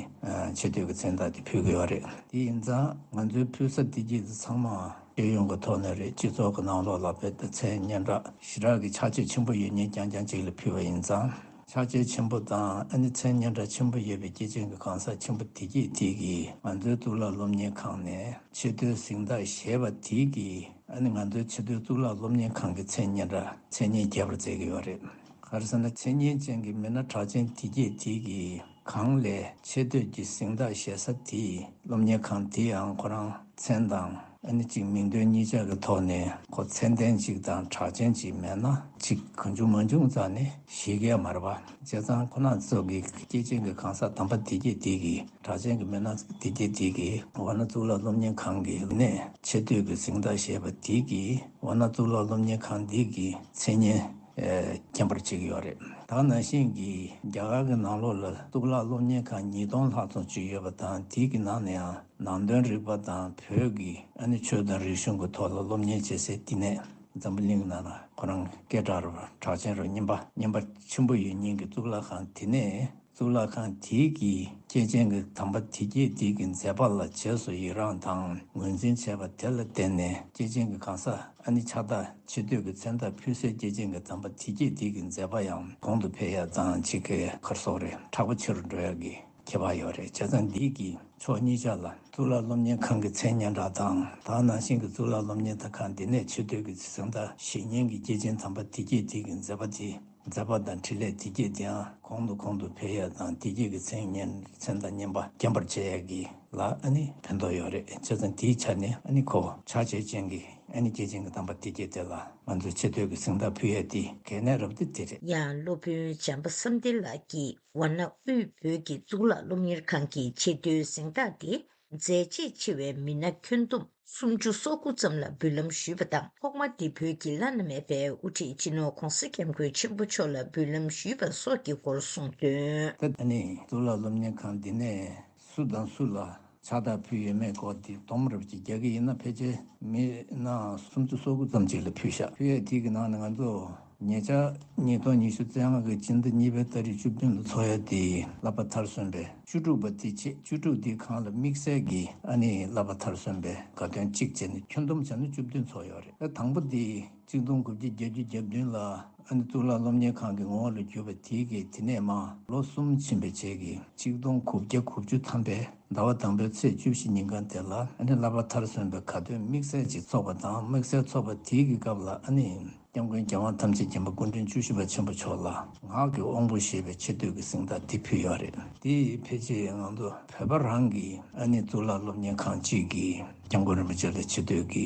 ཆེ་བསྟོད་ཀྱི་མཚན་རྟགས་དེ་ཕུལ་གྱི་ཡོད་རེད། དེ་ཡིན་ཙང་ང་ཚོའི་ཕུལ་ས་དེ་གྱད་དེ་ཚང་མ་ཤེས་ཡོན་གྱི་ཐོག་ནས་རེད། སྤྱི་ཚོགས་ཀྱི་ནང་ལོགས་ལ་དཔེ་དེ་མཚན་སྙན་གྲགས་ཞེ་དྲག་གི་ཕྱག་རྗེས་ཆེན་པོ་ཡོད་མཁན་རྐྱང་རྐྱང་ཅིག་ལ་ཕུལ་བ་ཡིན་ཙང་། ཕྱག་རྗེས་ཆེན་པོ་དང་ཨ་ནི་མཚན་སྙན་གྲགས་ཆེན་པོ་ཡོད་པའི་སྐྱེས་ཆེན་གྱི་གང་ཟག་ཆེན་པོ་དེ་གྱད་དེ་གིས་ང་ཚོའི་གཙུག་ལག་སློབ་གཉེར་ཁང་ནས་ཆེ་མཐོའི་གཟེངས་རྟགས་བཞེས་པ་དེ་གིས་ཨ་ནི་ང་ཚོའི་ཆེ་མཐོའི་གཙུག་ལག་སློབ་གཉེར་ཁང་གི་མཚན་སྙན་གྲགས་མཚན་སྙན་རྒྱས་པར་མཛད་ཀྱི་ཡོད་རེད། ག་རེ་ཟེར་ན་མཚན་སྙན་ཅན་གྱི་མི་སྣ་གྲགས་ཅན་དེ་གྱད་དེ་གིས་གང་ལས་ཆེ་མཐོའི་གི་གཟེངས་རྟགས་བཞེས་ས་དེ་སློབ་གཉེར་ཁང་དེ་ཡང་ཁོ་རང་མཚན་དང་ཨ་ནི་གཅིག་མིང་དོན་གཉིས་ཆ་གི་ཐོག་ནས་ཁོ་མཚན་ལྡན་གཅིག་དང་གྲགས་ཅན་གཅིག་མེད་ན་གཅིག་གང་བྱུང་མང་བྱུང་རྩ་ནས་བཞེས་ཀྱི་ཡོད་མ་རེད་པ། བྱས་ཙང་ཁོ་ན་ཚོ་གི་སྐྱེས་ཆེན་གྱི་གང་ཟག་དམ་པ་དེ་གྱད་དེ་གིས་གྲགས་ཅན་གྱི་མི་སྣ་དེ་གྱད་དེ་གིས་ཝཱ་ཎ་གཙུག་ལག་སློབ་གཉེར་ཁང་གི་ནས་ཆེ་མཐོའི་གི་གཟེངས་རྟགས་བཞེས་པ་དེ་གིས་ཝཱ་ཎ་གཙུག་ལག་སློབ་གཉེར་ཁང་འདི་གི་མཚན་སྙན་ཨེ་རྒྱས་པར་བྱེད་ཀྱི་ཡོད་རེད། ད་ནང་བཞིན་གྱི་རྒྱ་གར་གྱི་ནང་ལོགས་ལ་གཙུག་ལག་སློབ་གཉེར་ཁང་ཉིས་སྟོང་ལྷག་ཙམ་ཅིག་ཡོད་པ་དང་། དེའི་གི་ནང་ནས་ཡང་ནང་དོན་རིག་པ་དང་བོད་ཀྱི་ཨ་ནི་ཆོས་དང་རིག་གཞུང་གི་ཐོག་ལ་སློབ་གཉེར་བྱེད་སའི་བསྟི་གནས་འཛམ་བུ་གླིང་ནང་ལ་ཁོ་རང་སྐད་གྲགས་རུ་གྲགས་ཅན་རུ་སྙན་པ་སྙན་པ་ཆེན་པོ་ཡོད་མཁན་གྱི་གཙུག་ལག་ཁང་དེ་ནས། གཙུག་ལག་ཁང་དེའི་གི་སྐྱེས་ཆེན་གྱི་དམ་པ་དེ་གྱད་དེ་གི་མཛད་པ་ལ་རྗེས་སུ་ཡི་རང་དང་ངོས་འཛིན་བྱས་པ་དེ་ལ་བརྟེན་ནས་སྐྱེས་ཆེན་གྱི་གང་ཟག་ཨ་ནི་ཕྱག་རྟགས་ཆེ་བསྟོད་ཀྱི་མཚན་རྟགས་ཕུལ་སའི་སྐྱེས་ཆེན་གྱི་དམ་པ་དེ་གྱད་དེ་གི་མཛད་པ་ཡང་གོང་དུ་འཕེལ་ཡ་དང་གཅིག་གི་ཁར་སོགས་རེད། དྲག་པོ་ཆེ་རུ་འགྲོ་ཡ་གི་ཁྱད་པར་ཡོད་རེད། བྱས་ཙང་འདིའི་གི་ཕྱོགས་གཉིས་ཆ་ལ་གཙུག་ལག་སློབ་གཉེར་ཁང་གི་མཚན་སྙན་གྲགས་དང་། ད་ནང་བཞིན་གྱི་གཙུག་ལག་སློབ་གཉེར་ཁང་འདི་ནས་ཆེ་བསྟོད་ཀྱི་གཟེངས་རྟགས་བཞེས་མཁན་གྱི་སྐྱེས་ཆེན་དམ་པ་དེ་གྱད་དེ་གི་མཛད་པ་དེ། མཛད་པ་དང་འཕྲིན་ལས་དེ་གྱད་དེའང་གོང་དུ་གོང་དུ་འཕེལ་ཡ་དང་། དེ་གྱད་ཀྱི་མཚན་སྙན་མཚན་དང་སྙན་པ་རྒྱས་པར་བྱེད་ཡ་གི་ལ་ཨ་ནི་ཕན་ཐོགས་ཡོད་རེད། བྱས་ཙང་དེའི་ཆ་ནས་ཨ་ནི་ཁོ་ཕྱག་རྗེས་ཅན་གྱི་ཨ་ནི་སྐྱེས་ཆེན་གྱི་དམ་པ་དེ་གྱད་དེ་ལ་ང་ཚོས་ཆེ་བསྟོད་ཀྱི་གཟེངས་རྟགས་ཕུལ་ཡ་དེ་གལ་གནད་རབ་དེ་དེ་རེད། ཡང་སློབ་དཔོན་བྱམས་པ་བསམ་གཏན་ལགས་ཀྱིས་ཝཱ་ཎ་དབུས་བོད་ཀྱི་གཙུག་ལག་སློབ་གཉེར་ཁང་གི་ཆེ་མཐོའི་གཟེངས་རྟགས་དེ། མཛད་རྗེས་ཆེ་བའི་མི་སྣ་ཁྱོན་བསྡོམས་སུམ་ཅུ་སོ་དགུ་ཙམ་ལ་འབུལ་ལམ་ཞུས་པ་དང་། ཐོག་མ་དེ་བོད་ཀྱི་བླ་ན་མེད་པའི་དབུ་ཁྲིད་སྤྱི་ནོར་༧གོང་ས་༧སྐྱབས་མགོན་ཆེན་པོ་མཆོག་ལ་འབུལ་ལམ་ཞུས་པ་སོགས་ཀྱི་སྐོར་གསུངས་དོན། ད་ནི་གཙུག་ལག་སློབ་གཉེར་ཁང་འདི་ནས་སུ་དང་སུ་ལ་ཕྱག་རྟགས་ཕུལ་ཡོད་མེད་སྐོར་འདི་དོམ་རབ་ཀྱི་རྒྱ་གི་ཡིན་ན་ཕལ་ཆེར་མི་སྣ་སུམ་ཅུ་སོ་དགུ་ཙམ་ཅིག་ལ་ཕུལ་ཤག་ཕུལ་ཡས་དེ་གི་ནང་ནས་ང་ཚོ། ཉེ་ཆར་ཉིས་སྟོང་ཉི་ཤུ་རྩ་ལྔ་གི་སྤྱི་ཟླ་གཉིས་པའི་ཏ་རིག་བཅུ་བདུན་ལ་ཚོགས་ཡ་དེ་བསླབ་པ་མཐར་སོན་པའི་བཅུ་དྲུག་པ་དེ་བྱས། བཅུ་དྲུག་དེའི་སྒང་ལ་དམིགས་བསལ་གྱི་ཨ་ནི་བསླབ་པ་མཐར་སོན་པའི་དགའ་སྟོན་གཅིག་བྱས་ནས་ཁྱོན་བསྡོམས་བྱས་ན་བཅུ་བདུན་ཚོགས་ཡོད་རེད། ད་དང་པོ་དེ་གཅིག་སྟོང་དགུ་བརྒྱ་བརྒྱད་ཅུ་གྱ་བདུན་ལ་ ཨ་ནི་གཙུག་ལག་སློབ་གཉེར་ཁང་གི་ངོ་བོ་ལ་གྱུར་པ་དེའི་གི་དེ་ནས་མར་ལོ་གསུམ་ཕྱིན་པའི་རྗེས་ཀྱི་ཆིག་སྟོང་དགུ་བརྒྱ་དགུ་བཅུ་ཐམ་པའི་ཟླ་བ་དང་པོའི་ཚེས་བཅུ་བཞི་ཉིན་གང་དེ་ལ། ཨ་ནི་བསླབ་པ་མཐར་སོན་པའི་དགའ་སྟོན་དམིགས་བསལ་ཅིག་ཚོགས་པ་དང་། དམིགས་བསལ་ཚོགས་པ་དེའི་གི་སྐབས་ལ་ཨ་ནི་སྐྱབས་མགོན་རྒྱལ་དབང་ཐམས་ཅད་མཁྱེན་པ་སྐུ་ཕྲེང་བཅུ་བཞི་པ་ཆེན་པོ་མཆོག་ལ་ངག་གི་དབང་པོ་ཞེས་པའི་ཆེ་བསྟོད་ཀྱི་གཟེངས་རྟགས་དེ་ཕུལ་ཡོད་རེད། དེ་ཕལ་ཆེར་ང་ཚོ་བོད་པ་རང་གི་ཨ་ནི་གཙུག་ལག་སློབ་གཉེར་ཁང་གཅིག་གིས་སྐྱབས་མགོན་རིན་པོ་ཆེ་ལ་ཆེ་བསྟོད་ཀྱི་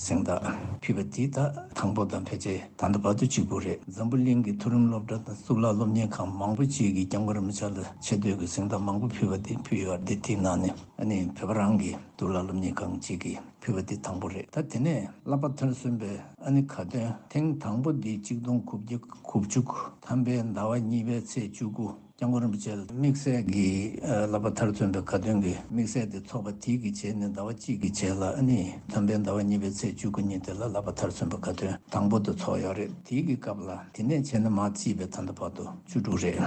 གཟེངས་རྟགས་ཕུལ་བ་དེ་ད་དང་པོ་དང་ཕལ་ཆེར་ད་ལྟ་བར་དུ་གཅིག་པུ་རེད། འཛམ་བུ་གླིང་གི་མཐོ་རིམ་སློབ་གྲྭ་དང་གཙུག་ལག་སློབ་གཉེར་ཁང་མང་པོ་ཅིག་གིས་སྐྱབས་མགོན་རིན་པོ་ཆེ་ལ་ཆེ་བསྟོད་ཀྱི་གཟེངས་རྟགས་མང་པོ་ཕུལ་བ་དེ་ཕུལ་ཡོད་རེད། དེའི་ནང་ནས་ཨ་ནི་བོད་པ་རང་གི་གཙུག་ལག་སློབ་གཉེར་ཁང་གཅིག་གིས་ཕུལ་བ་དེ་དང་པོ་རེད། ད་དེ་ནས་བསླབ་པ་མཐར་སོན་པའི་ཨ་ནི་དགའ་སྟོན་ཐེངས་དང་པོ་འདི་ཆིག་སྟོང་དགུ་བརྒྱ་དགུ་བཅུ་ཐམ་པའི་ཟླ་བ་གཉིས་པའི་ཚེས་བཅུ་དགུ། སྐྱབས་མགོན་རིན་པོ་ཆེ་ལ་དམིགས་བསལ་གྱི་ཨ་བསླབ་པ་མཐར་སོན་པའི་དགའ་སྟོན་གྱི་དམིགས་བསལ་དེ་ཚོགས་པ་དེའི་གི་རྗེས་ནས་ཟླ་བ་གཅིག་གི་རྗེས་ལ། ཨ་ནི་ཐམ་པའི་ཟླ་བ་གཉིས་པའི་ཚེས་བཅུ་དགུ་ཉིན་དེ་ལ་བསླབ་པ་མཐར་སོན་པའི་དགའ་སྟོན་དང་པོ་དེ་ཚོགས་ཡོད་རེད། དེའི་གི་སྐབས་ལ་དེ་ནས་བྱས་ན་མར་བརྩིས་པའི་ད་ལྟ་བར་དུ་བཅུ་དྲུག་རེད།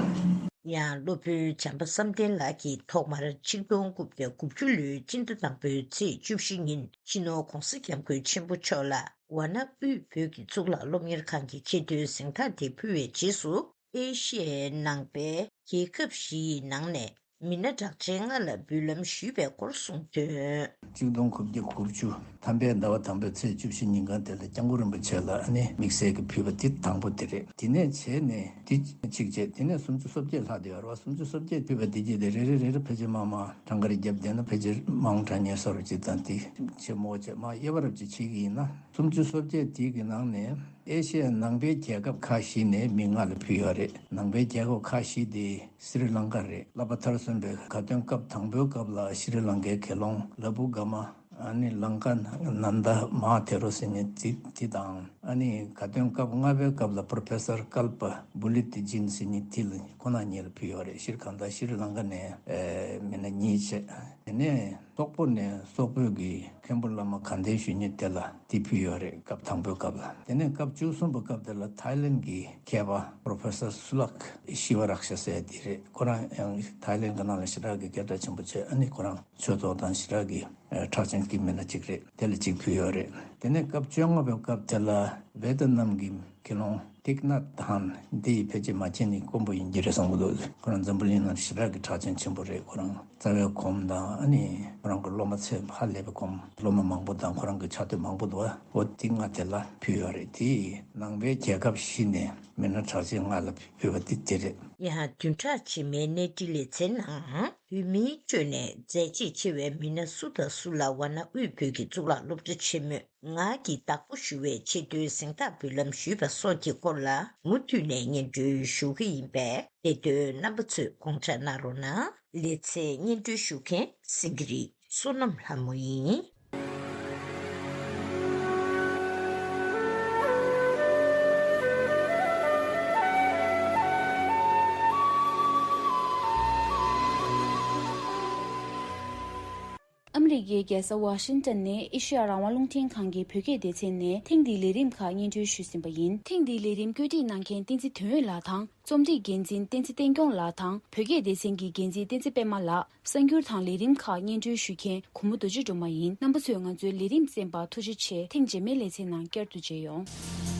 ཡང་སློབ་དཔོན་བྱམས་པ་བསམ་གཏན་ལགས་ཀྱིས་ཐོག་མར་ཆིག་སྟོང་དགུ་བརྒྱ་དགུ་བཅུ་ལོའི་སྤྱི་ཟླ་དང་པོའི་ཚེས་བཅུ་བཞི་ཉིན་སྤྱི་ནོར་༧གོང་ས་༧སྐྱབས་མགོན་ཆེན་པོ་མཆོག་ལ་ཝཱ་ཎ་དབུས་བོད་ཀྱི་གཙུག་ལག་སློབ་གཉེར་ཁང་གི་ཆེ་མཐོའི་གཟེངས་རྟགས་དེ་ཕུལ་བའི་རྗེས་སུ། ཨེ་ཤི་ཡའི་ནང་པའི་རྒྱལ་ཁབ་བཞི་ཡི་ནང་ནས་མི་སྣ་གྲགས་ཅན་ལྔ་ལ་འབུལ་ལམ་ཞུས་པའི་སྐོར་གསུངས་དོན། ཆིག་སྟོང་དགུ་བརྒྱ་དགུ་བཅུ་ཐམ་པའི་ཟླ་བ་དང་པོའི་ཚེས་བཅུ་བཞི་ཉིན་གང་དེ་ལ་སྐྱབས་མགོན་རིན་པོ་ཆེ་ལ་ཨ་ནི་དམིགས་བསལ་གྱི་ཕུལ་བ་དེ་དང་པོ་དེ་རེད། དེ་ནས་བྱས་ནས་དེ་གཅིག་བྱས། དེ་ནས་སུམ་ཅུ་སོ་བརྒྱད་ལྷག་བསྡད་ཡོད་རེད་བ། སུམ་ཅུ་སོ་བརྒྱད་ཕུལ་བ་དེ་རྗེས་དེ་རེ་རེ་རེ་རེ་ཕལ་ཆེར་མང་མང་གྲངས་ཀ་རེ་བརྒྱབ་བསྡད་ན་ཕལ་ཆེར་མང་དྲགས་ཉེ་སོ་རུ་ཅིག་དང་དེ་ཆེ་མོ་བྱས་མར་དབྱེ་བ་རབ་ཅིག་ཕྱེ་གི་ཡིན་ན། སུམ་ཅུ་སོ་བརྒྱད་དེའི་གི་ནང་ནས་ཨེ་ཤེ་ཡ་ནང་པའི་རྒྱལ་ཁབ་ཁག་བཞི་ནས་མི་ལྔ་ལ་ཕུལ་ཡོད་རེད། ནང་པའི་རྒྱལ་ཁབ་ཁག་བཞི་དེ་སི་རི་ལང་ཀ་རེད། བསླབ་པ་མཐར་སོན་པའི་དགའ་སྟོན་སྐབས་དང་པོའི་སྐབས་ལ་སི་རི་ལང་ཀའི་དགེ་སློང་ལ་བུ་ག་མ། ཨ་ནི་ལང་ཀ་ནན་ད་མ་ཐེ་རོ་ཟེར་མཁན་དེ་དེ་དང་། ཨ་ནི་དགའ་སྟོན་སྐབས་ལྔ་པའི་སྐབས་ལ་པོ་རོ་ཕེ་སར་ཀལ་པ་བུ་ལི་ཏི་ཇིན་ཟེར་མཁན་དེ་ལ་ཁོ་ན་གཉིས་ལ་ཕུལ་ཡོད་རེད། སི་རི་གང་ད་སི་རི་ལང་ཀ་ནས་ཨེ་མི་སྣ་གཉིས་བྱས། དེ་ནས་སོག་པོ་ནས་སོག་པོའི་གི་མཁན་པོ་བླ་མ་དགའ་ལྡན་ཞུ་མཁན་དེ་ལ་དེ་ཕུལ་ཡོད་རེད། སྐབས་དང་པོའི་སྐབས་ལ། དེ་ནས་སྐབས་བཅུ་གསུམ་པའི་སྐབས་དེ་ལ་ཐའི་ལེན་གྱི་མཁས་པ་པོ་རོ་ཕེ་སར་སུ་ལག་ཤི་ཝ་རཀ་ཤ་ཟེར་དེ་རེད། ཁོ་རང་ཡང་ཐའི་ལེན་གྱི་ནང་ལ་ཞེ་དྲག་གི་སྐད་གྲགས་ཆེན་པོ་བྱས། ཨ་ནི་ཁོ་རང་ཆོས་ཚོགས་དང་ཞེ་དྲག་གི་ཨ་གྲགས་ཅན་གྱི་མི་སྣ་གཅིག་རེད། དེ་ལ་གཅིག་ཕུལ་ཡོད་རེད། དེ་ནས་སྐབས་བཅོ་ལྔ་པའི་སྐབས་དེ་ལ་ཝེ་ཏི་ནམ་གྱི་དགེ་སློང་ཏིག་ནཱཐ་ཐཱན་འདི་ཕལ་ཆེར་མ་བྱན་ནི་དཀོན་པོ་ཡིན་གྱི་རེད་བསམ་གྱི་འདུག་ཁོ་རང་འཛམ་བུ་གླིང་ནང་ཞེ་དྲག་གི་གྲགས་ཅན་ཆེན་པོ་རེད། ཁོ་རང་རྩ་བའི་སྒོམ་དང་། ཨ་ནི་ཁོ་རང་གི་སློབ་མ་ཚད་ཧ་ལས་པའི་སྒོམ། སློབ་མ་མང་པོ་དང་ཁོ་རང་གི་ཕྱག་དེབ་མང་པོ་འདུག་འོ་ཏིག་ནཱཐ་དེ་ལ་ཕུལ་ཡོད་རེད། དེ་ནང་པའི་རྒྱལ་ཁབ་བཞི་ནས་མི་སྣ་གྲགས་ཅན་ལྔ་ལ་ཕུལ་བ་དེ་དེ་རེད། ཡང་བདུན་ཕྲག་རྗེས་མའི་གནས་འདྲི་ལེ་ཚན་ནང་། བོད་མིའི་ཁྲོད་ནས་མཛད་རྗེས་ཆེ་བའི་མི་སྣ་སུ་དང་སུ་ལ་ཝཱ་ཎ་དབུས་བོད་ཀྱི་གཙུག་ལག་སློབ་གྲྭ་ཆེན་མོས་ངག་གི་བདག་པོ་ཞུ་བའི་ཆེ་མཐོའི་གཟེངས་རྟགས་འབུལ་ལམ་ཞུས་པ་སོགས་ཀྱི་སྐོར་ལ་མུ་མཐུད་ནས་སྙན་སྒྲོན་ཞུ་གི་ཡིན་པས། བདེ་དོན་རྣམ་པ་ཚོས་དགོངས་འཇགས་གནང་རོགས་གནང་། ལེ་ཚན་སྙན་སྒྲོན་ཞུ་མཁན་སེང་གེ་རི་བསོད་ནམས་ལྷ་མོ་ཡིན། ཨ་མི་རི་ཀའི་རྒྱལ་ས་ཝ་ཤིང་ཏོན་ནས་ཨེ་ཤེ་ཡ་རང་དབང་རླུང་འཕྲིན་ཁང་གི་བོད་སྐད་སྡེ་ཚན་ནས་ཐེངས་འདིའི་ལས་རིམ་ཁག་སྙན་སྒྲོན་ཞུས་ཟིན་པ་ཡིན། ཐེངས་འདིའི་ལས་རིམ་བཀོད་སྒྲིག་གནང་མཁན་བསྟན་འཛིན་དོན་ཡོད་ལགས་དང་། རྩོམ་སྒྲིག་འགན་འཛིན་བསྟན་འཛིན་བསྟན་སྐྱོང་ལགས་དང་། བོད་སྐད་སྡེ་ཚན་གྱི་འགན་འཛིན་བསྟན་འཛིན་པད་མ་ལགས། གསར་འགྱུར་དང་ལས་རིམ་ཁག་སྙན་སྒྲོན་ཞུ་མཁན་གུ་མོ་རྡོ་རྗེ་སྒྲོལ་མ་ཡིན། རྣམ་པ་ཚོས་ང་ཚོའི་ལས་རིམ་གསན་པར་ཐུགས་རྗེ་ཆེ། ཐེངས་རྗེས་མའི་ལེ་ཚན་ནང་བསྐྱར་དུ་མཇལ་ཡོང་།